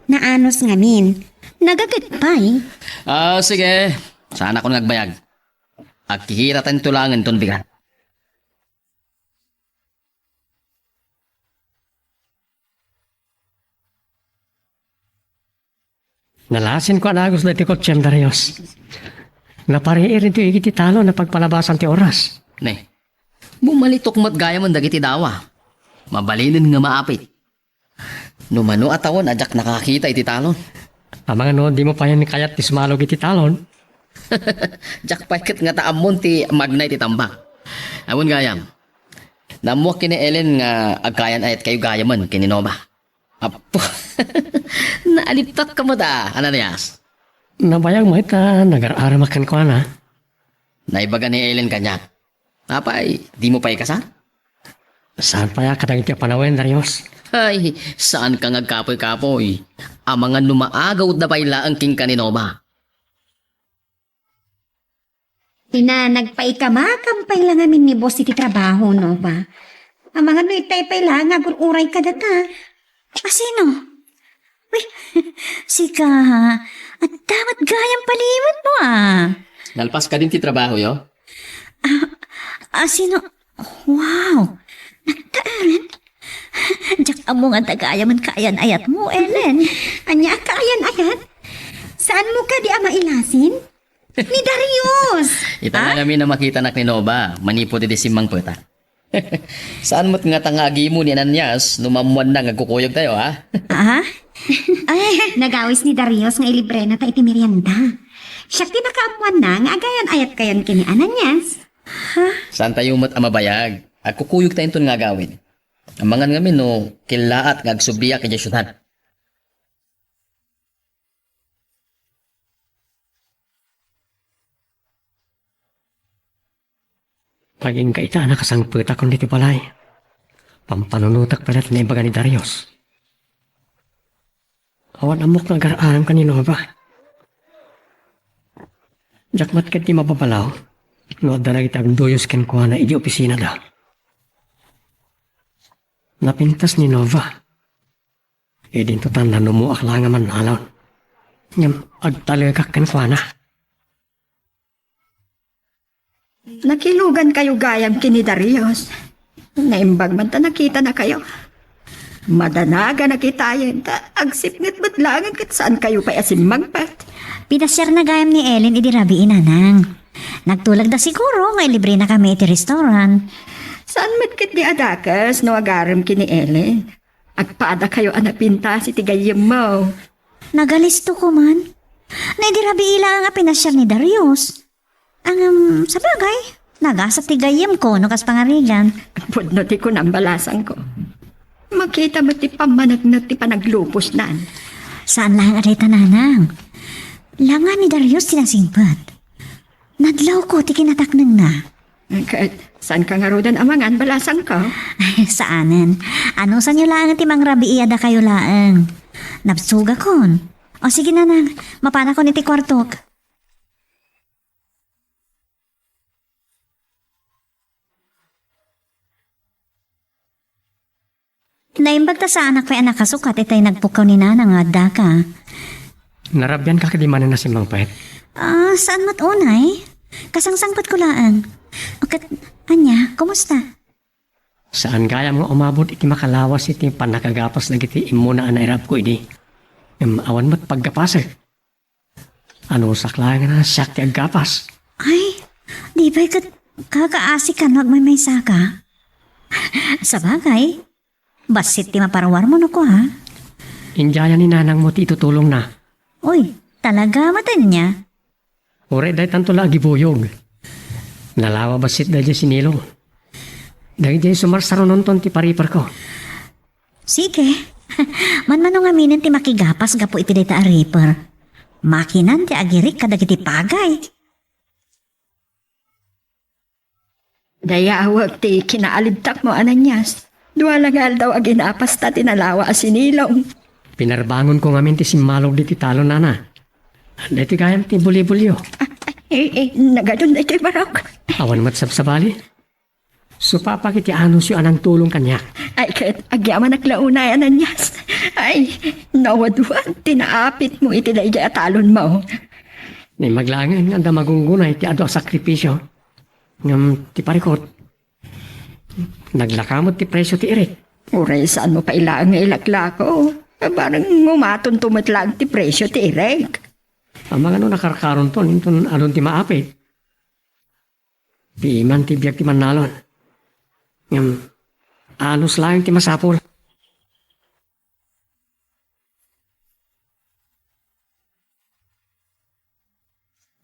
Naanus ngamin. Nagaget pay. Ah, sige. Saanakon nga agbayag. Agkikitatanto laengen ton bigat. Nalasinko a nagus daytoy kotsem, Darius. Napariir ditoy iti talon a pagpalabasan ti oras. Ne, bumalitok met gayamen dagiti dawa. Mabalinen nga maapit. No mano a tawen a diak nakakita iti talon. Amangan no dimo payen kayat ti sumalog iti talon. Diak pay ket ngata ammon ti magna iti tambak. Awan gayam. Naammoak ken ni Ellen nga agkaayan-ayatkayo gayamen ken ni Nova. Apo, naalibtak ka met, Ananias. Nabayag met ta nagar-aramak kenkuana. Naibaga ni Ellen kaniak. Apay, dimo pay ikasar? Saan pay a kadagiti a panawen, Darius? Ay, saan ka nga agkapoy-kapoy. Amangan no maagawda pay laeng kenka ni Nova. Ina, nagpaikamakam pay la ngamin ni boss iti trabaho, Nova. Amangan no itay pay la nga agur-uray kadata. Asino? Uy, sika, ha? Adda met gayam paliwetmo, a. Nalpas kadin ti trabahoyo? Ah, asino? Wow! Nagtaen? Diak ammo nga adda gayamen kaayan-ayatmo, Ellen. Ania a kaayan-ayat? Saanmo kadi a mailasin? Ni Darius! Ita nga ngamin a makitanak ni Nova, manipud idi simmangpetak. Saan met ngata nga agimo ni Ananias no maammoanna nga agkukuyogtayo, a? Ah? Ay, nagawis ni Darius nga ilibrena ta iti merienda. Siak ti nakaammoanna nga agayan-ayatkayon ken ni Ananias. Ha? Saantayo met a mabayag. Agkukuyogtayo inton nga agawid. Amangan ngamin no kellaat nga agsubliak idiay siudad. Agingga ita a nakasangpetakon ditoy balay. Pampanunotak pay la ti naibaga ni Darius. Awan ammok nga agar-aramka ni Nova. Diak met ketdi mababalaw no adda dagiti agduyos kenkuana idiay opisinada. Napintas ni Nova. Idinto ta nanumoak la nga mannalon. Ngem agtalekak kenkuana. Nakilugankayo gayam ken ni Darius. Naimbag man ta nakitanakayo. Madanaganak itayen ta agsipnget met laengen ket saankayo pay a simmangpet. Pinasiarna gayam ni Ellen idi rabii, nanang. Nagtulagda siguro nga ilibrenakami iti restaurant. Saan met ketdi a dakes no agarem ken ni Ellen. Agpadakayo a napintas iti gayyemmo. Nagalisto koman. Idi rabii laeng a pinasiar ni Darius. Ngem, sabagay, nagasat ti gayyemko no kas pangarigan. Pudno ti kunam, balasangko. Makita met ti pammaneknek ti panaglupos nan. Saan laeng a dayta, nanang. Langa ni Darius ti nasingpet. Nadlawko ti kinataknenna. Ket saanka ngaruden a mangan, balasangko? Saanen. Anusanyo laeng ti mangrabii a dakayo laeng. Nabsogakon. O sige, nanang, mapanakon iti kuartok. Naimbag ta saanak pay a nakasukat itay nagpukkaw ni nanang nga addaka. Narabianka kadi manen a simmangpet? Ah, saan met unay? Kasangsangpetko laeng. O ket, ania, kumusta? Saan gayam nga umabot iti makalawas iti pannakagapas dagiti immuna a nairabko idi. Ngem awan met paggapasek. Anusak laeng a siak ti aggapas. Ay, di pay ket kakaasikan no agmaymaysaka? Sabagay, bassit ti maparuarmo no kua. Indiayan ni nanangmo ti itutulongna. Uy, talaga met ania? Uray daytanto la agibuyog. Nalawa bassit daydiay sinilong. Daydiay sumarsarunonton ti pariperko. Sige. Manmano ngaminen ti makigapas gapu iti dayta a riper. Makinan ti agirik kadagiti pagay. Dayawek ti kinaalibtakmo, Ananias. Dua la nga aldaw a ginapasta ti nalawa a sinilong. Pinarbangonko ngamin ti simmalog diti talon, nana. Daytoy gayam ti bulibulyo. Ah, eh, eh, nagadun daytoy barok. Awan met sabsabali. Supapak iti anusyo a nangtulong kaniak. Ay, ket agyamanak la unay, Ananias. Ay, nawadwad ti naapitmo iti daydiay a talonmo. Naimbag laengen nga adda magungguna iti adu a sakripisio. Ngem ti parikut, naglaka met ti presio ti irik. Uray saanmo pay laeng nga ilaklako. Bareng umatonto met laeng ti presio ti irik. Amangan no nakarkaronton inton adun ti maapit. Piman ti biag ti mannalon. Ngem, anus laeng ti masapul.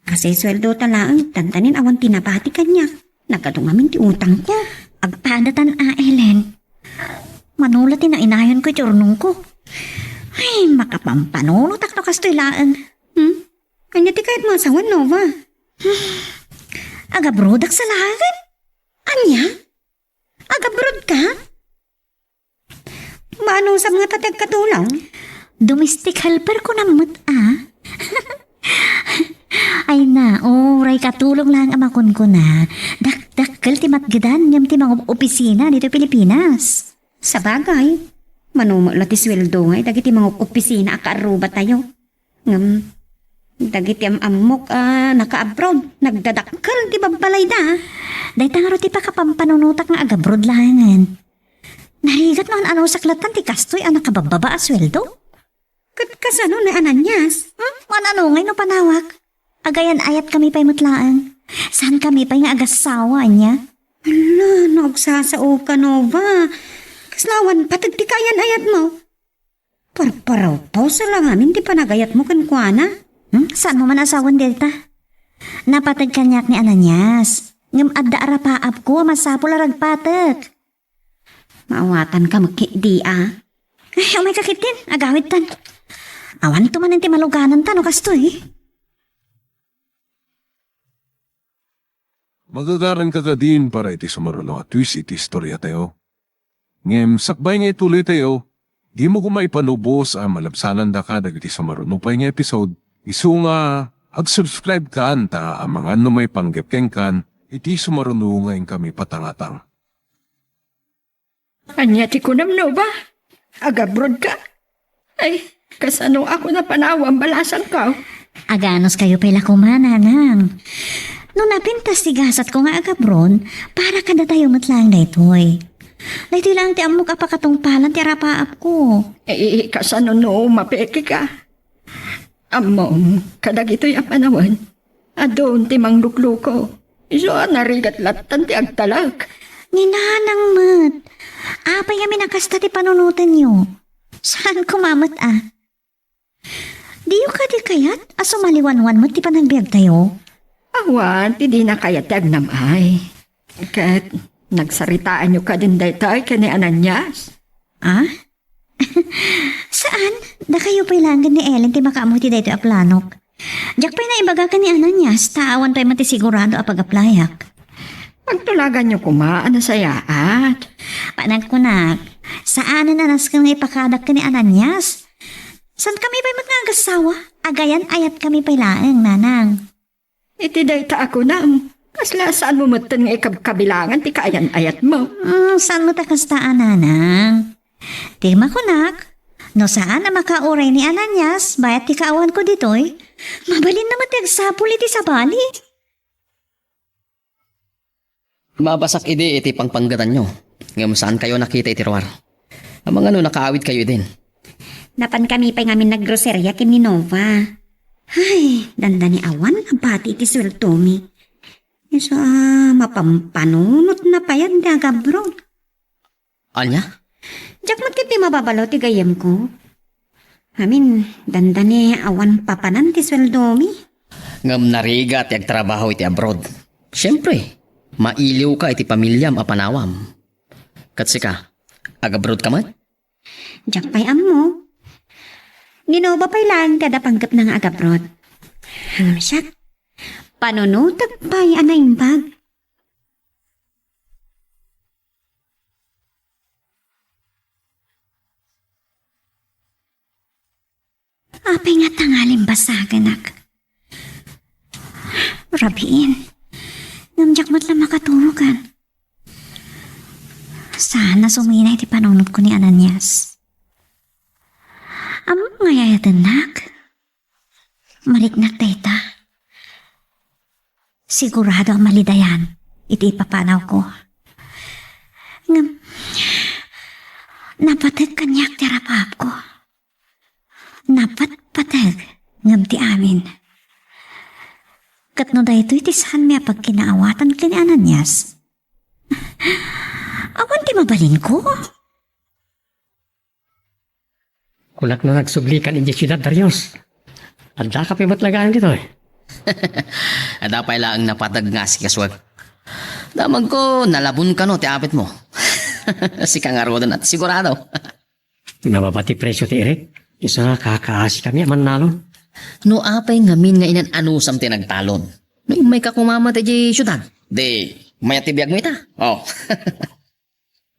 Kasay sueldo ta laeng, tantanin awan ti nabati kaniak. Nagadu ngamin ti utangko. Agpadatan a, Ellen. Mano la ti nainayonko iti urnongko. Makapampanunotak no kastoy laeng. Hmm? Ania ti kayatmo a sawen, Nova? Agabrodak sa laengen? Ania? Agabroad ka? Maanusam ngata ti agkatulong? Domestic helper ko nammet, ah. Ay na, uray katulong lang a makunkuna. Dakdakkel ti matgedan ngem ti mangopisina ditoy Pilipinas. Sabagay, mano met la ti sueldo nga dagiti mangopisina a kaarrubatayo. Ngem, dagiti am-ammok a naka-abroad, nagdadakkel ti babbalayda. Dayta ngarud ti pakapampanunotak nga agabroad laengen. Narigat no an-anusak lattan ti kastoy a nakababbaba a sueldo? Ket kasano ni Ananias? Hmm? Wan-ano ngay no panawak? Agayan-ayat kami pay met laeng. Saan kami pay nga agassawa, ania? Hala, no agsasaoka, Nova. Kasla awan pateg ti kaayan-ayatmo. Parparawpaw sa langamin ti panagayatmo kenkuana. Hmm? Saanmo man a sawen dayta? Napateg kaniak ni Ananias. Ngem adda arapaapko a masapul a ragpatek. Maawatanka met ketdi a. Ay, umayka ketdin, agawidtan. Awanto manen ti malugananta no kastoy. Magagaranka kadin para iti sumaruno a twist iti istoriatayo. Ngem sakbay nga ituloytayo, dimo koma ipanubos a malabsanandaka dagiti sumaruno pay nga episode, isu nga ag-subscribe kan ta amangan no maipanggep kenkan iti sumaruno nga inkami patangatang. Ania ti kunam, Nova? Agabroad ka? Ay, kasano a kuna panawam, balasangko? Aganuskayo pay la koma, nanang. No napintas ti gasatko nga agabroad, para kadatayo met laeng daytoy. Daytoy laeng ti ammok a pakatungpalan ti arapaapko. Eh, kasano no mapekeka? Ammom, kadagitoy a panawen, adun ti manglukluko. Isu a narigat lattan ti agtalek. Ni nanang met. Apay ngamin a kasta ti panunotenyo? Saan koma met a? Diyo kadi kayat a sumaliwanwan met ti panagbiagtayo? Awan ti dina kayat ti agnam-ay. Ket nagsaritaanyo kadin daytoy ken ni Ananias? Ah? Saan? Dakayo pay laeng ken ni Ellen ti makaammo iti daytoy a planok. Diak pay naibaga ken ni Ananias, ta awan pay met ti sigurado a pag-applyak. Pagtulaganyo koma a nasayaat. Panagkunak, saanen a nasken nga ipakadak ken ni Ananias. Saan kami pay met nga agassawa? Agayan-ayat kami pay laeng, nanang. Iti dayta a kunam, kasla saanmo metten nga ikabkabilangan ti kaayan-ayatmo? Mm, saan met a kasta a, nanang? Ti makunak, no saan a makauray ni Ananias, bayat ti kaawanko ditoy, mabalinna met ti agsapul iti sabali. Mabasak idi iti pangpanggetanyo, ngem saankayo nakita iti ruar. Amangan no nakaawidkayo idin. Napankami pay ngamin naggroseria ken ni Nova. Ay, dandani awan a bati iti sueldomi. Isu a mapampanunotna pay a agabroad. Ania? Diak met ketdi mababalo ti gayyemko. Amin, dandani awan papanan ti sueldomi. Ngem narigat ti agtrabaho iti abroad. Siempre, mailiwka iti pamiliam a panawam. Ket sika, agabroad ka met? Diak pay ammo. Ni Nova pay laeng ti adda panggepna nga agabroad. Ngem siak, panunotek pay a naimbag. Apay nga tangalim basagenak? Rabiin. Ngem diak met la makaturogan. Saan a sumina iti panunotko ni Ananias. Ammom nga ay-ayatennak? Mariknak dayta. Sigurado a malidayan iti ipapanawko. Ngem, napateg kaniak ti arapaapko. Napatpateg ngem ti amin. Ket no daytoy ti saanmi a pagkinaawatan ken ni Ananias, awan ti mabalinko. Kunak no nagsublikan idiay siudad, Darius. Addaka pay met laeng ditoy. Adda pay laeng napateg nga asikasuek. Damagko, nalabon kano ti apitmo. Sika ngaruden a ti sigurado. Nababa ti presio ti irik? Isu nga kakaasikami a mannalon. No apay ngamin nga inan-anusam ti nagtalon? No immayka koma met idiay siudad, di mayat ti biagmo ita. Oh.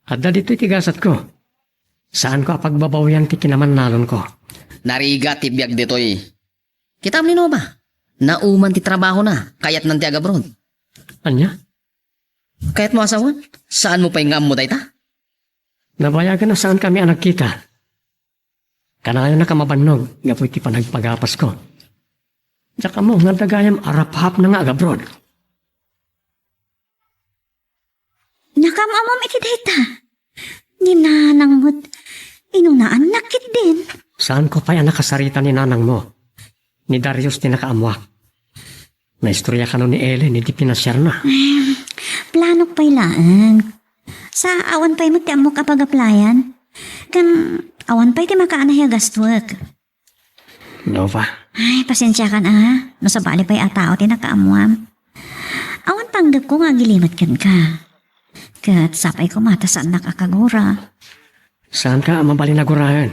Adda ditoy ti gasatko. Saanko a pagbabawian ti kinamannalonko. Narigat ti biag ditoy. Kitam ni Nova. Nauman ti trabahona, kayatnan ti agabroad. Ania? Kayatmo a sawen? Saanmo pay nga ammo dayta? Nabayagen a saankami a nagkita. Kanayonnak a mabannog gapu iti panagpagapasko. Diak ammo nga adda gayam a rapapna nga agabroad. Nakaam-amam iti dayta. Ni nanang met, inunaannak ketdin. Saanko pay a nakasarita ni nanangmo. Ni Darius ti nakaammoak. Naistorya kano ni Ellen iti pinasiarna. Em, planok pay laeng. Sa awan pay met ti ammok a pagaplayan. Ken awan pay ti makaanay a gastuek. Nova. Ay, pasensiakan a. No sabali pay a tao ti nakaammoam. Awan panggepko nga agilimed kenka. Ket sapay koma ta saannak a kagura. Saanka a mabalin a guraen.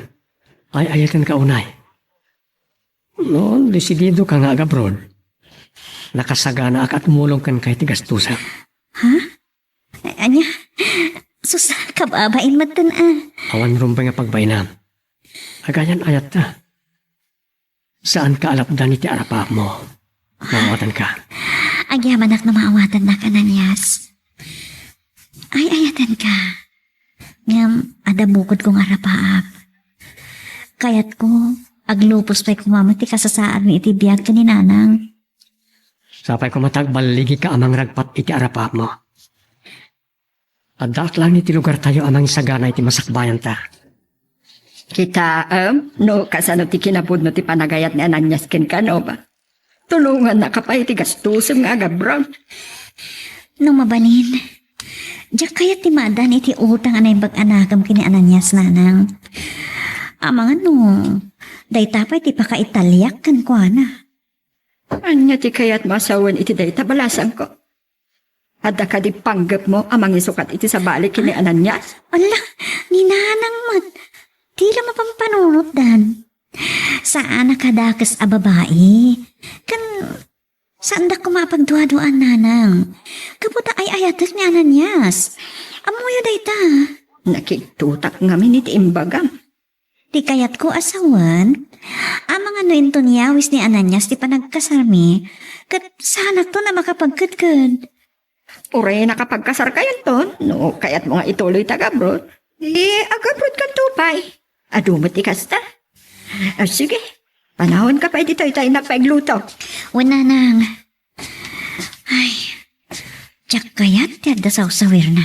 Ay-ayatenka unay. No, desididoka nga agabroad. Nakasaganaak a tumulong kenka iti gastusan. Ha? Ania? Sus, kababain metten a. Awan rumbeng a pagbainam. Agayan-ayatta. Saanka a lapdan iti arapaapmo. Maawatanka. Agyamanak no maawatannak, Ananias. Ay-ayatenka. Ngem adda bukodko nga arapaap. Kayatko, aglupos pay koma met ti kasasaadmi iti biag ken ni nanang. Sapay koma ta agballigika a mangragpat iti arapaapmo. Addaak laeng iti lugartayo a mangisagana iti masakbayanta. Kitaem no kasano ti kinapudno ti panagayat ni Ananias kenka, Nova. Tulongannaka pay iti gastosem nga agabroad. No mabalin, diak kayat ti maaddaan iti utang a naimbag a nakem ken ni Ananias, nanang. Amangan no dayta pay ti pakaitaliak kenkuana. Ania ti kayatmo a sawen iti dayta, balasangko? Adda kadi panggepmo a mangisukat iti sabali ken ni Ananias? Ala, ni nanang met. Dila mapanpanunotdan. Saanak a dakes a babai. Ken saandak koma a pagduaduaan, nanang. Gapu ta ay-ayatek ni Ananias. Ammoyo dayta. Nakigtotak ngamin iti imbagam. Ti kayatko a sawen, amangan no inton yawis ni Ananias ti panagkasarmi, ket saanakton a makapagkedked. Uray nakapagkasarkayonton, no kayatmo nga ituloy ti agabroad, di agabroadkanto pay. Adu met ti kasta. Ah, sige, panawanka pay ditoy ta innak pay agluto. Wen, nanang. Ay, diak kayat ti adda sawsawirna.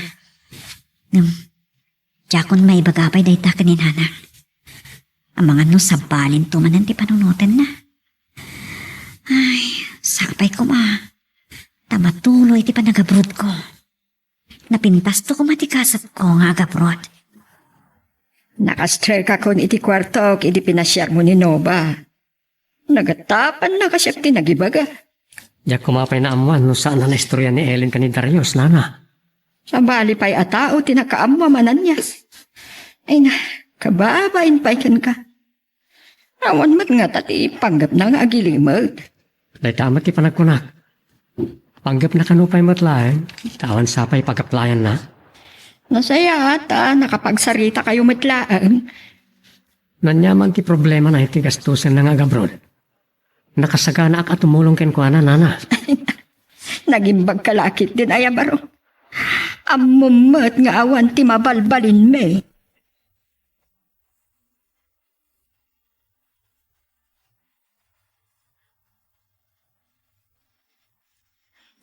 Ngem, diakon maibaga pay dayta ken ni nanang. Amangan no sabalinto manen ti panunotenna. Ay, sapay koma ta matuloy ti panagabrodko. Napintasto koma ti gasatko nga agabroad. Nakastrikakon iti kuartok idi pinasiarmo ni Nova. Nagatapanna ka siak ti nagibaga. Diak koma pay naammoan no saan a naistorya ni Ellen ken ni Darius, nana. Sabali pay a tao ti nakaammo a Ananias. Ay na, kababain pay kenka. Awan met ngata ti panggepna nga agilimed. Dayta met ti panagkunak. Panggepna kano pay met laeng, ta awan sapay pagaplayanna. Nasayaat a nakapagsaritakayo met laeng. Ania man ti problemana iti gastosenna nga agabroad? Nakasaganaak a tumulong kenkuana, nana. Nagimbagka la ketdin aya baro. Ammom met nga awan ti mabalbalinmi.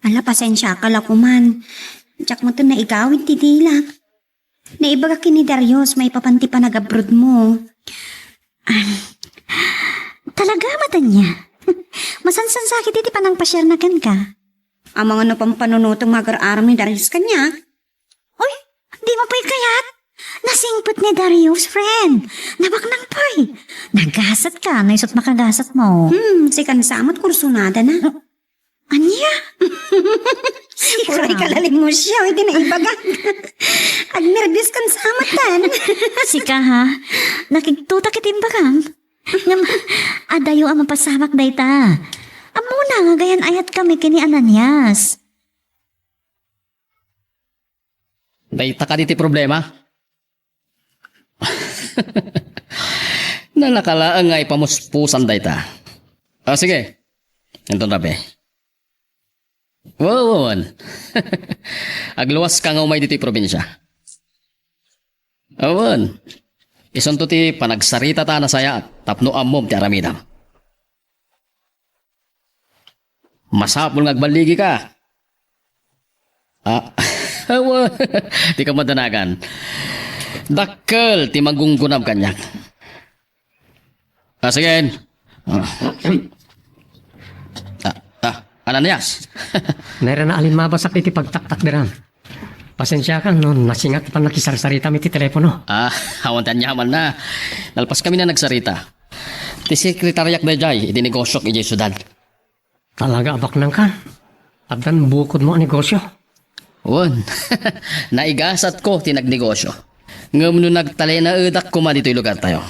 Ala, pasensiaka la koman. Diak metten naigawid ti dilak. Naibaga ken ni Darius maipapan ti panagabrodmo. Ah, talaga met ania? Masansansa ketdi ti panangpasiarna kenka. Amangan no pampanunotem nga agar-aram ni Darius kaniak. Uy, dimo pay kayat? Nasingpet ni Darius, friend. Nabaknang pay. Nagasatka, no isut makagasatmo. Hmm, sikan sa met kursunadana. Ania? Uray ka la limmusiaw iti naibagak. Agnerbios kan sa met tan. Sika, ha? Nakigtotak iti imbagam? Ngem, adayo a mapasamak dayta. Ammona nga gayan-ayatkami ken ni Ananias. Dayta kadi ti problema? Nalaka laeng nga ipamuspusan dayta. Ah, sige. Inton rabii. Wen, wen, wen. Agluaska nga umay ditoy probinsia. Wen. Isunto ti panagsaritata a nasayaat tapno ammom ti aramidem. Masapul nga agballigika. Ah, wen. Dika madanagan. Dakkel ti magunggunam kaniak. Ah, sige. Ah. Ah, ah, Ananias. Nairana a limmabas iti pagtaktakderam. Pasensiakan no nasingat ti pannakisarsaritami iti telepono. Ah, awan ti aniamanna. Nalpaskami a nagsarita. Ti sekretariak daydiay iti negosiok idiay siudad. Talaga a baknangkan. Addan bukodmo a negosio. Wen, naigasatko ti nagnegosio. Ngem no nagtalinaedak koma ditoy lugartayo,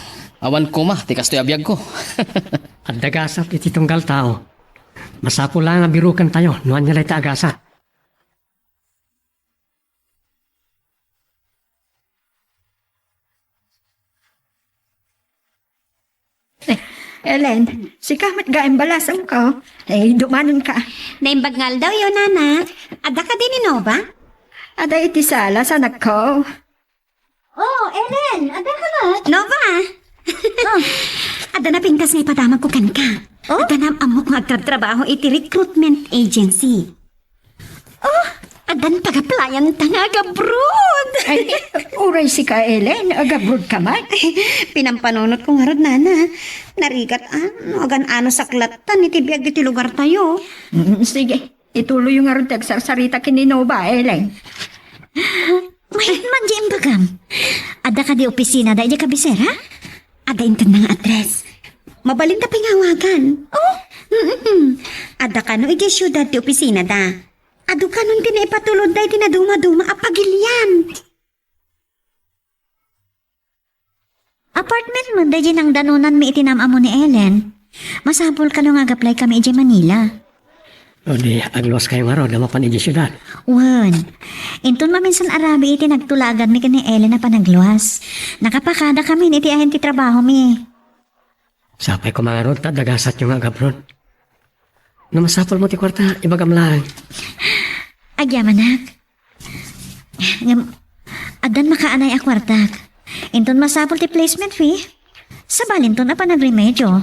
awan koma ti kastoy a biagko. Adda gasat iti tunggal tao. Masapul la nga birukentayo no ania dayta a gasat. Eh, Ellen, sika met gayam balasangko. Eh, dumanonka. Naimbag nga aldawyo, Nana. Adda kadi ni Nova? Adda iti sala, sanagko. Oh, Ellen, adda ka met? Nova! Oh. Adda napintas nga ipadamagko kenka. Oh? Adda naam-ammok nga agtrabtrabaho iti recruitment agency. Oh, addan pag-applyan-ta nga agabroad. Ay, uray sika, Ellen, agabroad ka met? Pinampanunotko ngarud, Nana. Narigat, ah, no agan-ano saklatan iti biag iti lugartayo. Mm, sige, ituloyyo ngarud ti agsarsarita ken ni Nova, Ellen. Mayat man di imbagam. Adda kadi opisina daydi kabisera? Adda inton nga address. Mabalinta pay nga awagan. Oh? Mm-mm. Adda kano idiay siudad ti opisinada. Adu kanon ti naipatulod daydi nadumaduma a pagilian. Apartment man daydi nangdanonanmi iti nam-ammo ni Ellen. Masapul kano nga agapplaykami idiay Manila. O di, agluaskayo ngarud a mapan idiay siudad. Wen, inton maminsan a rabii iti nagtulaganmi ken ni Ellen a panagluas. Nakapakadakamin iti ayan ti trabahomi. Sapay koma ngarud ta adda gasatyo nga agabroad. No masapulmo ti kuarta, ibagam laeng. Agyamanak. Ngem, addan makaanay a kuartak. Inton masapul ti placement fee, sabalinton a panagremedio.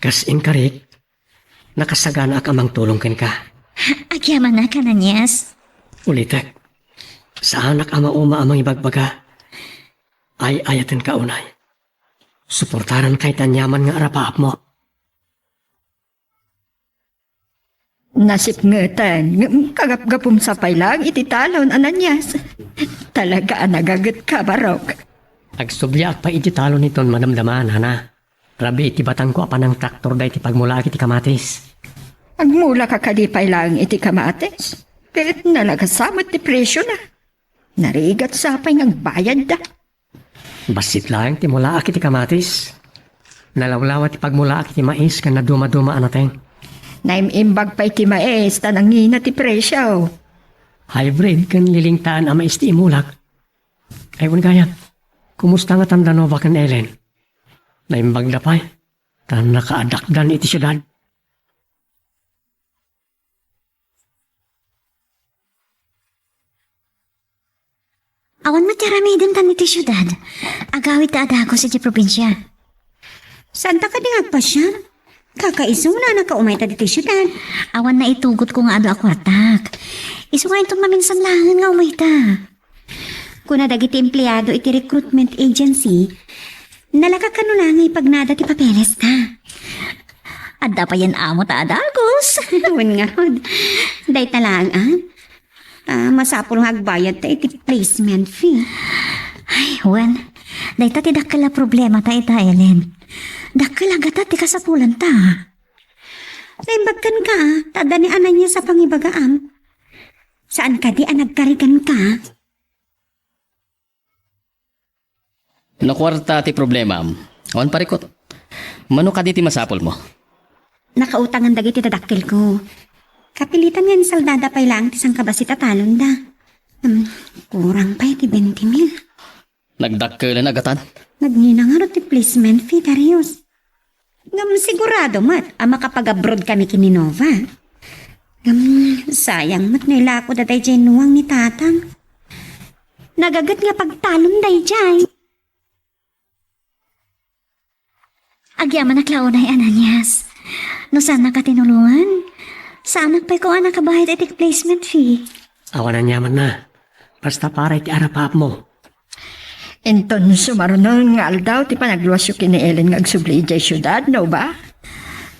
Kas inkarik, nakasaganaak a mangtulong kenka. Agyamanak, Ananias. Ulitek, saanak a mauma a mangibagbaga. Ay-ayatenka unay. Suportaranka iti aniaman nga arapaapmo. Nasipngeten, ngem kagapgapum sa pay laeng iti talon, Ananias. Talaga a nagagetka, Barok. Agsubliaak pay iti talon inton madamdama, Nana. Rabii iti batangko a panangtraktorda iti pagmulaak iti kamatis. Agmulaka kadi pay laeng iti kamatis? Ket nalagasa met ti presiona. Narigat sa pay nga agbayadda. Bassit laeng ti mulaak iti kamatis. Nalawlawa ti pagmulaak iti mais ken nadumaduma a nateng. Naim-imbag pay ti mais ta nangina ti presio. Hybrid ken lilingtaan a mais ti imulak. Ay, wen gayam, kumusta ngatan da Nova ken Ellen? Naimbagda pay, ta nakaadakdan iti siudad. Awan met ti aramidenta iti siudad. Agawidta a dagus iti probinsia. Saanta kadi nga agpasiar? Kakaisuna a nakaumayta ditoy siudad. Awan naitugotko nga adu a kuartak. Isu nga inton maminsan laengen nga umayta. Kuna dagiti empleado iti recruitment agency, nalaka kano la nga ipagnada ti papelesta. Adda payen amo ta a dagus. Wen ngarud. Dayta laeng, a? Ah, masapul nga agbayadta iti placement fee. Ay, wen. Dayta ti dakkel a problemata ita, Ellen. Dakkel a gatad ti kasapulanta. Naimbag kenka, a, ta adda ni Ananias a pangibagaam. Saan kadi a nagkari kenka? No kuarta ti problemam, awan parikut. Mano kadi ti masapulmo? Nakautangan dagiti dadakkelko. Kapilitan nga insaldada pay laeng ti sangkabassit a talonda. Hmm, kurang pay ti twenty mil. Nagdakkelan a gatan? Nagngina ngarud ti placement fee, Darius. Ngem sigurado met a makapag-abroad kami ken ni Nova. Ngem sayang met no ilakoda daydiay nuang ni Tatang. Nagaget nga pagtalon daydiay. Agyamanak la unay, Ananias. No saannak a tinulongan, saanak pay koma a nakabayad iti placement fee. Awan aniamanna. Basta para iti arapaapmo. Inton sumaruno nga aldaw ti panagluasyo ken ni Ellen nga agsubli idiay siudad, Nova?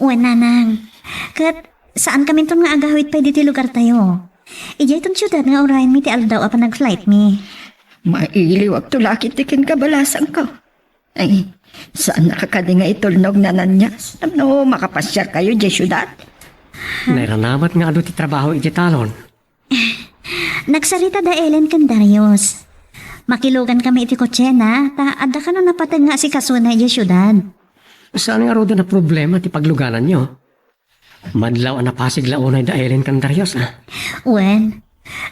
Wen, nanang. Ket saan kaminton nga agawid pay ditoy lugartayo. Idiayton siudad nga urayenmi ti aldaw a panag-flightmi. Mailiwakto la ketdi ken kabalasangko. Ay, saannak a kadi nga itulnog, Ananias, tapno makapasiarkayo idiay siudad? Nairanabat nga adu ti trabaho iti talon. Nagsarita da Ellen ken Darius. Makilugan kami iti kotsena, ta adda kano napateg nga asikasona idiay siudad. Saan ngaruden a problema ti paglugananyo? Madlaw a napasig la unay da Ellen ken Darius, a? Wen,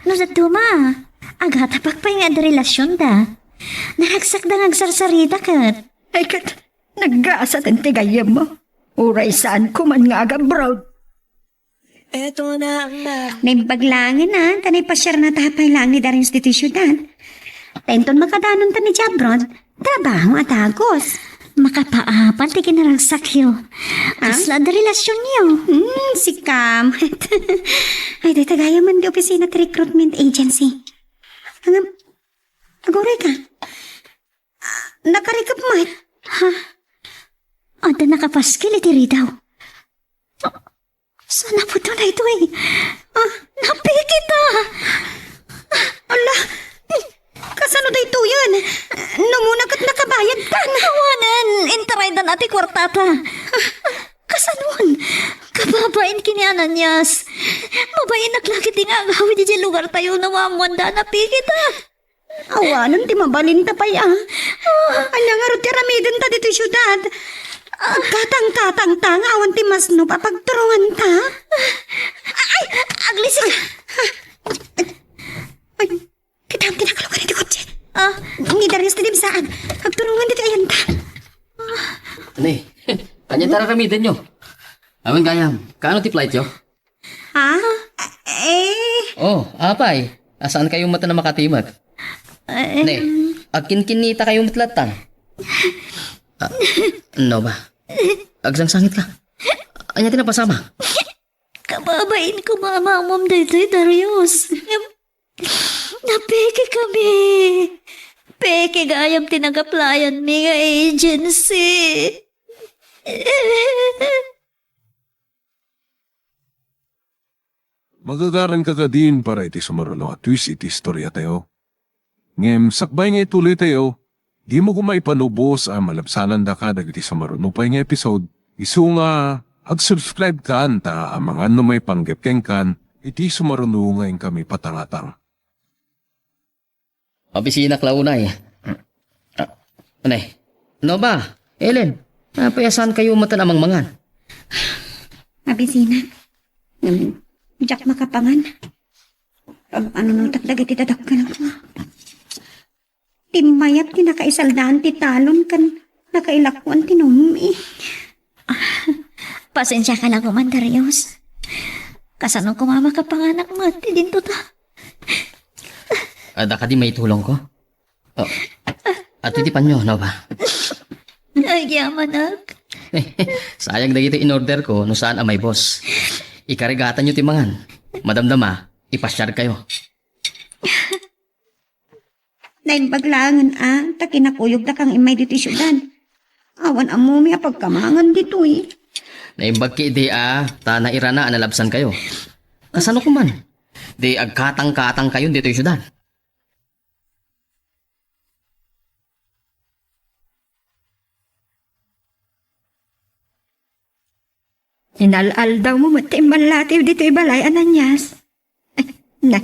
no dadduma, agatapak pay nga adda relasionda. Naragsakda nga agsarsarita ket. Ay ket, naggasaten ti gayyemmo. Uray saan koman nga agabroad. Eto na ang na- Naimbag laengen, a, ta naipasiarna ta pay laeng ni Darius ditoy siudad. Ta inton makadanonta idiay abroad, trabaho a dagus. Makapaapal ti kinaragsakyo. Ah? Kasla adda relasionyo. Hmm, sika met. Ay, dayta gayam man di opisina ti recruitment agency. Ngem, aguray ka. Nakarikep met. Ha? Adda nakapaskil iti ridaw. Saan a pudno daytoy? Ah, napikit, a! Ah, ala! Kasano daytoyen? Numona ket nakabayadtan. Awanen, intaraydan a ti kuartata. Kasanon? Kababain ken ni Ananias. Mabainak la ketdi nga agawid idiay lugartayo no maammoanda a napikit, a. Awanen ti mabalinta pay, a. Ania ngarud ti aramidenta ditoy siudad? Agkatangkatangta nga awan ti masnop a pagturonganta? Ay, aglisik! Ay, kitam ti nakalugan iti kotse. Ah. Ni Darius ti dimsaan. Agturongan ditoy ayanta. Ne, ania ti araramidenyo? Awan gayam, kaano ti flightyo? Ha? Eh? Oh, apay, a, saankayo met a makatimek? Eh, ne, agkinkinnitakayo met latta. Ah, Nova, agsangsangitka. Ania ti napasamak? Kababain koma a maammom daytoy, Darius. Ngem, napeke kami. Peke gayam ti nag-applyan-mi nga agency. Magagaranka kadin para iti sumaruno a twist iti istoriatayo. Ngem sakbay nga ituloytayo, dimo koma ipanubos a malabsanandaka dagiti sumaruno pay nga episode, isu nga ag-subscribe kan ta amangan no maipanggep kenkan iti sumaruno nga inkami patangatang. Mabisinak la unay. Ah, ne. Nova, Ellen, apay a saankayo met a mangmangan? Mabisinak. Hmm, diak makapangan. Pag-anunotak dagiti dadakkelko. Ti mayat ti nakaisaldaan ti talon ken nakailakoan ti nummi. Pasensiaka la koman, Darius. Kasano koma makapanganak met ti dinto ta? Adda kadi maitulongko? Oh. Adtoy ti panyo, Nova. Agyamanak. Sayang dagiti in-orderko no saan a maibus. Ikarigatanyo ti mangan. Madamdama, ipasiarkayo. Naimbag laengen a ta kinakuyogdakami immay ditoy siudad. Awan ammomi a pagkamangan ditoy. Naimbag ketdi a ta nairana a nalabsankayo. Kasano koman? Di agkatangkatangkayon ditoy siudad. Inal-aldawmo met ti immallatiw ditoy balay, Ananias. Ay, na,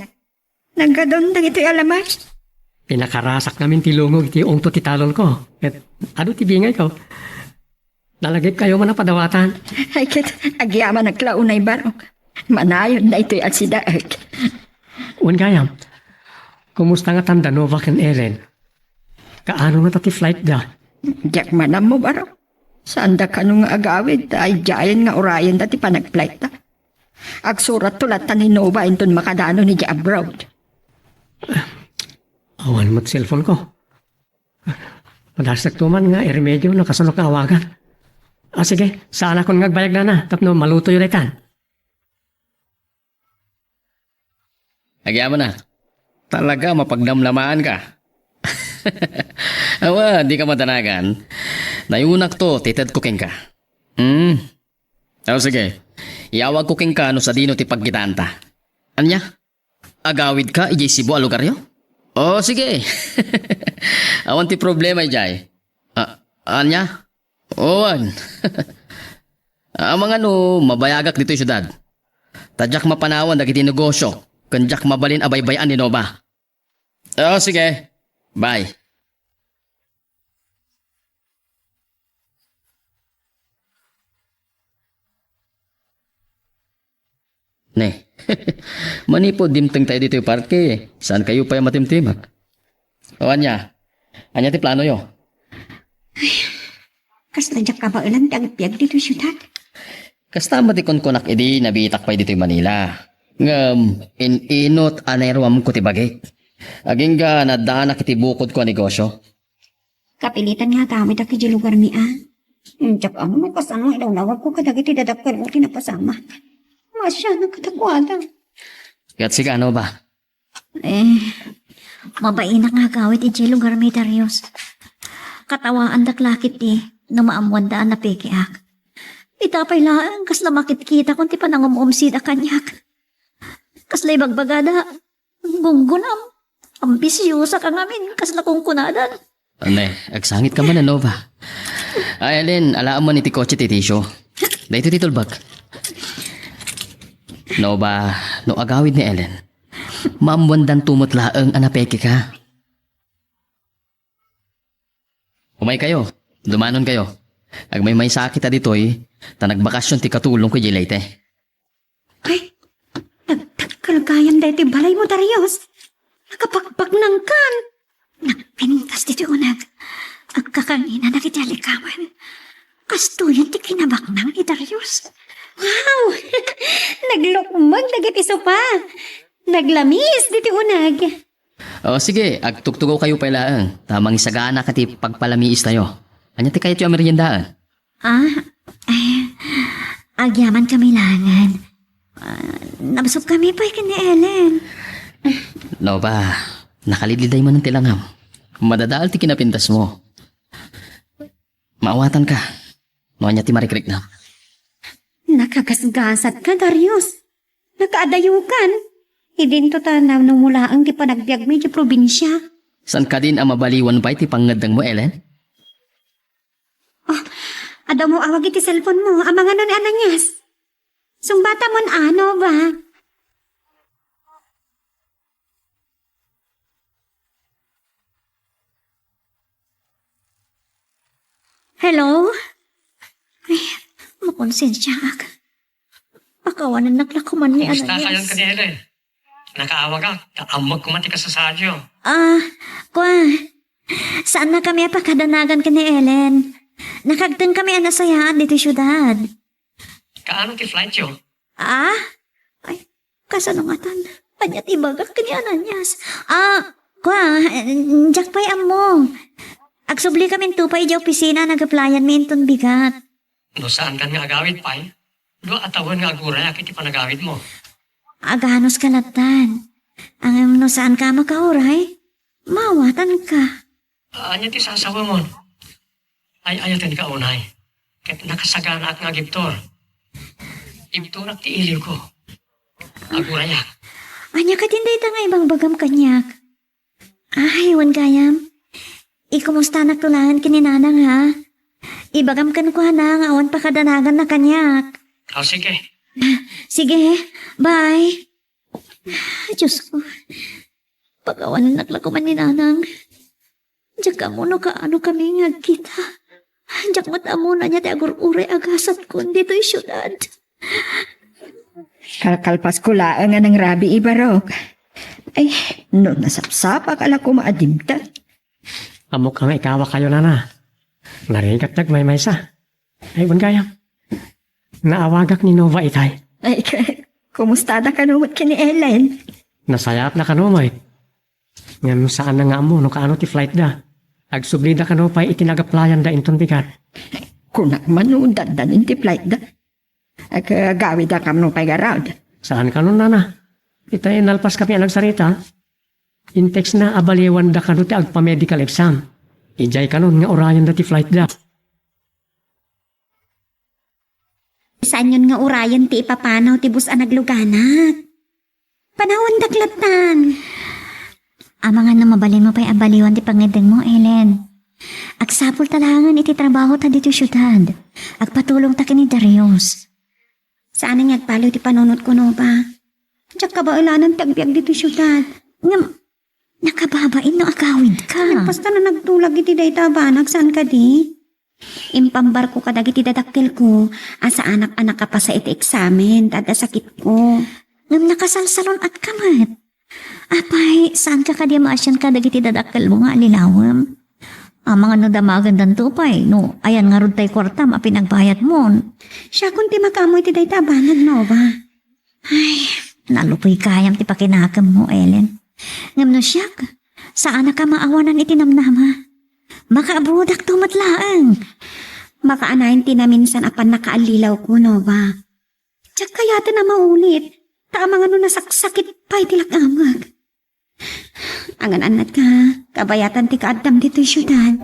naggadon dagitoy a lamas. Pinakarasak ngamin ti lungog iti ungto ti talonko. Ket adu ti bingayko. Nalagipkayo man a padawatan. Ay, ket agyamanak la unay, Barok. Manayon daytoy a sidaek. Wen gayam, kumusta ngatan da Nova ken Ellen? Kaano ngata ti flight da? Diak man ammo, Barok. Saanda kano nga agawid ta idiayen nga urayenda ti panagflight da. Agsuratto latta ni Nova inton makadano idiay abroad. Awan met cellphone ko. Padasdakto man nga iremedyo no kasano ka awagan. Ah, sige, saanakon nga agbayag nana tapno malutoyo daytan. Agyamanak. Talaga, mapagdamdamaanka. Awa, dika madanagan. Nayonakto ti itedko kenka. Hmm. O, sige. Iyawagko kenka no sadino ti pagkitaanta. Ania? Agawidka idiay Cebu a lugaryo? O, sige. Awan ti problema idiay. A-, ania? Awan. Amangan no mabayagak ditoy siudad. Ta diak mapanawan dagiti negosio, ken diak mabalin a baybay-an ni Nova. O, sige. Bye. Ne. Manipud dimtengtayo ditoy parke, saankayo pay a matimtimek? O, ania? Ania ti planoyo? Kasla diak kabaelan ti agbiag ditoy siudad. Kasta met ti kunkunak idi nabiitak pay ditoy Manila. Ngem, in-inut a nairuamko ti bagik. Agingga naaddaanak iti bukodko a negosio. Kapilitan nga agawid idiay lugarmi a. Diak ammo no kasano ilawlawagko kadagiti dadakkelmo ti napasamak. Maasianak kadakuada. Ket sika, Nova? Eh, mabainak nga agawid idiay lugarmi, Darius. Katawaandak la ketdi no maammoanda a napekiak. Ita pay laeng kasla makitkitakon ti panangum-umsida kaniak. Kasla ibagbagada, gunggonam, ambisiosaka ngamin, kasla kunkunada. Ne, agsangit ka man, Nova. Ay, Ellen, alaem man iti kotse ti Tisio. Daytoy ti tulbek. Nova, no agawid ni Ellen, maammoandanto met laeng a napekeka. Umaykayo, dumanonkayo. Agmaymaysakita ditoy, ta nagbakasyon ti katulongko idiay Leyte. Ay, nagdakkel gayam daytoy balaymo, Darius. Nakabakbaknangkan. Nagpintas ditoy uneg. Agkakanginan dagiti alikawen. Kastoyen ti kinabaknang ni Darius. Wow! Naglukmeg dagiti sopa. Naglamis ditoy uneg. O, sige, agtugtugaw kayo pay laeng, ta mangisagana ka ti pagpalamiistayo. Ania ti kayatyo a meriendaen? Ah, eh, agyaman kami laengen. Ah, nabsog kami pay ken ni Ellen. Nova, nakalidliday manen ti langam. Madadael ti kinapintasmo. Maawatanka. No ania ti marikriknam? Nakagasgasatka, Darius. Nakaadayokan. Idinto ta nanumulaeng ti panagbiagmi idiay probinsia. Saan kadin a mabaliwan pay ti pangngeddengmo, Ellen? Oh, adda mo awag iti cellphone mo. Amangan no ni Ananias. Sungbatamon, ano ba? Hello? Ay, makonsensiaak. Pakawanennak la koman ni Ananias. Kumusta kayon ken ni Ellen? Nakaawagak, ta ammok koma ti kasasaadyo. Ah, kua, saannakami a pakadanagan ken ni Ellen. Nakagtengkami a nasayaat ditoy siudad. Kaano ti flightyo? Ah? Ay, kasano ngatan? Ania ti ibagak ken ni Ananias? Ah, kua, diak pay ammo. Agsubli kaminto pay idiay opisina a nag-applyan mi inton bigat. No saankan nga agawid pay, dua a tawen nga agurayak iti panagawidmo. Aganos ka lattan. Ngem no saanka a makauray, maawatanka. Ania ti sasawemon? Ay-ayatenka unay, ket nakasaganaak nga agibtur. Ibturak ti iliwko. Agurayak. Ania kadin dayta nga ibangbagam kaniak? Ay, wen gayam. Ikumustanak to laeng ken ni Nanang, ha? Ibagam kenkuana nga awan pakadanaganna kaniak. Aw, sige. Sige, bye. Diyos ko, pakawanennak la koman ni Nanang. Diak ammo no kaano kami nga agkita. Diak met ammo ania ti agur-uray a gasatko ditoy siudad. Kalkalpasko laeng a nangrabii, Barok. Ay, no nasapsapak a la koma a dimteng. Ammok nga ikawakayo, nana. Narigat nagmaymaysa. Ay, wen gayam. Naawagak ni Nova itay. Ay, ka-, kumustada kano met ken ni Ellen? Nasayaatna kano met. Ngem saanna nga ammo no kaano ti flight da. Agsublida kano pay iti nag-applyan da inton bigat. Kunak man no dandanin ti flight da. Ag-, agawidakam no pay garud. Saan kano, nana? Itay nalpas kami a nagsarita. In-text na a baliwanda kano ti agpa-medical exam. Idiay kano nga urayan da ti flight da. Saanyon nga urayen ti ipapanaw ti bus a nagluganak. Panawandak lattan. Amangan no mabalinmo pay a baliwan ti pangngeddengmo, Ellen. Agsapulta laengen iti trabahota ditoy siudad. Agpatulongta ken ni Darius. Saan nga agpaliw ti panunotko, Nova. Diak kabaelanan ti agbiag ditoy siudad. Ngem, nakababain no agawidka. Nagpasta no nagtulag iti dayta a banag, saan kadi? Impambarko kadagiti dadakkelko a saanak a nakapasa iti eksamen ta adda sakitko. Ngem nakasalsalun-atka met. Apay, saanka kadi a maasian kadagiti dadakkelmo nga allilawem? Amangan no damagendanto pay, no ayan ngarud tay kuartam a pinagbayadmon. Siakon ti makaammo iti dayta a banag, Nova. Ay, nalupoy gayam ti pakinakemmo, Ellen. Ngem no siak, saanak a maawanan iti namnama. Makaabrodakto met laeng. Makaanayon ti naminsan a pannakaallilawko, Nova. Diak kayaten a maulit, ta amangan no nasaksakit pay ti lak-amek. Angan-annatka, kabayatan ti kaaddam ditoy siudad.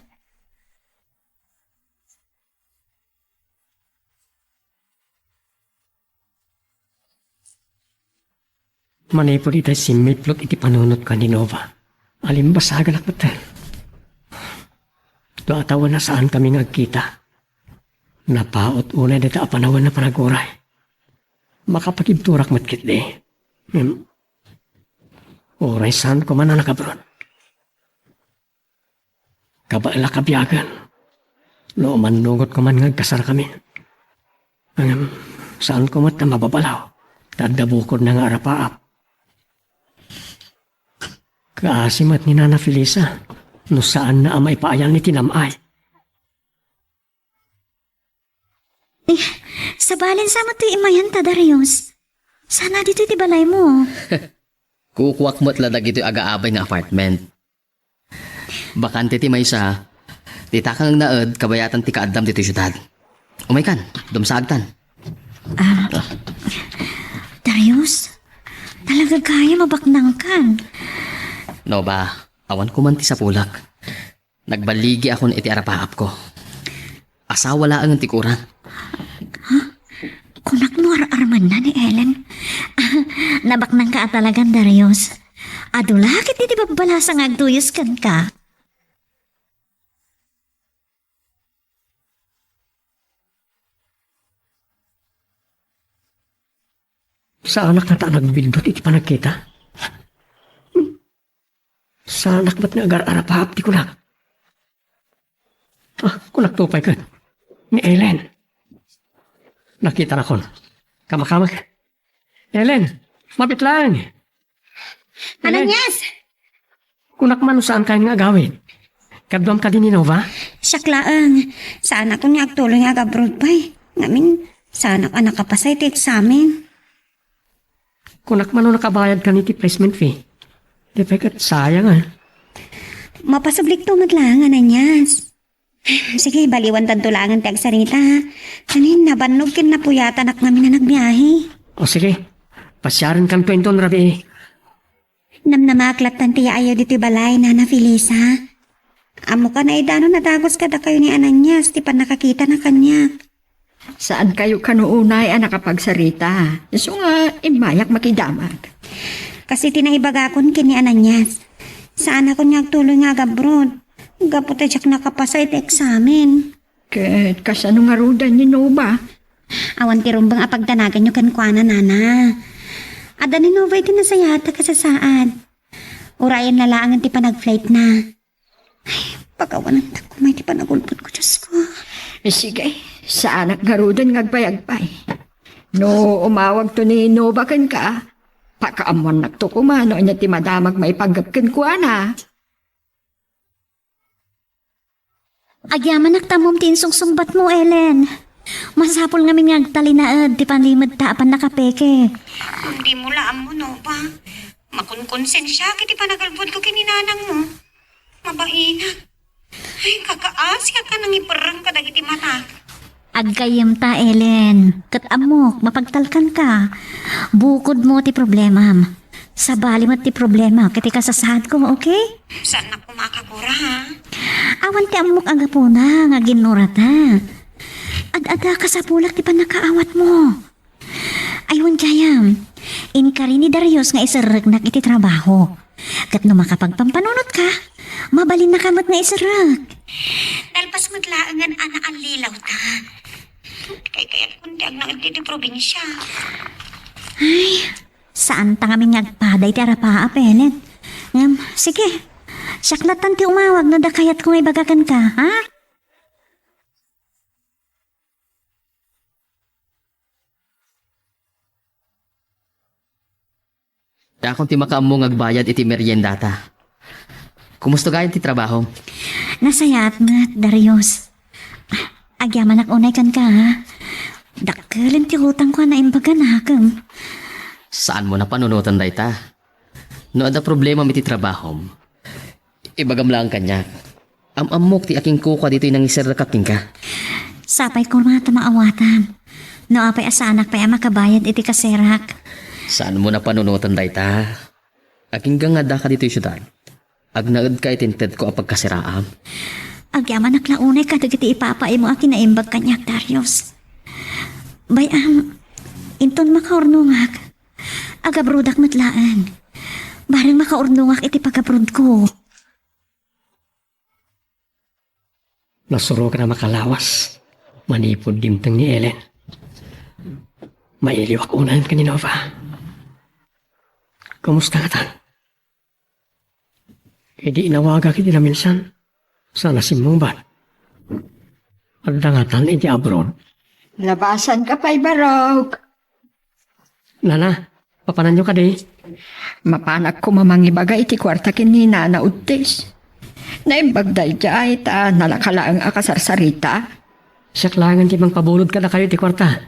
Manipud itay simmiplot iti panunotko ni Nova, alimbasaganak met. Dua a tawen a saankami nga agkita. Napaut unay dayta a panawen a panaguray. Makapakibturak met ketdi. Ngem, uray saan koma a nakabrot. Kabaelak a biagen no umannungot koma nga agkasarkamin. Ngem, saanko met a mababalaw ta adda bukodna nga arapaap. Kaasi met ni Nana Felisa no saanna a maipaayan iti nam-ay. Eh, sabalen sa met toy imayanta, Darius. Saan a ditoy ti balaymo? Kukuak met la dagitoy agaabay nga apartment. Bakante ti maysa, ti takangna ed kabayatan ti kaaddam ditoy siudad. Umaykan, dumsaagtan. Ah, Darius, talaga gayam a baknangkan. Nova, awan koman ti sapulak. Nagballigiakon iti arapaapko. Asawa laengen ti kurang. Ha? Kunak no ar-armanna ni Ellen. Nabaknangka a talagan, Darius. Adu la ket iti babbalasa nga agtuyos kenka. Saanak ngata a nagbiddut iti panagkita? Saanak met nga agar-arapaap ti kunak. Ah, kunak to pay ket ni Ellen. Nakitanakon. Kamakamak. Ellen, mabiit laeng. Ellen. Ananias! Kunak man no saan kayon nga agawid. Kaduam kadi ni Nova? Siak laeng. Saanakon nga agtuloy nga ag-abroad pay. Ngamin, saanak a nakapasa iti eksamen. Kunak man no nakabayadkan iti placement fee. Di pay ket sayang, a. Mapasublikto met laeng, Ananias. Sige, baliwantanto laengen ti agsarita, ha? Amin, nabannog ken napuyatanak ngamin a nagbiahe. O sige, pasiarenkanto inton rabii. Namnamaak lattan ti yaayo ditoy balay, Nana Felisa. Ammokan a idano nadagus kadakayo ni Ananias ti pannakakitana kaniak. Saankayo kano unay a nakapagsarita, isu nga immayak makidamag. Kas iti naibagakon ken ni Ananias, saanakon nga agtuloy nga agabroad gapu ta diak nakapasa iti eksamen. Ket kasano ngaruden ni Nova? Awan ti rumbeng a pagdanaganyo kenkuana, Nana. Adda ni Nova iti nasayaat a kasasaad. Urayenna laengen ti panagflightna. Ay, pakawanantak koma iti panagulbodko, Diosko. Sige, saanak ngaruden nga agbayag pay. No umawagto ni Nova kenka, pakaammuannakto koma no ania ti madamag maipanggep kenkuana. Agyamanak ta ammom ti insungsungbatmo, Ellen. Masapul ngamin nga agtalinaed ti panlimedta a pannakapeke. Ngem dimo la ammo, Nova. Makonkonsensiak iti panagalbodko ken ni nanangmo. Mabainak. Ay, kakaasiak a nangiperreng kadagiti matak. Aggayyemta, Ellen. Ket ammok, mapagtalkanka. Bukodmo ti problemam. Sabali met ti problemak iti kasasaadko, okay? Saannak koma a kakura, ha? Awan ti ammok a gapuna nga ginnurata. Ad-adda kasapulak ti pannakaawatmo. Ay, wen gayam, inkari ni Darius nga iserreknak iti trabaho. Ket no makapagpampanunotka, mabalinnaka met nga iserrek. Nalpas met laengen a naallilawta. Kaykayatkon ti agnaed ditoy probinsia. Ay, saanta ngamin nga agpada iti arapaap, Ellen. Ngem, sige. Siak lattan ti umawag no adda kayatko nga ibaga kenka, ha? Dakon ti makaammo nga agbayad iti meriendata. Kumusta gayam ti trabaho? Nasayaat met, Darius. Agyamanak unay kenka, ha? Dakkelen ti utangko a naimbag a nakem. Saanmo a panunoten dayta. No adda problemam iti trabahom, ibagam laeng kaniak. Am-ammok ti akinkukua ditoy nangiserrekak kenka. Sapay koma ta maawatam. No apay a saanak pay a makabayad iti kaserak. Saanmo a panunoten dayta. Agingga nga addaka ditoy siudad. Agnaedka iti intedko a pagkaseraam. Agyamanak la unay kadagiti ipapaimo a kinaimbag kaniak, Darius. Bay-am, inton makaurnongak, agabrodak met laeng. Bareng makaurnongak iti pagabrodko. Nasurokan a makalawas manipud dimteng ni Ellen. Mailiwak unayen ken ni Nova. Kumusta ngatan? Idi inawagak iti naminsan, saan a simmungbat. Adda ngatan iti abroad? Labasanka pay, Barok. Nana, mapananyo kadi? Mapanak koma mangibaga iti kuarta ken ni Nana Udtis. Naimbag daydiay ta nalaka laeng a kasarsarita. Siak laengen ti mangpabulod kadakayo iti kuarta.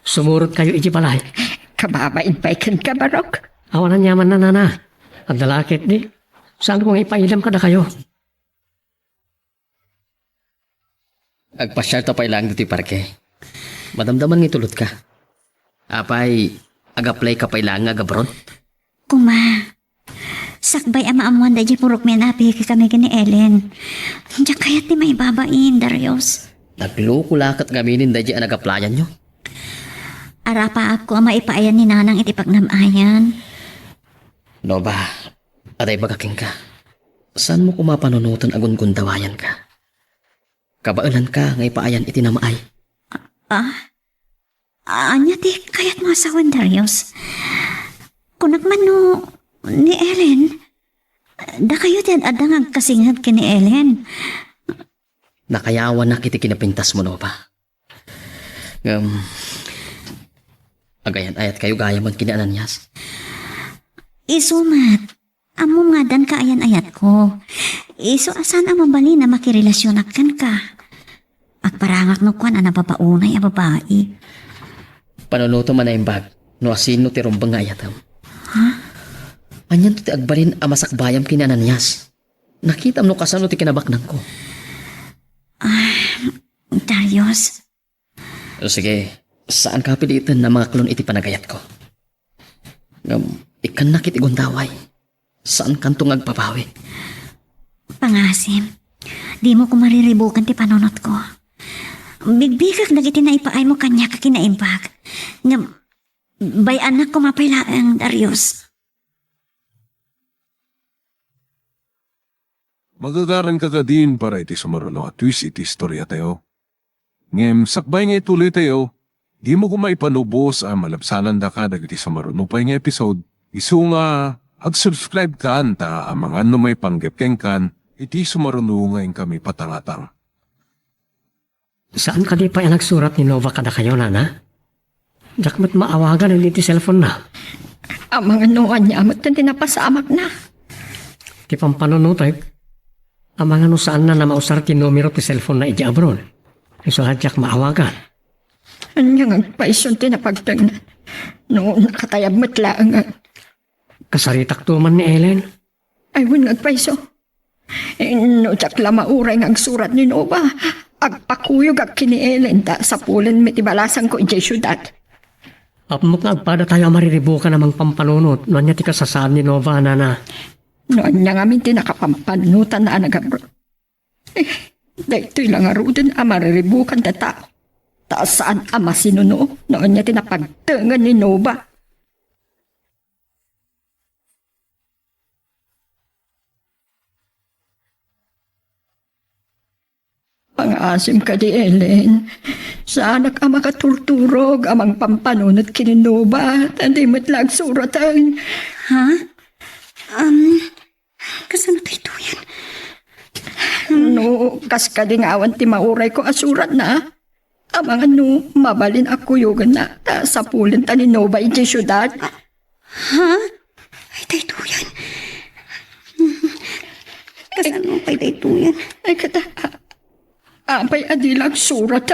Sumurotkayo iti balay. Kababain pay kenka, Barok. Awan aniamanna, Nana. Adda la ketdi. Saanko nga ipailem kadakayo. Agpasiarta pay laeng ditoy parke. Madamdaman nga itulotka. Apay, agaplayka pay laeng nga agabroad? Koma, sakbay a maammoan daydiay purok mi a napikekami ken ni Ellen. Diak kayat ti maibabain, Darius. Nagloko la ket ngaminen daydiay a nagaplayanyo. Arapaapko a maipaayan ni Nanang iti pagnam-ayan. Nova, adda ibaga kenka. Saanmo koma panunoten a gungundawayanka. Kabaelanka nga ipaayan iti nam-ay. Ah? Ania ti kayatmo a sawen, Darius? Kunak man no ni Ellen? Dakayo ti ad-adda nga agkasinged ken ni Ellen. Nakayawanak iti kinapintasmo, Nova. Ngem, agayan-ayatkayo gayam ken ni Ananias? Isu met. Ammom nga addan kaayan-ayatko. Isu a saan a mabalin a makirelasionak kenka. Agparangak no kuan a napapaunay a babai. Panunotem a naimbag no asino ti rumbeng nga ayatem. Ha? Anianto ti agbalin a masakbayam ken ni Ananias? Nakitam no kasano ti kinabaknangko. Ah, Darius. Sige, saanka a piliten a mangaklon iti panagayatko. Ngem, ikkannak iti gundaway. Saankanto nga agpapawi. Pangasim, dimo koma riribuken ti panunotko. Bigbigak dagiti naipaaymo kaniak a kinaimbag. Ngem, bay-anak koma pay laeng, Darius. Magagaranka kadin para iti sumaruno a twist iti istoriatayo. Ngem sakbay nga ituloytayo, dimo koma ipanubos a malabsanandaka dagiti sumaruno pay nga episode, isu nga ag-subscribe kan ta amangan no maipanggep kenkan iti sumaruno nga inkami patangatang. Saan kadi pay a nagsurat ni Nova kadakayo, nana? Diak met maawagan iti cellphone-na. Amangan no ania met ti napasamakna. Ti pampanunotek, amangan no saanna a mausar ti numero ti cellphone-na idiay abroad. Isu a diak maawagan. Ania nga agpayson ti napagtengna? No, nakatayab met laeng. Kasaritakto man ni Ellen. Ay, wen nga agpayso. Eh, no diak la mauray nga agsurat ni Nova, agpakuyogak ken ni Ellen ta sapulen met ti balasangko idiay siudad. Ammok nga agpadatayo a mariribukan a mangpampanunot no ania ti kasasaad ni Nova, nana. No ania ngamin ti nakapampanunotanna a nagabro. Eh, daytoy la ngaruden a mariribukan ta tao. Ta saan a masinuno no ania ti napagtengen ni Nova. Pangaasim kadi, Ellen. Saanak a makaturturog a mangpampanunot ken ni Nova, ta di met la agsuraten. Ha? Um, kasano daytoyen? No, kas kadi nga awan ti maurayko a suratna, amangan no mabalin a kuyogenna, ta sapulenta ni Nova idiay siudad. Ha? Ay, daytoyen. Kasano pay daytoyen? Ay, kada, a-, apay a di la agsurat?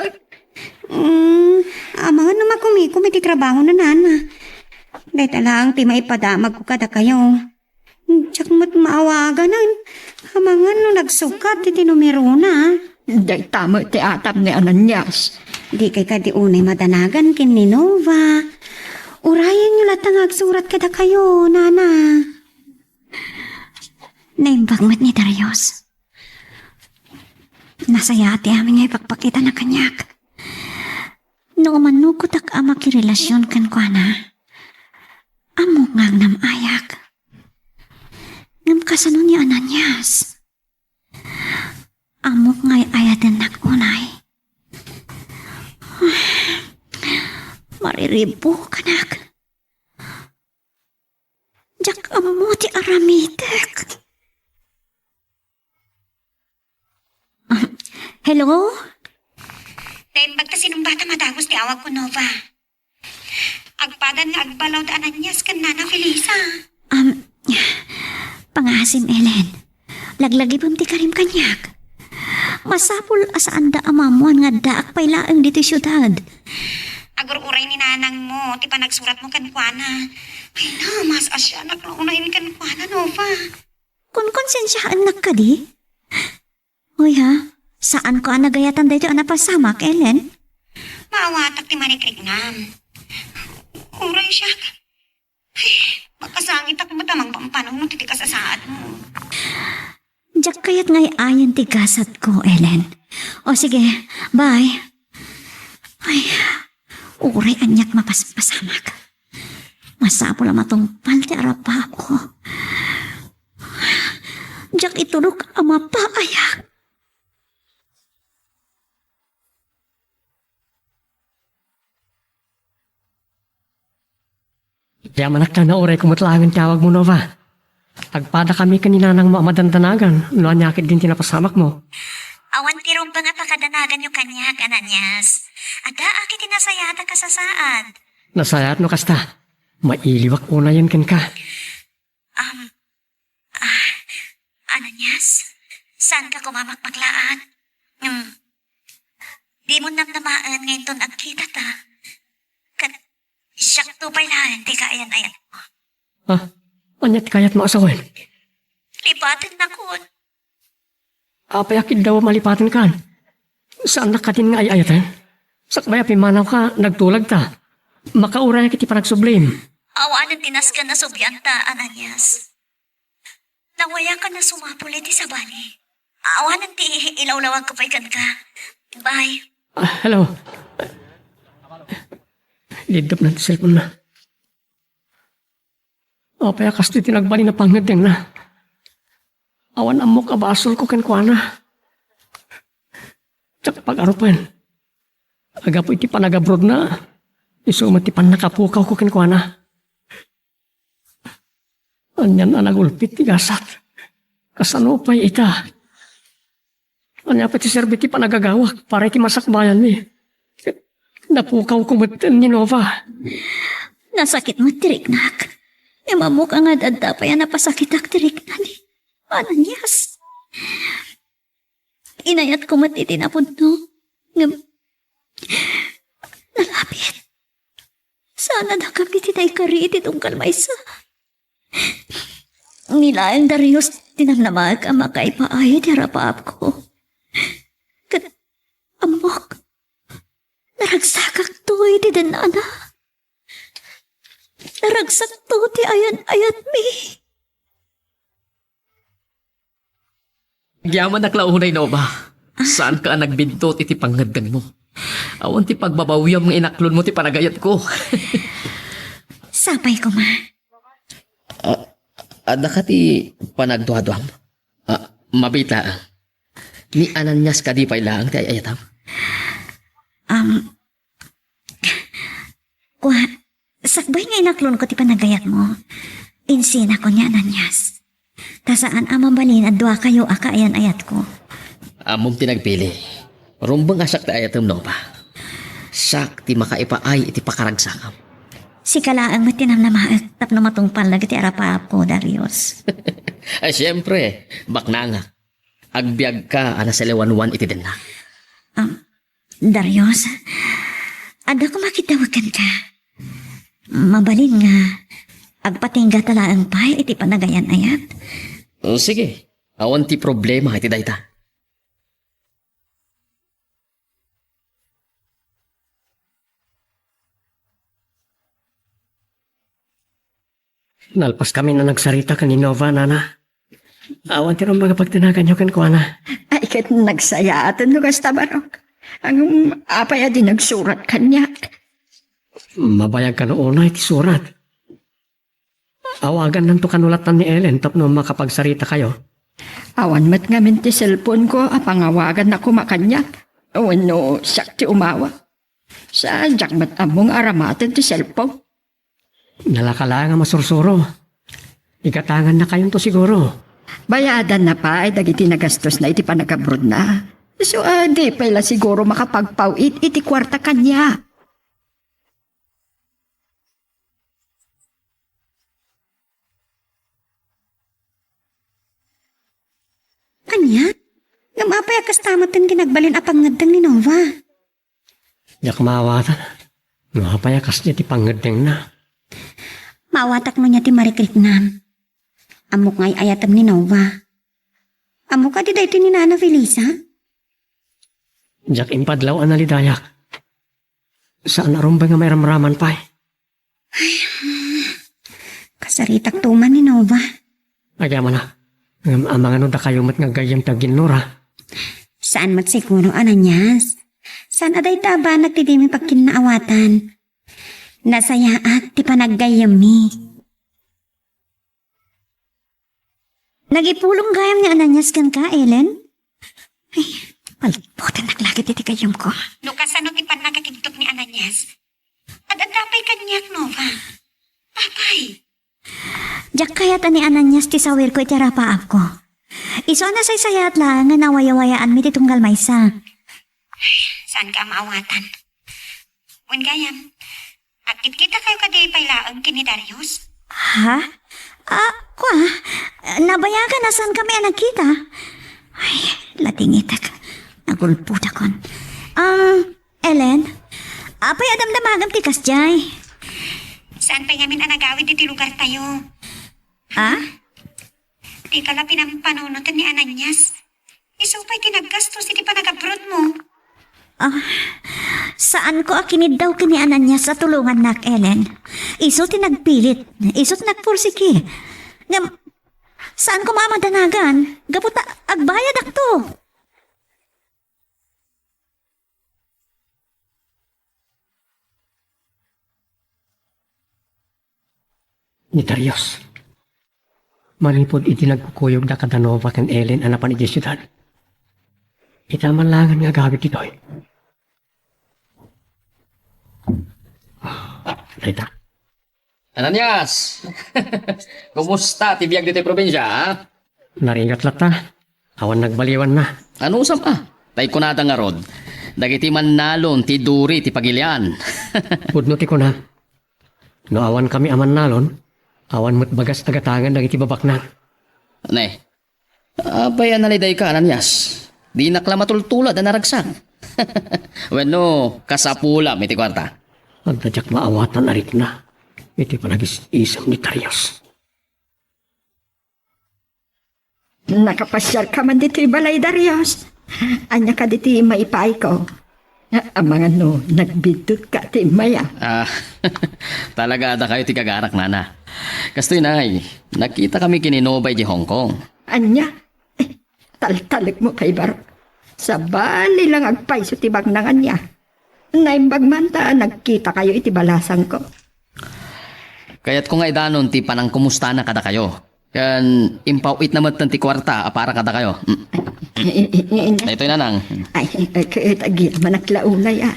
Hmm, amangan no makumikom iti trabaho na, nana. Dayta laeng ti maipadamagko kadakayo. Diak met maawaganan. Amangan no nagsukkat iti numerona. Dayta met ti atap ni Ananias. Dikay kadi unay madanagan ken ni Nova. Urayenyo latta nga agsurat kadakayo, nana. Naimbag met ni Darius. Nasayaat ti amin nga ipakpakitana kaniak. No umanukotak a makirelasion kenkuana, ammok nga agnam-ayak. Ngem kasano ni Ananias? Ammok nga ay-ayatennak unay. Mariribukanak. Diak ammo ti aramidek. Ah, hello? Naimbag ta sinumbata madagus ti awagko, Nova. Agpadan nga agbalaw da Ananias ken Nana Felisa. Um, pangaasim, Ellen. Laglagipem ti karim kaniak. Masapul a saanda a maammoan nga addaak pay laeng ditoy siudad. Agur-uray ni nanangmo ti panagsuratmo kenkuana. Ay na, mas asianak nga unayen kenkuana, Nova. Konkonsensiaennak kadi? Hoy ha, saanko a nagayatan daytoy a napasamak, Ellen. Maawatak ti marikriknam. Uray siak. Ay, makasangitak met a mangpampanunot iti kasasaadmo. Diak kayat nga ay-ayen ti gasatko, Ellen. O sige, bye. Ay, uray aniak mapaspasamak. Masapul a matungpal ti arabako. Diak iturok a mapaayak. Ti amanakta, naurayko met laengen ti awagmo, Nova. Agpadakami ken ni nanangmo a madandanagan no ania ketdin ti napasamakmo. Awan ti rumbeng a pakadanaganyo kaniak, Ananias. Addaak iti nasayaat a kasasaad. Nasayaat no kasta. Mailiwak unayen kenka. Um, ah, Ananias, saanka koma a makbaklaan? Hmm. Dimo namnamaen nga inton agkitata, ket siakto pay laeng ti kaayan-ayatmo. Ah, ania ti kayatmo a sawen? Lipatennakon. Apay a kiddaw a malipatenkan? Saannak kadin nga ay-ayaten? Sakbay a pimmanawka, nagtulagta. Makaurayak iti panagsublim. Awanen ti nasken a sublianta, Ananias. Nawayakan a sumapul iti sabali. Awanen ti ilawlawagko pay kenka. Bye. Ah, hello. Liddupna ti cellphone-na. Apay a kastoy ti nagbalin a pangngeddengna? Awan ammok a basolko kenkuana. Diak pagarupen. Gapu iti panagabrodna, isu met ti pannakapukawko kenkuana. Anian a nagulpit ti gasat. Kasano pay ita? Ania pay ti serbi ti panagagawak para iti masakbayanmi? Napukawko met ni Nova. Nasakit met ti riknak. Ngem ammok a nga ad-adda pay a napasakitak ti rikna ni Ananias. Inayatko met iti napudno. Ngem nalabit. Saan a dakami ti naikari iti tunggal maysa. Ni laeng Darius ti namnamaek a makaipaay iti arapaapko. Ket ammok, naragsakakto iti dennana. Naragsakto ti ayan-ayatmi. Agyamanak la unay, Nova. Saanka a nagbintot iti pangngeddengmo. Awan ti pagbabawiam nga inaklonmo ti panagayatko. Sapay koma. Ah, adda ka ti panagduaduam? Ah, mabiit laeng. Ni Ananias kadi pay laeng ti ay-ayatam? Um, Kua, sakbay nga inaklonko ti panagayatmo, insinako ni Ananias. Ta saan a mabalin a duakayo a kaayan-ayatko. Ammom ti nagpili. Rumbeng a siak ti ayatem, Nova. Siak ti makaipaay iti pakaragsakam. Sika laeng met ti namnamaek tapno matungpal dagiti arapaapko, Darius. Ay, siempre, baknangak. Agbiagka a nasaliwanwan iti dennak. Um, Darius, adda koma kiddawek kenka. Mabalin nga agpatingga ta laeng pay iti panagayan-ayat. O, sige, awan ti problema iti dayta. Nalpaskamin a nagsarita ken ni Nova, nana. Awan ti rumbeng a pagdanaganyo kenkuana. Ay, ket nagsayaaten no kasta, Barok. Ngem apay a di nagsurat kaniak? Mabayag kano unay ti surat. Awagannanto kano latta ni Ellen tapno makapagsaritakayo. Awan met ngamin ti cellphone-ko a pangawaganna koma kaniak. Wenno siak ti umawag. Sa diak met ammo nga aramaten ti cellphone. Nalaka laeng a masursuro. Igatangannakayonto siguro. Bayadanna pay dagiti nagastosna iti panagabrodna. Isu a di pay la siguro makapagpaw-it iti kuarta kaniak. Ania? Ngem apay a kasta met ti nagbalin a pangngeddeng ni Nova? Diak maawatan no apay a kasdi ti pangngeddengna. Maawatak no ania ti marikriknam. Ammok nga ay-ayatem ni Nova. Ammok kadi daytoy ni Nana Felisa? Diak impadlaw a nalidayak. Saan a rumbeng nga mairamraman pay. Ay, hmm. Kasaritakto man ni Nova. Agyamanak. Ngem amangan no dakayo met nga aggayyem ti aginnura. Saan met siguro, Ananias. Saan a dayta a banag ti dimi pagkinnaawatan. Nasayaat ti panaggayyemmi. Nagipulong gayam ni Ananias kenka, Ellen? Ay, palputennak la ket iti gayyemko. No kasano ti pannakakidtuek ni Ananias, ad-adda pay kaniak, Nova. Apay? Diak kayat a ni Ananias ti sawirko iti arapaapko. Isu a nasaysayaat laeng nga nawayawayaanmi ti tunggal maysa. Saanka a maawatan. Wen gayam, agkitkitakayo kadi pay laeng ken ni Darius? Ha? Ah, kua, nabayagan a saankami a nagkita. Ay, ladingitek. Nagulpodakon. Um, Ellen, apay a damdamagam ti kasdiay? Saan pay ngamin a nagawid iti lugartayo? Ah? Dika la pinampanunot ni Ananias. Isu pay ti naggastos iti panagabrodmo. Ah, saanko a kiniddaw ken ni Ananias a tulongannak, Ellen. Isu ti nagpilit. Isu ti nagpursigi. Ngem, saanko a madanagan. Gapu ta agbayadakto. Ni Darius, manipud iti nagkukuyogda kada Nova ken Ellen a napan idiay siudad, ita man laengen nga agawid ditoy. Dayta. Ananias! Kumusta ti biag ditoy probinsia, ha? Narigat latta. Awan nagbaliwanna. Anusam a? Tay kunada ngarud, dagiti mannalon ti duri ti pagilian. Pudno ti kuna. No awankami a mannalon, awan met bagas a gatangen dagiti babaknang. Ne, apay a nalidayka, Ananias? Dinak la matultulad a naragsak. Wenno, kasapulam iti kuarta? Adda diak maawatan a rikna iti panagis-isem ni Darius. Nakapasiarka man ditoy balay, Darius? Ania kadi ti maipaayko? A-, amangan no nagbiddutka ti immay a. Ah, talaga adda kayo ti kagarak, nana. Kastoy, nay, nagkita kami ken ni Nova idiay Hong Kong. Ania? Eh, taltalekmo pay, baro. Sabali lang agpayso ti baknang ania. Naimbag man ta nagkita kayo iti balasangko. Kayatko nga idanon ti panangkumustana kadakayo. Ken impaw-itna metten ti kuarta a para kadakayo. Mm. Eh, eh, eh, eh, Daytoy, nanang. Ay, eh, ket agyamanak la unay a.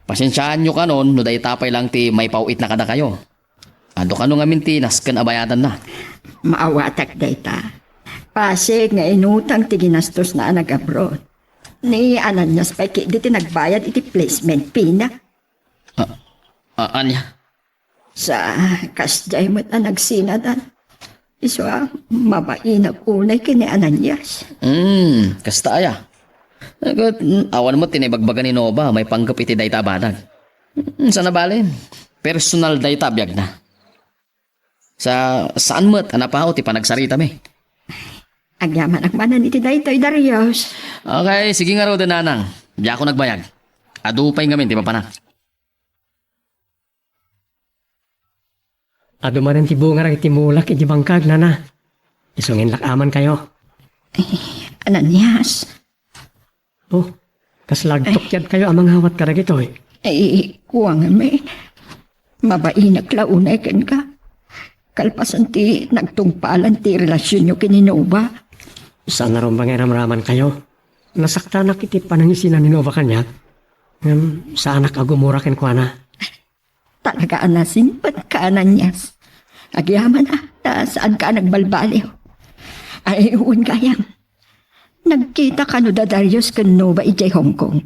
Pasensiaanyo kanon no dayta pay lang ti maipaw-itna kadakayo. Adu kano ngamin ti nasken a bayadanna? Maawatak dayta. Pasig nga inutang ti ginastosna a nag-abroad. Ni Ananias pay ketdi ti nagbayad iti placement fee na. Ah, ah, ania? Sa kasdiay met a nagsinadan. Isu a, mabainak unay ken ni Ananias. Hmm, kasta aya. Ket, mm, awan met ti naibagbaga ni Nova maipanggep iti dayta a banag. Mm, saan a bale, personal dayta a biagna. Sa, saan met a napaut ti panagsaritami. Agyamanak manen iti daytoy, Darius. Okay, sige ngaruden, nanang. Diakon agbayag. Adu pay ngamin ti mapanak. Adu manen ti bunga dagiti mulak iti bangkag, nana. Isu nga inlak-amankayo. Eh, Ananias. Oh, kasla agtukyadkayo a mangawat kadagitoy? Eh, kua ngamin. Mabainak la unay kenka. Kalpasan ti nagtungpalan ti relasionyo ken ni Nova. Saan a rumbeng nga iramramankayo. Nasaktanak iti panangisina ni Nova kaniak. Ngem saanak a gumura kenkuana. Talaga a nasingpetka, Ananias. Agyaman a, ta saanka a nagbalbaliw. Ay, wen gayam. Nagkita kano da Darius ken Nova idiay Hong Kong.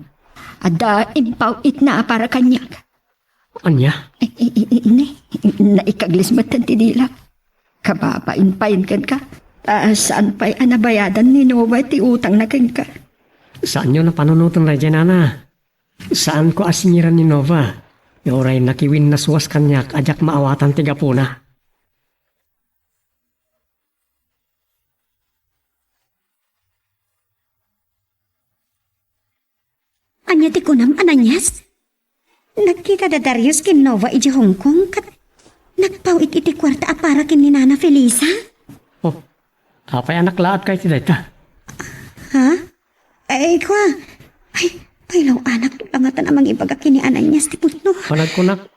Adda impaw-itna a para kaniak. Ania? I-, i-, i-, ini, naikaglis metten ti dilak. Kababain pay kenka. Ta saan pay a nabayadan ni Nova ti utangna kenka. Saanyo a panunoten daydiay, nana. Saanko a singiran ni Nova nga uray nakiwinnaswas kaniak a diak maawatan ti gapuna. Ania ti kunam, Ananias? Nagkita da Darius ken Nova idiay Hong Kong ket nagpaw-it iti kuarta a para ken ni Nana Felisa? Oh, apay a naklaat kayo ti dayta? Ha? Ay, kua. Ay, pailaw-anak, langatan a mangibaga ken ni Ananias ti pudno. Panagkunak,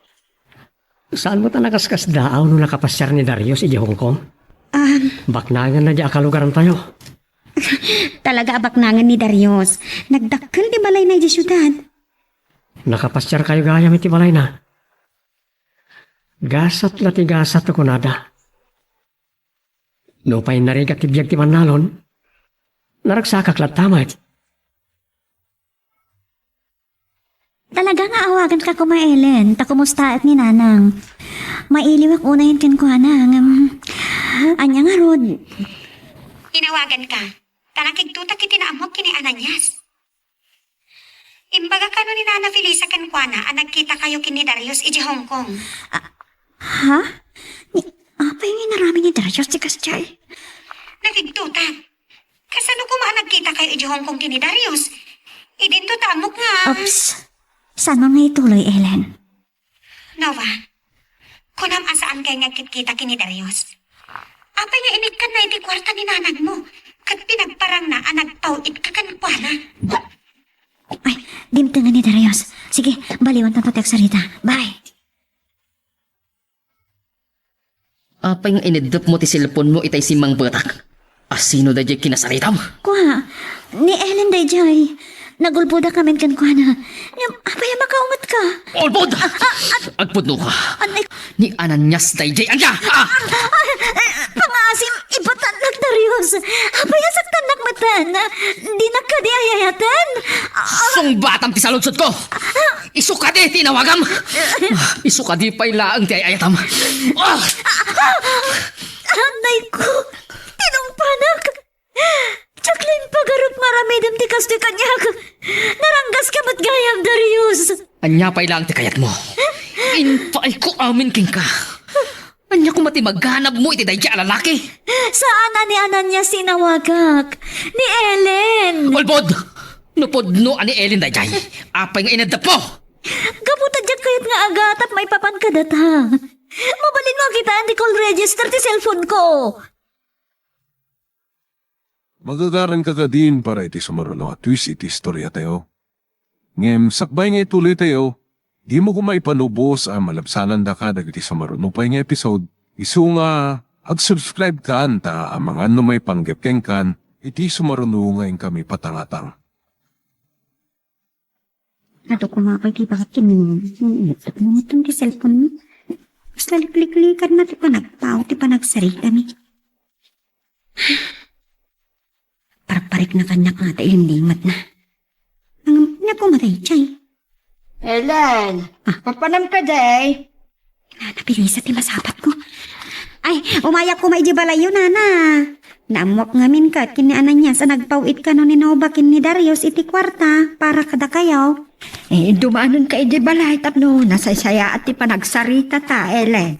saan met a nakaskasdaaw no nakapasiar ni Darius idiay Hong Kong? Ah. Baknanganna diay a kalugarantayo. Talaga a baknangan ni Darius. Nagdakkel ti balayna idiay siudad. Nakapasiarkayo gayam iti balayna. Gasat la ti gasat a kunada. Nupay narigat ti biag ti mannalon, naragsakak latta met. Talaga nga awaganka koma, Ellen, ta kumustaak ni Nanang. Mailiwak unayen kenkuana, ngem, ania ngarud? Inawaganka, ta nakigtotak iti naammoak ken ni Ananias. Imbaga kano ni Nana Felisa kenkuana a nagkitakayo ken ni Darius idiay Hong Kong. Ah, ha? Ni, apay nga inaramid ni Darius ti kasdiay? Nakigtotak. Kasano koma a nagkitakayo idiay Hong Kong ken ni Darius? Idinto ta ammok nga. Oops. Saan nga ituloy, Ellen? Nova, kunam a saankay nga agkitkita ken ni Darius? Apay nga inikkanna iti kuarta ni nanangmo ket pinagparangna a nagpaw-itka kenkuana? Ay, dimtengen ni Darius. Sige, baliwantayo ti agsarita. Bye. Apay nga ineddepmo ti cellphone-mo itay simmangpetak? A sino daydiay kinasaritam? Kua, ni Ellen daydiay. Nagulbodak ngamin kenkuana. Ngem apay a makaungetka? Ulbod! Ah, ah, ah. Agpudnoka. Anay. Ni Ananias daydiay, ania? Ah! Ah, ah, pangaasim, ibatannak, Darius, apay a saktannak metten? Dinak kadi ay-ayaten? Ah, sungbatam ti saludsodko! Isu kadi ti inawagam! Isu kadi pay laeng ti ay-ayatam! Ah! Ah, nay ko! Tinungpanak! Diak la impagarup nga aramidem ti kastoy kaniak! Naranggaska met gayam, Darius! Ania pay laeng ti kayatmo? Impaayko amin kenka. Ania koma ti maganabmo iti daydiay a lalaki? Saan a ni Ananias ti inawagak. Ni Ellen. Ulbod! No pudno a ni Ellen daydiay, apay nga ineddapmo? Gapu ta diak kayat nga agatap maipapan kadata. Mabalinmo a kitaen ti call register ti cellphone ko. Magagaranka kadin para iti sumaruno a twist iti istoriatayo. Ngem sakbay nga ituloytayo, dimo koma ipanubos a malabsanandaka dagiti sumaruno pay nga episode, isu nga ag-subscribe kan ta amangan no maipanggep kenkan iti sumaruno nga inkami patangatang. Adu koma pay ti baket ken ni Nini. Inutot mo ti cellphone mo. Kasla likliklikan na ti panagpao ti panagsarita mi. Parparikna kaniak nga ta ilimlimatna. Ang, ania koma daydiay? Ellen, ah, papanam kadi? Nana, pinisa ti masapatko. Ay, umayak koma idiay balayyo, nana. Naammoak ngamin ket ken ni Ananias a nagpaw-it kano ni Nova ken ni Darius iti kuarta para kadakayo. Eh, dumanonka idiay balay tapno nasaysayaat ti panagsarita ta, Ellen.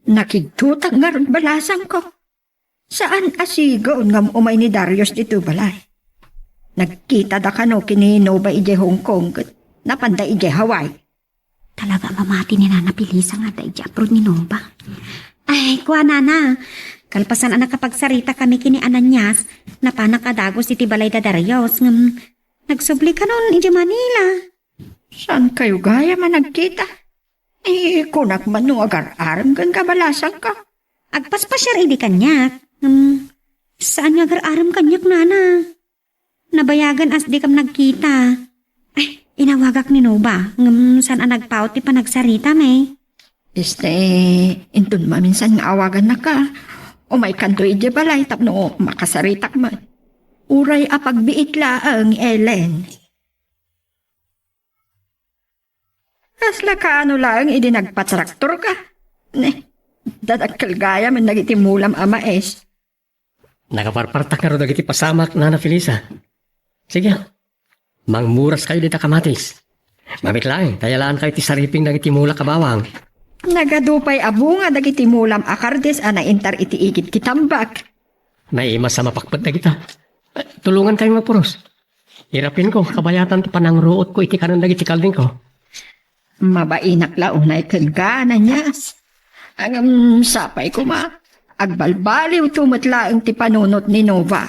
Nakigtotak ngarud balasangko. Saan a sigaw ngem umay ni Darius ditoy balay. Nagkitada kano ken ni Nova idiay Hong Kong ket napanda idiay Hawaii. Talaga a mamati ni Nana Felisa nga adda idiay abroad ni Nova. Ay, kua, Nana, kalpasan a nakapagsarita kami ken ni Ananias, napanak a dagus iti balay da Darius, ngem nagsubli kanon idiay Manila. Saankayo gayam a nagkita? Eh, kunak man no agar-arem kenka balasangko. Agpaspasiar idi kaniak. Ngem, saan nga agar-arem kaniak, nana? Nabayagan a dikam nagkita. Ay, inawagak ni Nova, ngem saan a nagpaut ti panagsaritam, eh. Este, inton maminsan nga awagannaka, umaykanto idiay balay tapno makasaritak met. Uray a pagbiit laeng, Ellen. Kasla kaano laeng idi nagpatraktorka? Ne, dadakkel gayam dagiti mulam a mais. Nakaparpartak ngarud dagiti pasamak, Nana Felisa. Sige, mangmuraskayo dita kamatis. Mamit laeng, ta yaalaankayo ti sariping dagiti mulak a bawang. Nagadu pay a bunga dagiti mulam a kardis a naintar iti igid ti tambak. Naimas a mapakpet dagita. Eh, tulongankayo nga puros. Irapinko, kabayatan ti panangruotko iti kanen dagiti kaldingko. Mabainak la unay kenka, Ananias. Ngem sapay koma, agbalbaliwto met laeng ti panunot ni Nova.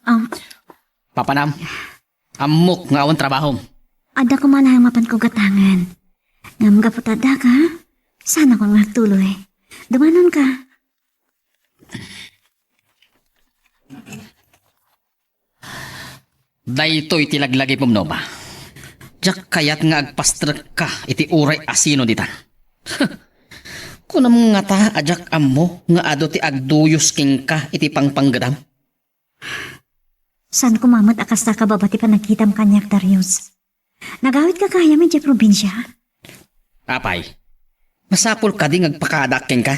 Ah. Papanam, ammok nga awan trabahom. Adda koma laeng mapanko gatangen. Ngem gapu ta addaka, saanakon nga agtuloy. Dumanonka. Daytoy ti laglagipem, Nova. Diak kayat nga agpastrekka iti uray asino ditan. Kunam ngata a diak ammo nga adu ti agduyos kenka iti pangpanggedam? Saan koma met a kasta kababa ti panagkitam kaniak, Darius. Nagawitka gayam idiay probinsia? Apay, masapul kadi nga agpakaadak kenka?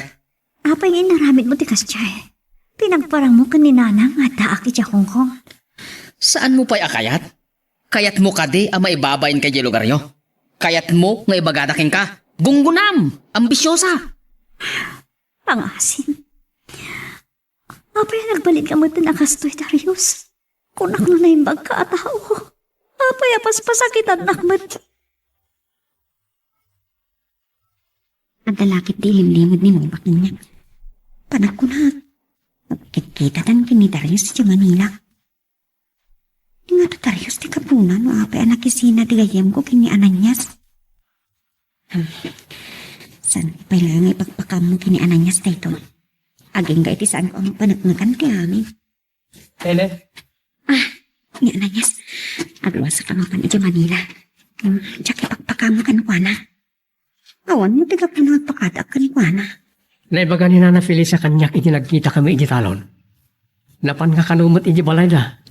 Apay nga inaramidmo ti kasdiay? Pinagparangmo ken ni Nana nga addaak idiay Hong Kong. Saanmo pay a kayat? Kayatmo kadi a maibabainka idiay lugaryo? Kayatmo nga ibagada kenka, gunggonam, ambisiosa? Pangasim. Apay a nagbalinka metten a kastoy, Darius? Kunak no naimbagka a tao. Apay a paspasakitannak met? Adda la ket ti ilimlimed ni Nova kaniak. Panagkunak, magkitkitatan ken ni Darius idiay Manila. Nga Darius ti kapunan no apay a nakisina ti gayyemko ken ni Ananias. Hmm. Saan pay la nga ipakpakammo ken ni Ananias daytoy? Agingga iti saanko a mapaneknekan ti amin. Ele? Ah, ni Ananias, agluasak a mapan idiay Manila. Hmm, diak ipakpakam kenkuana. Awan met ti gapuna agpakadaak kenkuana. Naibaga ni Nana Felisa kaniak iti nagkitakami idiay talon. Napan nga kano met idiay balayda.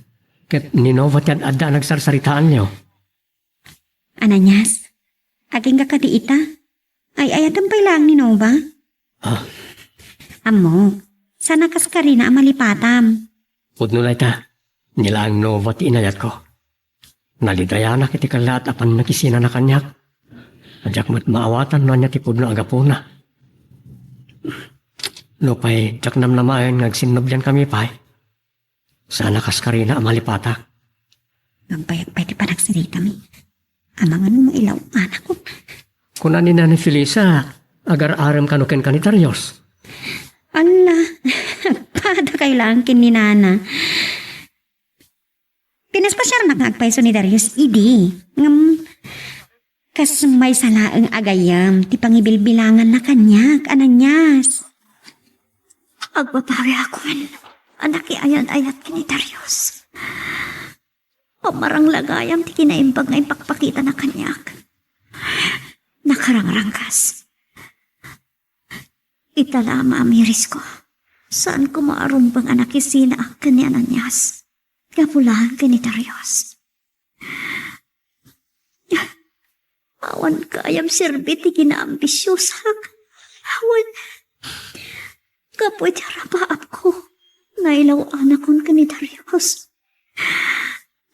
Ket ni Nova ti ad-adda a nagsarsaritaanyo. Ananias, agingga kadi ita? Ay-ayatem pay laeng ni Nova? Ah. Ammok, saan a kaskarina a malipatam. Pudno dayta, ni laeng Nova ti inayatko. Nalidayanak iti kallaat a pannakisinana kaniak. Diak met maawatan no ania ti pudno a gapuna. Nupay diak namnamaen nga agsinnubliankami pay, saan a kaskarina a malipatak. Nagbayag pay ti panagsaritami. Amangan no mailaw-anakon. Kuna ni Nana Felisa, agar-arem kano kenka ni Darius. Ala, padakayo laeng ken ni Nana. Pinaspasiarnak nga agpayso ni Darius idi. Ngem, kas maysa laeng a gayyem ti pangibilbilanganna kaniak, Ananias. Agbabawiakon a nakiayan-ayat ken ni Darius. Pammarangla gayam ti kinaimbag nga impakpakitana kaniak. Nakarangranggas. Ita la a maamirisko. Saan koma a rumbeng a nakisinaak ken ni Ananias. Gapu laeng ken ni Darius. Awan gayam serbi ti kinaambisiosak. Awan. Gapu iti arapaapko, nailaw-anakon ken ni Darius.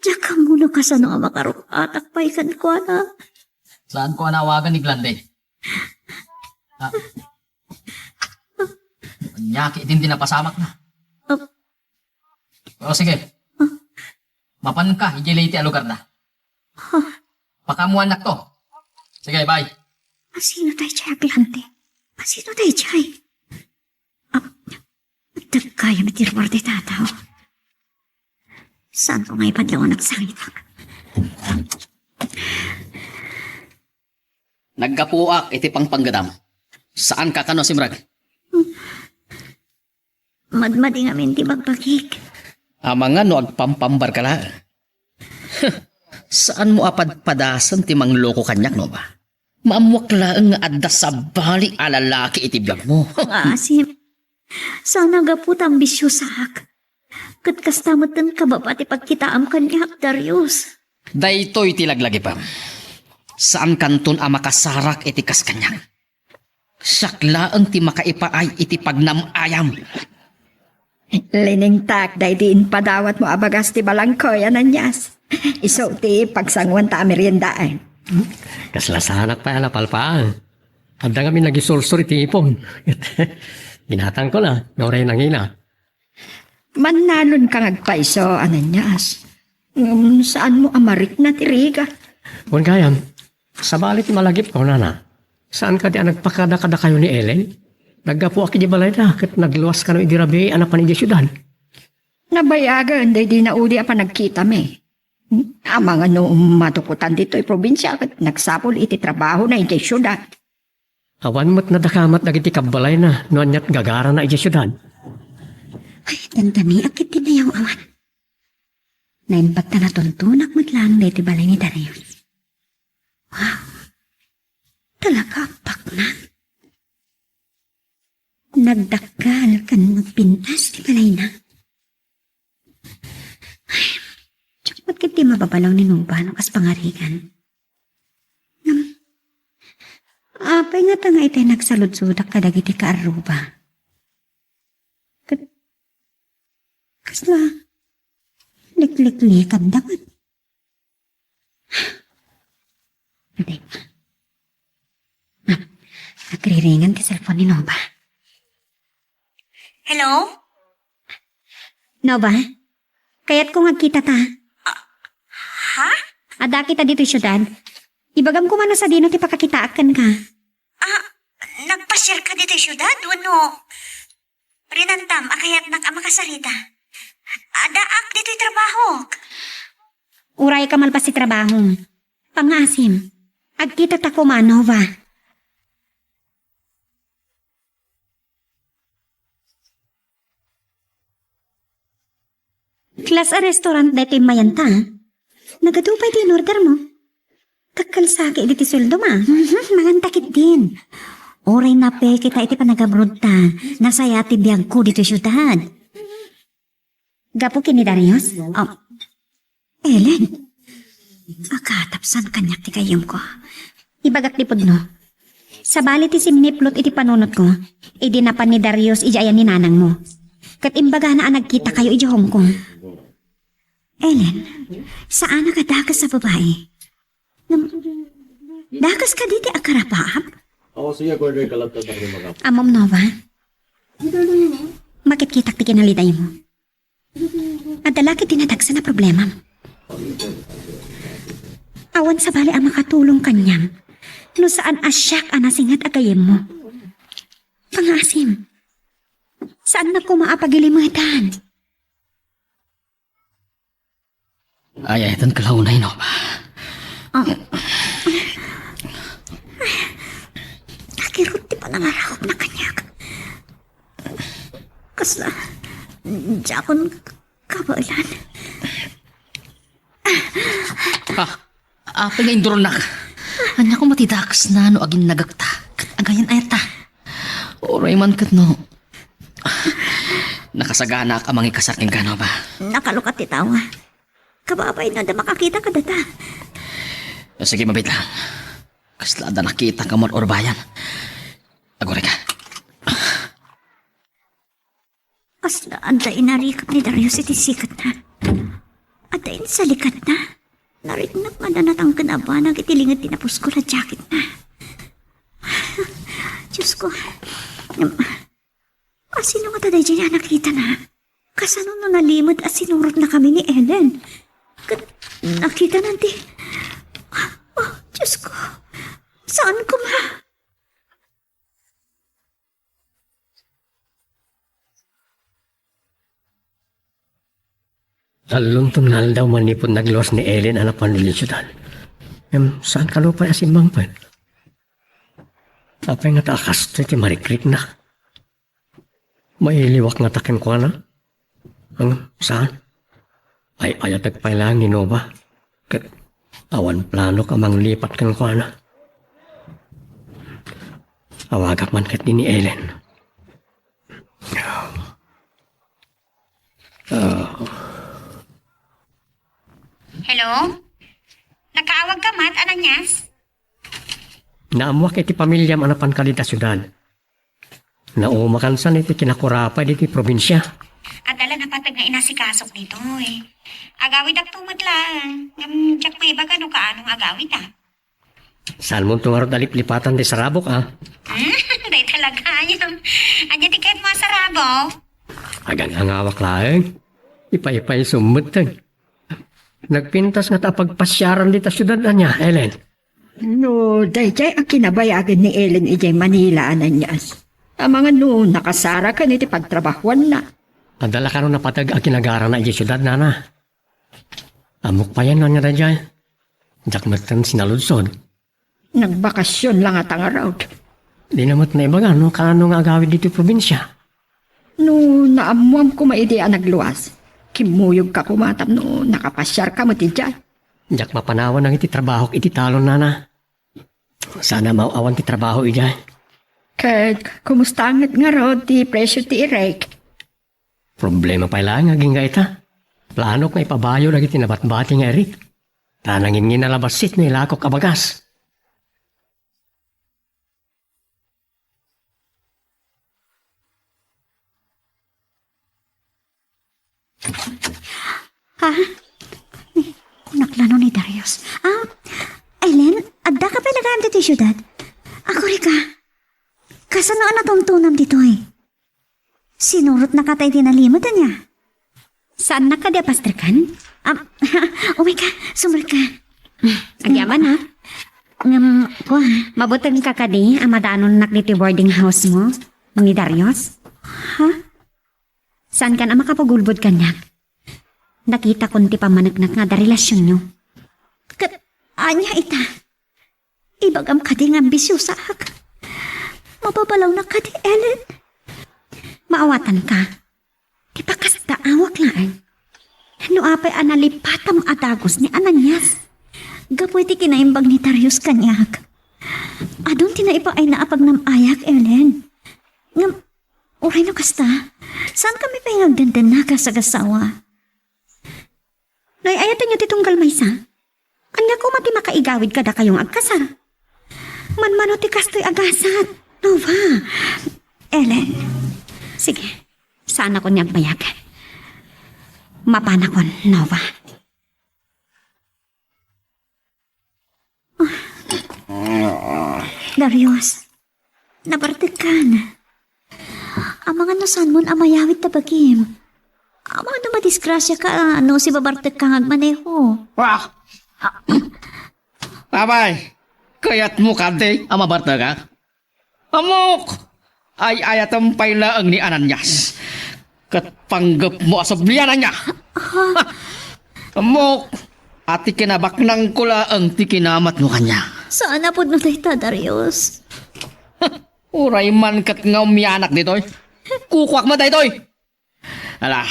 Diak ammo no kasano a makaruk-atak pay kenkuana. Saanko a naawagan ni Glande? Ah. Ania ketdin ti napasamakna? Ah. O, sige. Ah. Mapanka idiay Leyte a lugarda. Ah. Pakaammoannakto. Sige, bye. Asino daydiay a Glande? Asino daydiay? Ah, dagkayam iti ruar ti tataw. Saanko nga ipadlaw a nagsangitak? Naggapuak iti pangpanggetam. Saanka kano a simrek? Madmadi ngamin ti bagbagik. Amangan no agpampambarka laeng. Saanmo a padpadasen ti mangloko kaniak, Nova? Maammoak laeng nga adda sabali a lalaki iti biagmo. Nga asim. Saan a gapu ta ambisiosaak. Ket kasta metten kababa ti pagkitaam kaniak, Darius. Daytoy ti laglagipem. Saankanton a makasarak iti kas kaniak. Siak laeng ti makaipaay iti pagnam-ayam. Liningtak daydi impadawatmo a bagas ti balangkoy, Ananias. Isu ti pagsanguanta a meriendaen. Kasla saanak pay a napalpaang. Adda ngamin nagisursor iti ipon. Binatangko la, nga uray nangina. Mannalonka nga agpayso, Ananias. Ngem saanmo a marikna ti rigat. Wen gayam, sabali ti malagipko, nana. Saan kadi a nagpakada kadakayo ni Ellen? Naggapuak idiay balayda ket nagluas kano idi rabii a napan idiay siudad. Nabayagen daydi naudi a panagkitami. Amangan no madukotan ditoy probinsia ket nagsapul iti trabahona idiay siudad. Awan met nadakamat dagiti kabbalayna no aniat gagarana idiay siudad. Ay, dandani a ket ti nayaw-awan. Naimbag ta natuntunak met laeng daytoy balay ni Darius. Wow! Talaga a paknang. Nagdakkel ken nagpintas ti balayna. Ay, diak met ketdi mababalaw ni Nova no kas pangarigan. Ngem, apay ngata nga itay nagsaludsodak kadagiti kaarruba? Ket kasla likliklikanda met. Aday. Ah, nagriringan ti cellphone ni Nova. Hello? Nova, kayatko nga agkitata. Ah, ha? Adda kita ditoy siudad. Ibagam koma no sadino ti pakakitaak kenka. Ah, nagpasiarka ditoy siudad wenno rinantam a kayatnak a makasarita? Addaak ditoy trabahok. Uray ka malpas ti trabahom. Pangngaasim. Agkitata koma, Nova. Class a restaurant daytoy mayanta. Nagadu pay ti inorder mo? Kakkalsaki diti sueldo ma. Mhm, manganta ketdin. Uray napeke ta iti panagabroad ta, nasaya ti biagko ditoy siudad. Gapu ken ni Darius? Oh. Ellen, agatapsan kaniak ti gayyemko. Ibagak ti pudno. Sabali ti simmiplot iti panunotko, idi napan ni Darius idiay ayan ni nanangmo. Ket imbagana a nagkitakayo idiay Hong Kong. Ellen, saanak a dakes a babai. Ngem, dakes kadi ti agkarapaap? Ammom, Nova? Makitkitak ti kinalitaymo. Adda la ket ti nadagsen a problemam. Awan sabali a makatulong kaniam no saan a siak a nasinget a gayyemmo. Pangaasim, saannak koma a pagilimetan. Ay, ay, tan kalaunay, no? Ah. Nakirot ti panangarakopna kaniak. Kasla, diakon kabaelan. Ah, apay nga induronnak? Ania koma ti dakesna no aginnagekta ket agayan-ayatta? Uray man ket no, nakasaganaak a mangikasar kenka, Nova. Nakalukat ti tao. Kababain no adda makakita kadata. Sige, mabiit lang. Kasla adda nakita ka man urbayan. Agurayka. Kasla adda inarikep ni Darius iti siketna. Adda insalikatna. Nariknak nga adda natangken a banag iti linged ti napuskol a jacketna. Diosko, ngem, asino ngata daydiay a nakitana? Kasano no nalimed a sinurotnakami ni Ellen? Ket nakitana ti, oh, Diosko, saan koma? Tallonton nga aldaw manipud nagluas ni Ellen a napan idiay siudad. Ngem, saan kano pay a simmangpet? Apay ngata a kastoy ti marikrikna? Mailiwak ngata kenkuana? Ngem, saan? Ay-ayatek pay laeng ni Nova. Ket awan planok a manglipat kenkuana. Awagak man ketdi ni Ellen. Ah. Hello? Nakaawag ka met, Ananias? Naammoak iti pamiliam a napan kadi ta siudad. Naumakansan iti kinakurapay ditoy probinsia. Adda la napateg nga inasikasok ditoy. Agawidakto met laeng. Ngem diak maibaga no kaano nga agawidda. Saanmonto ngarud a liplipatan ti sarabok, a? Hmm, dayta la gayam. Ania ti kayatmo a sarabok? Agangangawak laeng. Ipaipaysum metten. Nagpintas ngata a pagpasiaran dita siudad, ania, Ellen? No, daydiay a kinabayagen ni Ellen idiay Manila, Ananias. Amangan no nakasaraken iti pagtrabahuanna. Adda la kano napateg a kinagarana idiay siudad, nana? Ammok payen no ania daydiay. Diak metten sinaludsod. Nagbakasyon la ngata ngarud. Dina met naibaga no kaano nga agawid ditoy probinsia. No naammoam koma idi a nagluas, kimmuyogka koma tapno nakapasiarka met idiay. Diak mapanawan dagiti trabahok iti talon, nana. Saan a maaw-awan ti trabaho idiay. Ket kumusta met ngarud ti presio ti irek? Problema pay laeng agingga ita. Planok nga ipabayo dagiti nabatbati nga irek. Ta nanginnginna la bassit no ilakok a bagas. Ha? Kunak la no ni Darius. Ah, Ellen, addaka pay la gayam ditoy siudad? Agurayka. Kasano a natuntonam ditoy? Sinurotnaka ta iti nalimed, ania? Saannak kadi a pasterkan? Ah, umayka, sumrekka. Agyaman, ha? Ngem, kua, mabutengka kadi a madanonnak ditoy boarding house mo, ni Darius? Ha? Saankan a makapagulbod kaniak? Nakitakon ti pammaneknak nga adda relasionyo. Ket ania ita? Ibagam kadi nga ambisiosaak? Mababalawnak kadi, Ellen? Maawatanka. Ti pakasdaawak laeng. No apay a nalipatam a dagus ni Ananias gapu iti kinaimbag ni Darius kaniak. Adun ti naipaayna a pagnam-ayak, Ellen. Ngem, uray no kasta, saankami pay nga agdandanna kas agassawa. No ay-ayatenyo ti tunggal maysa, ania koma ti makaigawid kadakayo nga agkasar? Manmano ti kastoy a gasat, Nova. Ellen, sige, saanakon nga agbayag. Mapanakon, Nova. Darius, nabartekkan. Amangan no saanmon a mayawid ta bagim. Amangan no madisgrasiaka no sibabartekka nga agmaneho. Ah! Apay, kayatmo kadi a mabartekak? Ammok! Ay-ayatem pay laeng ni Ananias. Ket panggepmo a subliananna. Ammok! A ti kinabaknangko laeng ti kinamatmo kaniak. Saan a pudno dayta, Darius. Uray man ket nga umianak ditoy. Kukuak met daytoy. Ala,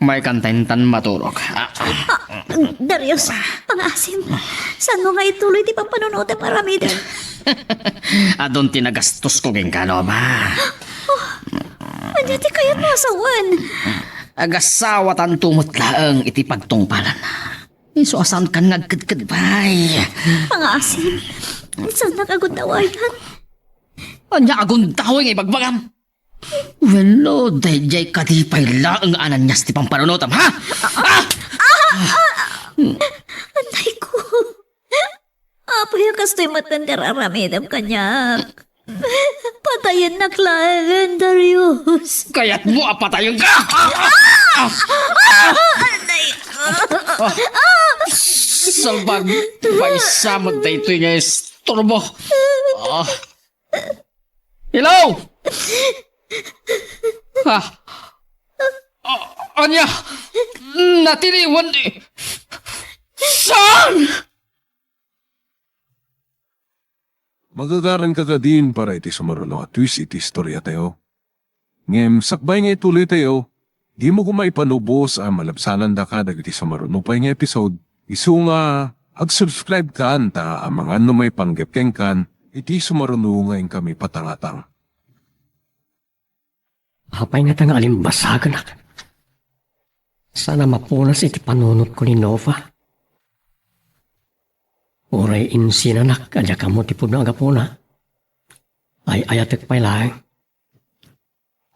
maykan ta intan maturog. Ah, Darius, pangaasim, saanmo nga ituloy ti pampanunotem aramiden? Adun ti nagastosko kenka, Nova. Oh, ania ti kayatmo a sawen? Agassawatanto met laeng iti pagtungpalan. Isu a saankan nga agkedkedbay. Pangaasim, saannak a gundawayan? Ania a gundaway nga ibagbagam? Wenno, daydiay kadi pay laeng a Ananias ti pampanunotem, ha? Ah! Anay ko. Apay a kastoy met ti ar-aramidem kaniak? Patayennak laengen, Darius. Kayatmo a patayenka? Ah! Ah! Anay ko. Salbag, maysa met daytoy nga isturbo. Ah. Hello? Ah. Ah, ania? Natiliwan ti... Saan? Magagaranka kadin para iti sumaruno a twist iti istoriatayo. Ngem sakbay nga ituloytayo, dimo koma ipanubos a malabsanandaka dagiti sumaruno pay nga episode, isu nga ag-subscribe kan ta amangan no maipanggep kenkan iti sumaruno nga inkami patangatang. Apay ngata nga alimbasaganak? Saan a mapunas iti panunotko ni Nova. Uray insinanak a diak ammo ti pudno a gapuna. Ay-ayatek pay laeng.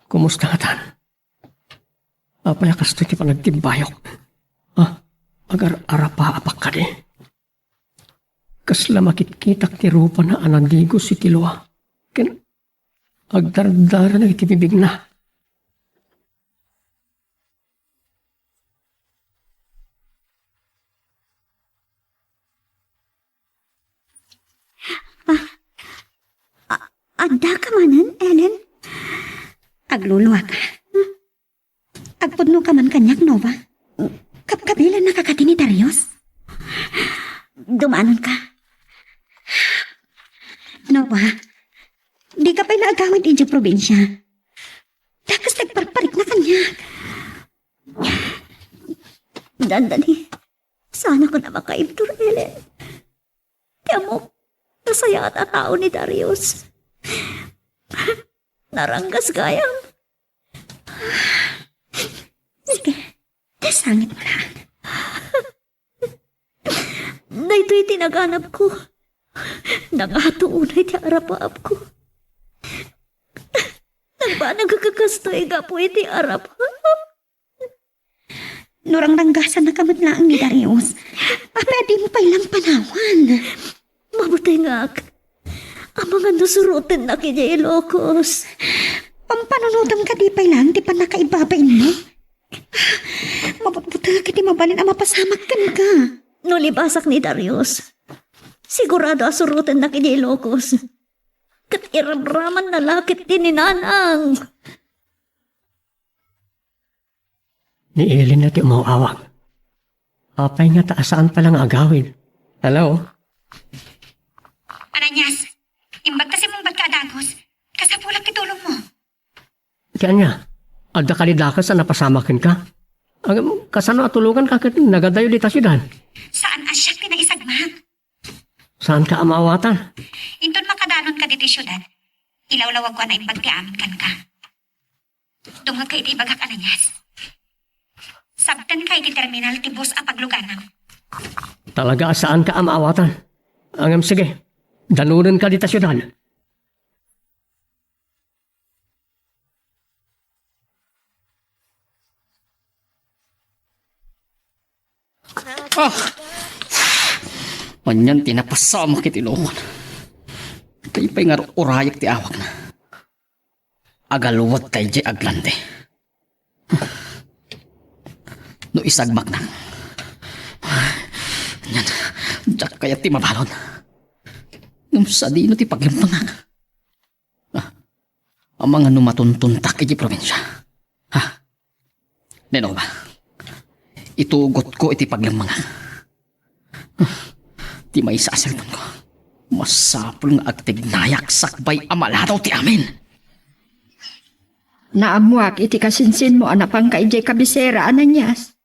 Kumusta ngatan? Apay a kastoy ti panagtibbayok? Ah, agar-arapaapak kadi? Kasla makitkitak ti rupana a nadigos iti lua, ken agdardarana iti bibigna. Ah, a-, addaka manen, Ellen? Agluluaka. Agpudnoka man kaniak, Nova? Kapkabilennaka kadi ni Darius? Dumanonka. Nova, dika pay la agawid idiay probinsia. Dakas nagparparikna kaniak. Dandani, saanakon a makaibtur, Ellen. Ti ammok, nasayaat a tao ni Darius. Naranggas gayam. Sige, sangitmo laeng. Daytoy ti naganabko. Nangato unay ti arapaapko. Nagbanag a kakastoy gapu iti arapaap. No rangranggasannaka met laeng ni Darius, apay a dimo pay lang panawan? Mabutengak. Amangan no surotennak idiay Ilocos. Pampanunotem kadi pay laeng ti pannakaibabainmo? Mabutbutengak iti mabalin a mapasamak kenka. No libasak ni Darius, sigurado a surotennak idiay Ilocos. Ket iramramanna la ket ti ni Nanang. Ni Ellen ti umaw-awag. Apay ngata a saan pay la nga agawid? Hello? Ananias, imbag ta simmungbatka a dagus. Kasapulak ti tulongmo. Ti ania? Adda kadi dakes a napasamak kenka? Agam, kasano a tuluganka ket nagadayo dita siudad? Saan a siak ti naisagmak? Saanka a maawatan? Inton makadanonka ditoy siudad, ilawlawagko a naimbag ti amin kenka. Dumngegka iti ibagak, Ananias. Sabtenka iti terminal ti bus a pagluganam. Talaga a saanka a maawatan. Ngem sige, danonenka dita siudad. Ah! Anian ti napasamak iti luon. Kayat pay nga ur-urayak ti awakna. Agalwedta idiay aglande. No isagmaknak, anian, diak kayat ti mabalon. Ngem sadino ti paglemmengak? Ah, amangan no matuntuntak iti probinsia. Ha? Ninova, itugotko iti paglemmengak. Ti maysa a sermonko, masapul nga agtignayak sakbay a maladaw ti amin. Naammoak iti kasinsinmo a napanka idiay kabisera, Ananias.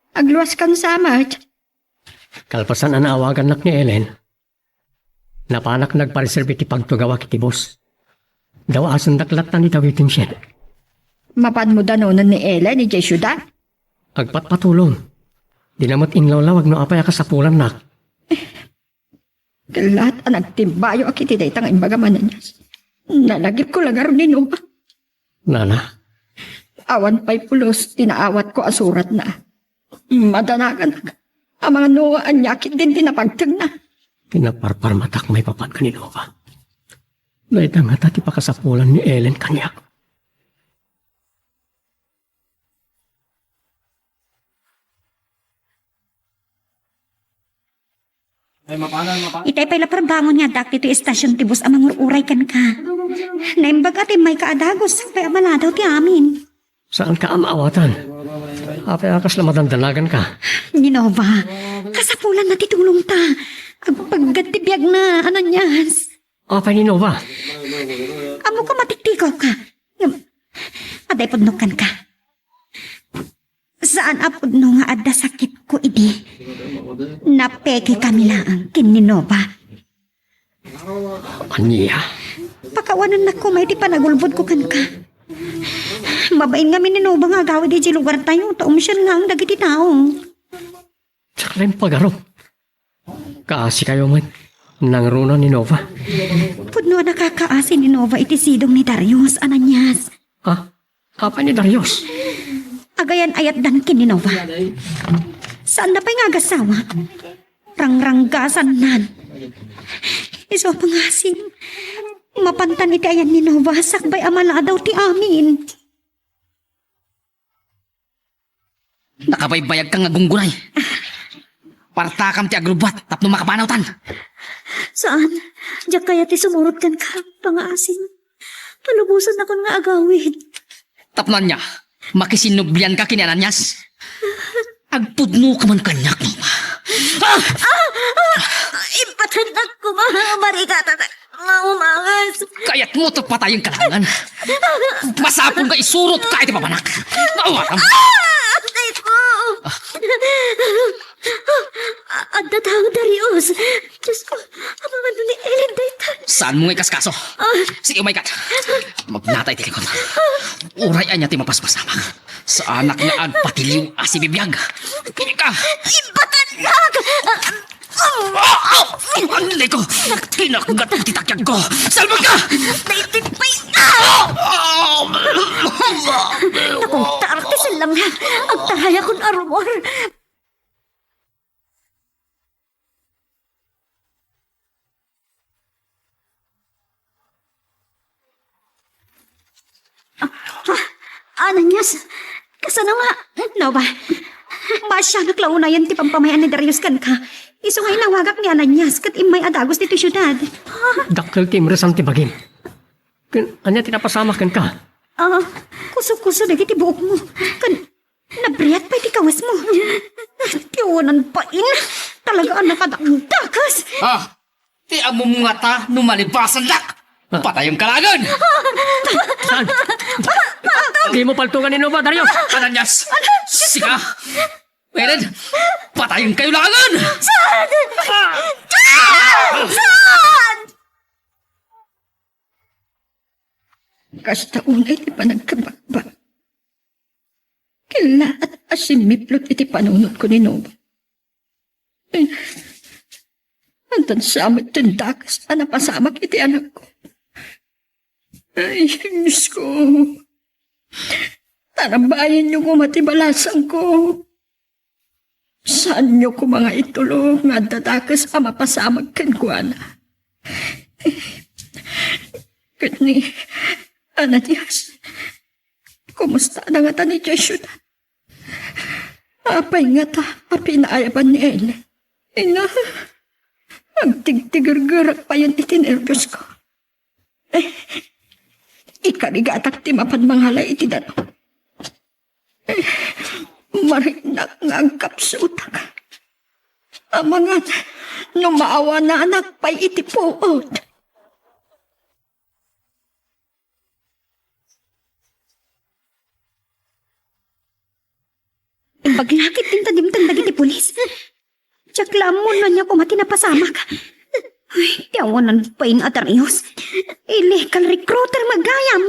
Agluaskan sa met. Kalpasan a naawagannak ni Ellen, napanak nagpareserbi ti pagtugawak iti bus. Daw-asendak latta ni Dawitin Shed. Mapanmo danonen ni Ellen idiay siudad? Agpatpatulong. Dina met inlawlawag no apay a kasapulannak. Ket laat a nagtimbayoak iti dayta nga imbagam, Ananias. Nalagipko la ngarud ni Ninova. Nana? Awan pay pulos ti naawatko a suratna. Madanaganak. Amangan no ania ketdin ti napagtengna. Pinaparparmatak maipapan ken ni Ninova. Dayta ngata ti pakasapulan ni Ellen kaniak. Ay, mapana, mapana. Itay pay la parbangon nga addaak ditoy estasion ti bus a mangur-uray kenka. Naimbag a ti mayka a dagus, sakbay a maladaw ti amin. Saanka a maawatan? Apay a kasla madandanaganka? Ninova, kasapulanna ti tulongta. Agpaggad ti biagna, Ananias. Apay, Ninova? Ammok a matiktikawka. Ngem, adda ipudnok kenka. Saan a pudno nga adda sakitko idi. Napekekami laeng ken ni Ninova. Ania? Pakawanennak koma iti panagulbodko kenka. Mabain ngamin ni Ninova nga agawid idiay lugartayo, ta umsiang laeng dagiti tao. Diak la impagarup. Kaasikayo met. Nangruna ni Ninova. Pudno a nakakaasi ni Ninova iti sidong ni Darius, Ananias. Ha? Apay ni Darius? Agayan-ayatdan ken ni Ninova. Saanna pay nga agasawa. Rangranggasannan. Isu a pangasim, mapantan iti ayan ni Ninova sakbay a maladaw ti amin. Nakabaybayagka nga gunggunay. Partakam ti agrubbuat tapno makapanawtan. Saan, diak kayat ti sumurot kenka, pangaasim. Palubosannakon nga agawid. Tapno ania, makisinnublianka ken ni Ananias? Agpudnoka man kaniak, Ninova. Ah! Ah! Ah! Impatennak koma, marikatatak nga umangas. Kayatmo ta patayenka laengen? Masapul nga isurotka iti papanak. Maawatam. Ah! Dayto. Ah. Adda tao, Darius. Diyos ko, amangan no ni Ellen dayta. Saanmo nga ikaskaso? Ah. Sige, umaykat. Magnata iti likod. Uray ania ti mapaspasamak. Saanak nga agpatiliw a sibibiag. Kini ka. Impatennak! Ah! Anay ko! Kinakgat ti takyag ko! Salbag ka! Daytoy pay! Ah! Nakungtar ti sallang. Agtarayakon a rumor. Ah, ah, Ananias, kasano nga? Ninova, maasianak la unayen ti pampamay-an ni Darius kenka. Isu nga inawagak ni Ananias ket immay a dagus ditoy siudad. Dakkel ti imresan ti bagim. Ken ania ti napasamak kenka? Ah, kuso-kuso dagiti buokmo. Ken nabriat pay ti kawesmo. Ti unan pain, talaga a nakadakdakas. Ah, ti ammom ngata no malibasannak? Patayenka laengen! Saan? Dimo paltugan ni Nova, Darius! Ananias! Sika! Ellen! Patayenkayo laengen! Saan? Saan? Kasta unay ti panagkabakbak. Kellaat a simmiplot iti panunotko ni Nova. Ay, addan sa met ti dakes a napasamak iti anakko. Ay, Diosko. Tarabayenyo koma ti balasangko. Saanyo koma nga itulong nga adda dakes a mapasamak kenkuana. Ket ni Ananias, kumustada ngata idiay siudad? Apay ngata a pinaayaban ni Ellen? Ina, agtigtigergerak payen iti nerviosko. Eh, ikarigatak ti mapan mangalay iti danum. Eh, mariknak nga agkapsutak. Amangan no maawananak pay iti puot. Imbag la ket inta dimteng dagiti pulis. Diak la ammo no ania koma ti napasamak. Ay, ti awanan pay a Darius. Illegal recruiter met gayam.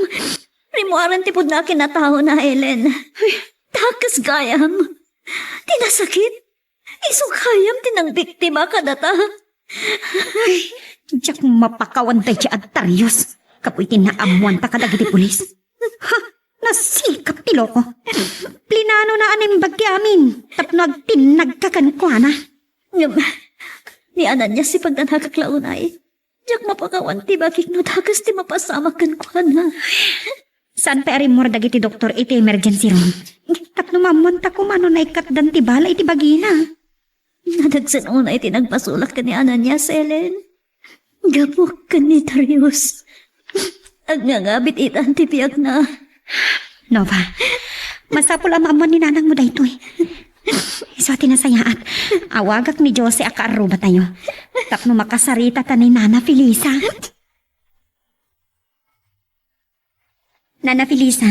Rimmuaren ti pudno a kinataona, Ellen. Dakes gayam. Ti nasakit, isu gayam ti nangbiktima kadata. Ay, diak mapakawan daydiay a Darius. Kapu iti naammuanta kadagiti pulis. Ha, nasikap ti loko. Plinanona a naimbag ti amin tapno agtinnagka kenkuana. Ngem, ni Ananias ti pagnanakak la unay. Diak mapakawan ti bagik no dakes ti mapasamak kenkuana. Saan pay a rimmuar dagiti doktor iti emergency room? Tapno maammuanta koma no naikatdan ti bala iti bagina. Nadagsen unay ti nagbasolak ken ni Ananias, Ellen. Gapu ken ni Darius. Agngangabit itan ti biagna. Nova, masapul a maammuan ni nanangmo daytoy. Isu ti nasayaat. Awagak ni Jose a kaarrubatayo tapno makasaritata ni Nana Felisa. Nana Felisa,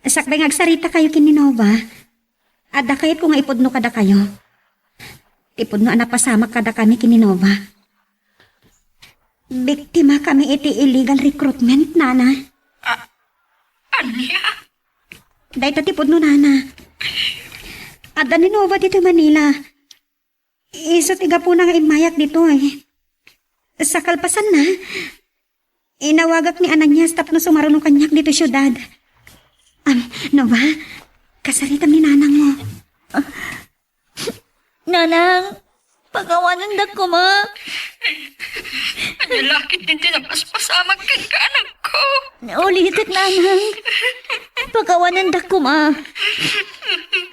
sakbay nga agsaritakayo ken ni Nova, adda kayatko nga ipudno kadakayo. Ti pudno a napasamak kadakami ken ni Nova. Biktima kami iti illegal recruitment, Nana. A-, ania? Dayta ti pudno, Nana. Adda ni Nova ditoy Manila. Isu ti gapuna nga immayak ditoy. Sa kalpasanna, inawagak ni Ananias tapno sumaruno kaniak ditoy siudad. Am, Nova, kasaritam ni nanangmo. Nanang, pakawanendak koma. Ania la ketdin ti napaspasamak kenka, anakko? Ulitek, Nanang. Pakawanendak koma.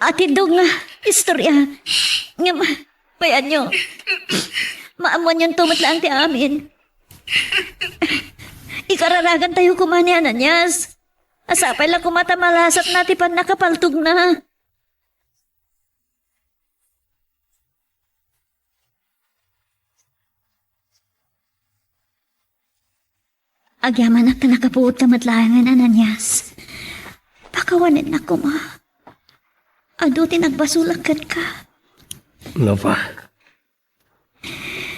Atiddog nga istorya. Ngem, payanyo. Maammuanyonto met laeng ti amin. Ikararagantayo koma ni Ananias. Sapay la koma ta malasatna ti pannakapaltogna. Agyamanak ta nakapuotka met laengen, Ananias. Pakawanennak koma. Adu ti nagbasolak kenka. Nova,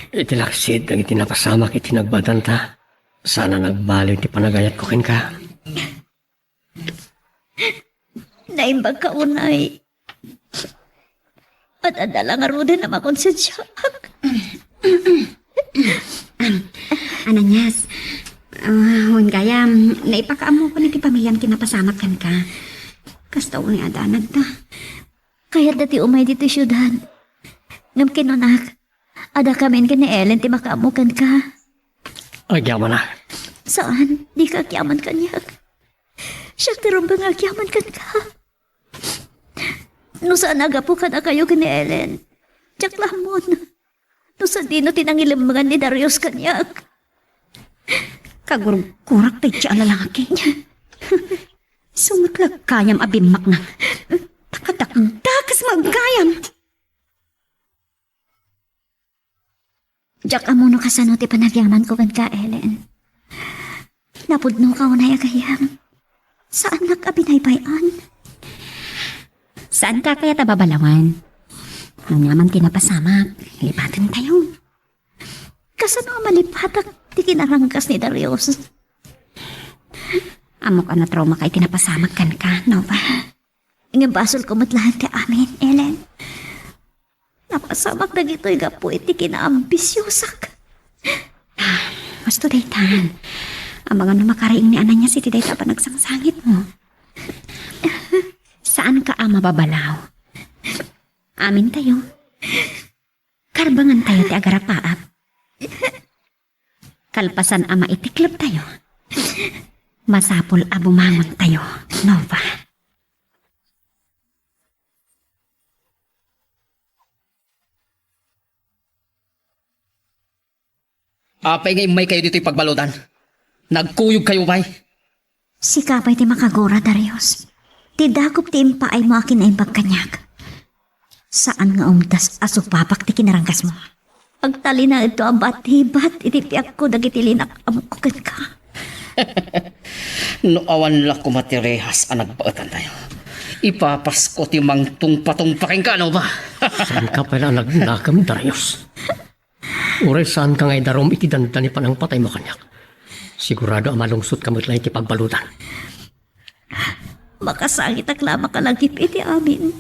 iti laksid dagiti napasamak iti nagbatanta, saan a nagbaliw ti panagayatko kenka. Naimbagka unay. At adda la ngaruden a makonsensiaak. Ananias, ah, wen gayam, naipakaammokon iti pamiliam ti napasamak kenka. Kasta unay a danagda. Kayatda ti umay ditoy siudad. Ngem kinunak, adda kamin ken ni Ellen ti makaammo kenka. Agyamanak. Saan, dika agyaman kaniak. Siak ti rumbeng nga agyaman kenka. No saan a gapu kadakayo ken ni Ellen, diak la ammon no sadino ti nangilemmengan ni Darius kaniak. Kagurgurak dayta a lalaki. Sumatlak kayam a bimmakna. Takadakdakes met gayam. Diak ammo no kasano ti panagyamanko kenka, Ellen. Napudno ka unay a gayyem. Saannak a binaybay-an. Saanka kayat a babalawan? Ania man ti napasamak, lipaten tayo. Kasano a malipatak ti kinaranggas ni Darius? Ammok a natraumaka iti napasamak kenka, Nova. Ngem basolko met laeng ti amin, Ellen. Napasamak dagitoy gapu iti kinaambisiosak. Husto daytan. Amangan no makariing ni Ananias iti dayta a panagsangsangitmo. Saanka a mababalaw. Amintayo. Karbangantayo ti agarapaap. Kalpasan a maitikloptayo, masapul a bumangontayo, Nova. Apay nga immaykayo ditoy pagbaludan? Nagkuyogkayo pay? Sika pay ti makagura, Darius. Ti dakop ti impaaymo a kinaimbag kaniak. Saan nga umdas a supapak ti kinaranggasmo. Agtalinaedto a batibat iti biagko dagiti linak-amko kenka. No awan la koma ti rehas a nagbaetantayo, ipapasko ti mangtungpatungpa kenka, Nova. Saanka pay la a nagnakem, Darius. Uray saanka nga idarum iti dandani panangpataymo kaniak, sigurado a malungsotka met laeng iti pagbaludan. Makasangitak la a makalagip iti amin.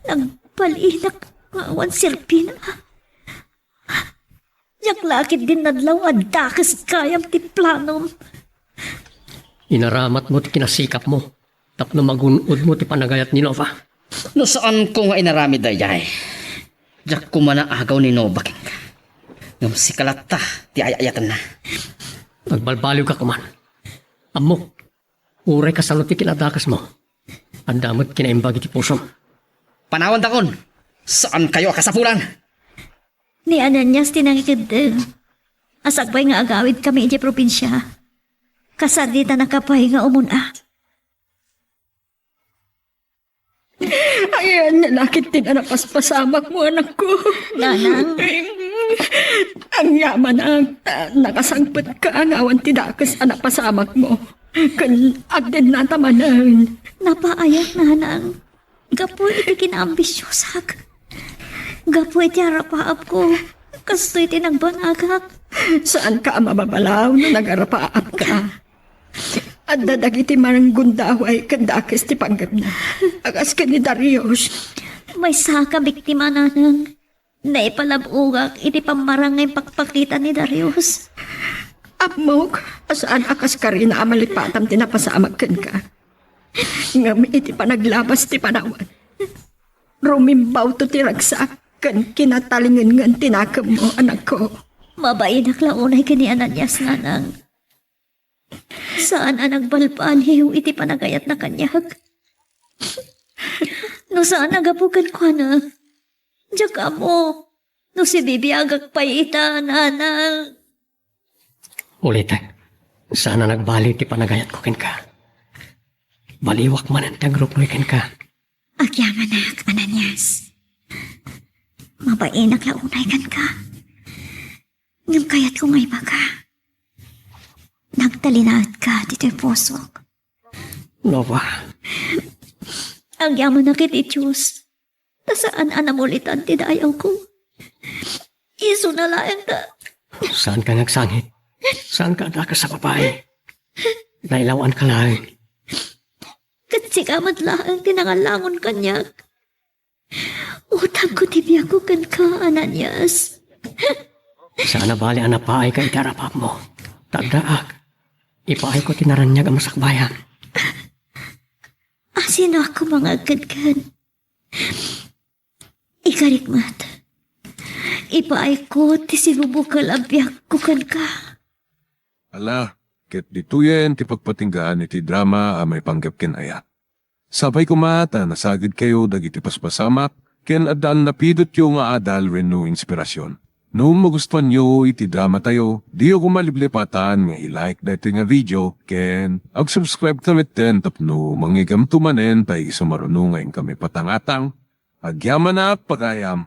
Nagbalinak nga awan serbina. Diak la ketdi nadlaw a dakes gayam ti planom. Inaramatmo ti kinasikapmo tapno magun-odmo ti panagayat ni Nova. No saanko nga inaramid daydiay, diak koma naagaw ni Nova kenka. Ngem sika latta ti ay-ayatenna. Agbalbaliwka koman. Ammok, uray kasano ti kinadakesmo, adda met kinaimbag iti pusom. Panawantakon, saankayo a kasapulan. Ni Ananias ti nangikeddeng a sakbay nga agawidkami idiay probinsia. Kasaritanaka pay nga umuna. Ayan, nalakit ti napaspasamakmo, anakko. Nanang. Agyamanak, ta nakasangpetka nga awan ti dakes a napasamakmo. Ken agdennata manen. Napaayak, nanang. Gapu iti kinaambisiosak. Gapu iti arapaapko. Kastoy ti nagbanagak. Saanka a mababalaw no nagarapaapka. Adda dagiti manggundaway ken dakes ti panggepna. A kas ken ni Darius. Maysa ka biktima, nanang. Naipalab-ogak iti pammarang nga impakpakita ni Darius. Ammok a saan a kaskarina a malipatam ti napasamak kenka. Ngem iti panaglabas ti panawen, rumimbawto ti ragsak ken kinatalingengen ti nakemmo, anakko. Mabainak la unay ken ni Ananias, nanang. Saan a nagbalbaliw iti panagayatna kaniak. No saan a gapu kenkuana, diak ammo no sibibiagak pay ita, nanang. Ulitek, saan a nagbaliw ti panagayatko kenka. Baliwak manen ti agruknoy kenka. Agyamanak, Ananias. Mabainak la unay kenka. Ngem kayatko nga ibaga, nagtalinaedka ditoy pusok. Nova. Agyamanak iti Dios. Ta saan a namulitan ti dayawko. Isuna laeng ta. Saanka nga agsangit. Saanka a dakes a babai. Nailawanka laeng. Ket sika met laeng ti nangalangon kaniak. Utangko ti biagko kenka, Ananias. Saan a bali a napaayka iti arapapmo. Ta addaak, ipaayko ti naraniag a masakbayam. Asinoak koma nga agkedken? Ikarik met. Ipaayko ti sibubukel a biagko kenka. Ala, ket ditoyen ti pagpatinggaan iti drama a maipanggep ken ayat. Sapay koma ta nasagidkayo dagiti paspasamak ken addan napidotyo nga adal wenno inspirasion. No magustuanyo iti dramatayo, diyo koma liplipatan nga i-like daytoy nga video ken ag-subscribe ta metten tapno mangigamto manen ta isu maruno nga inkami patangatang. Agyamanak pagayam.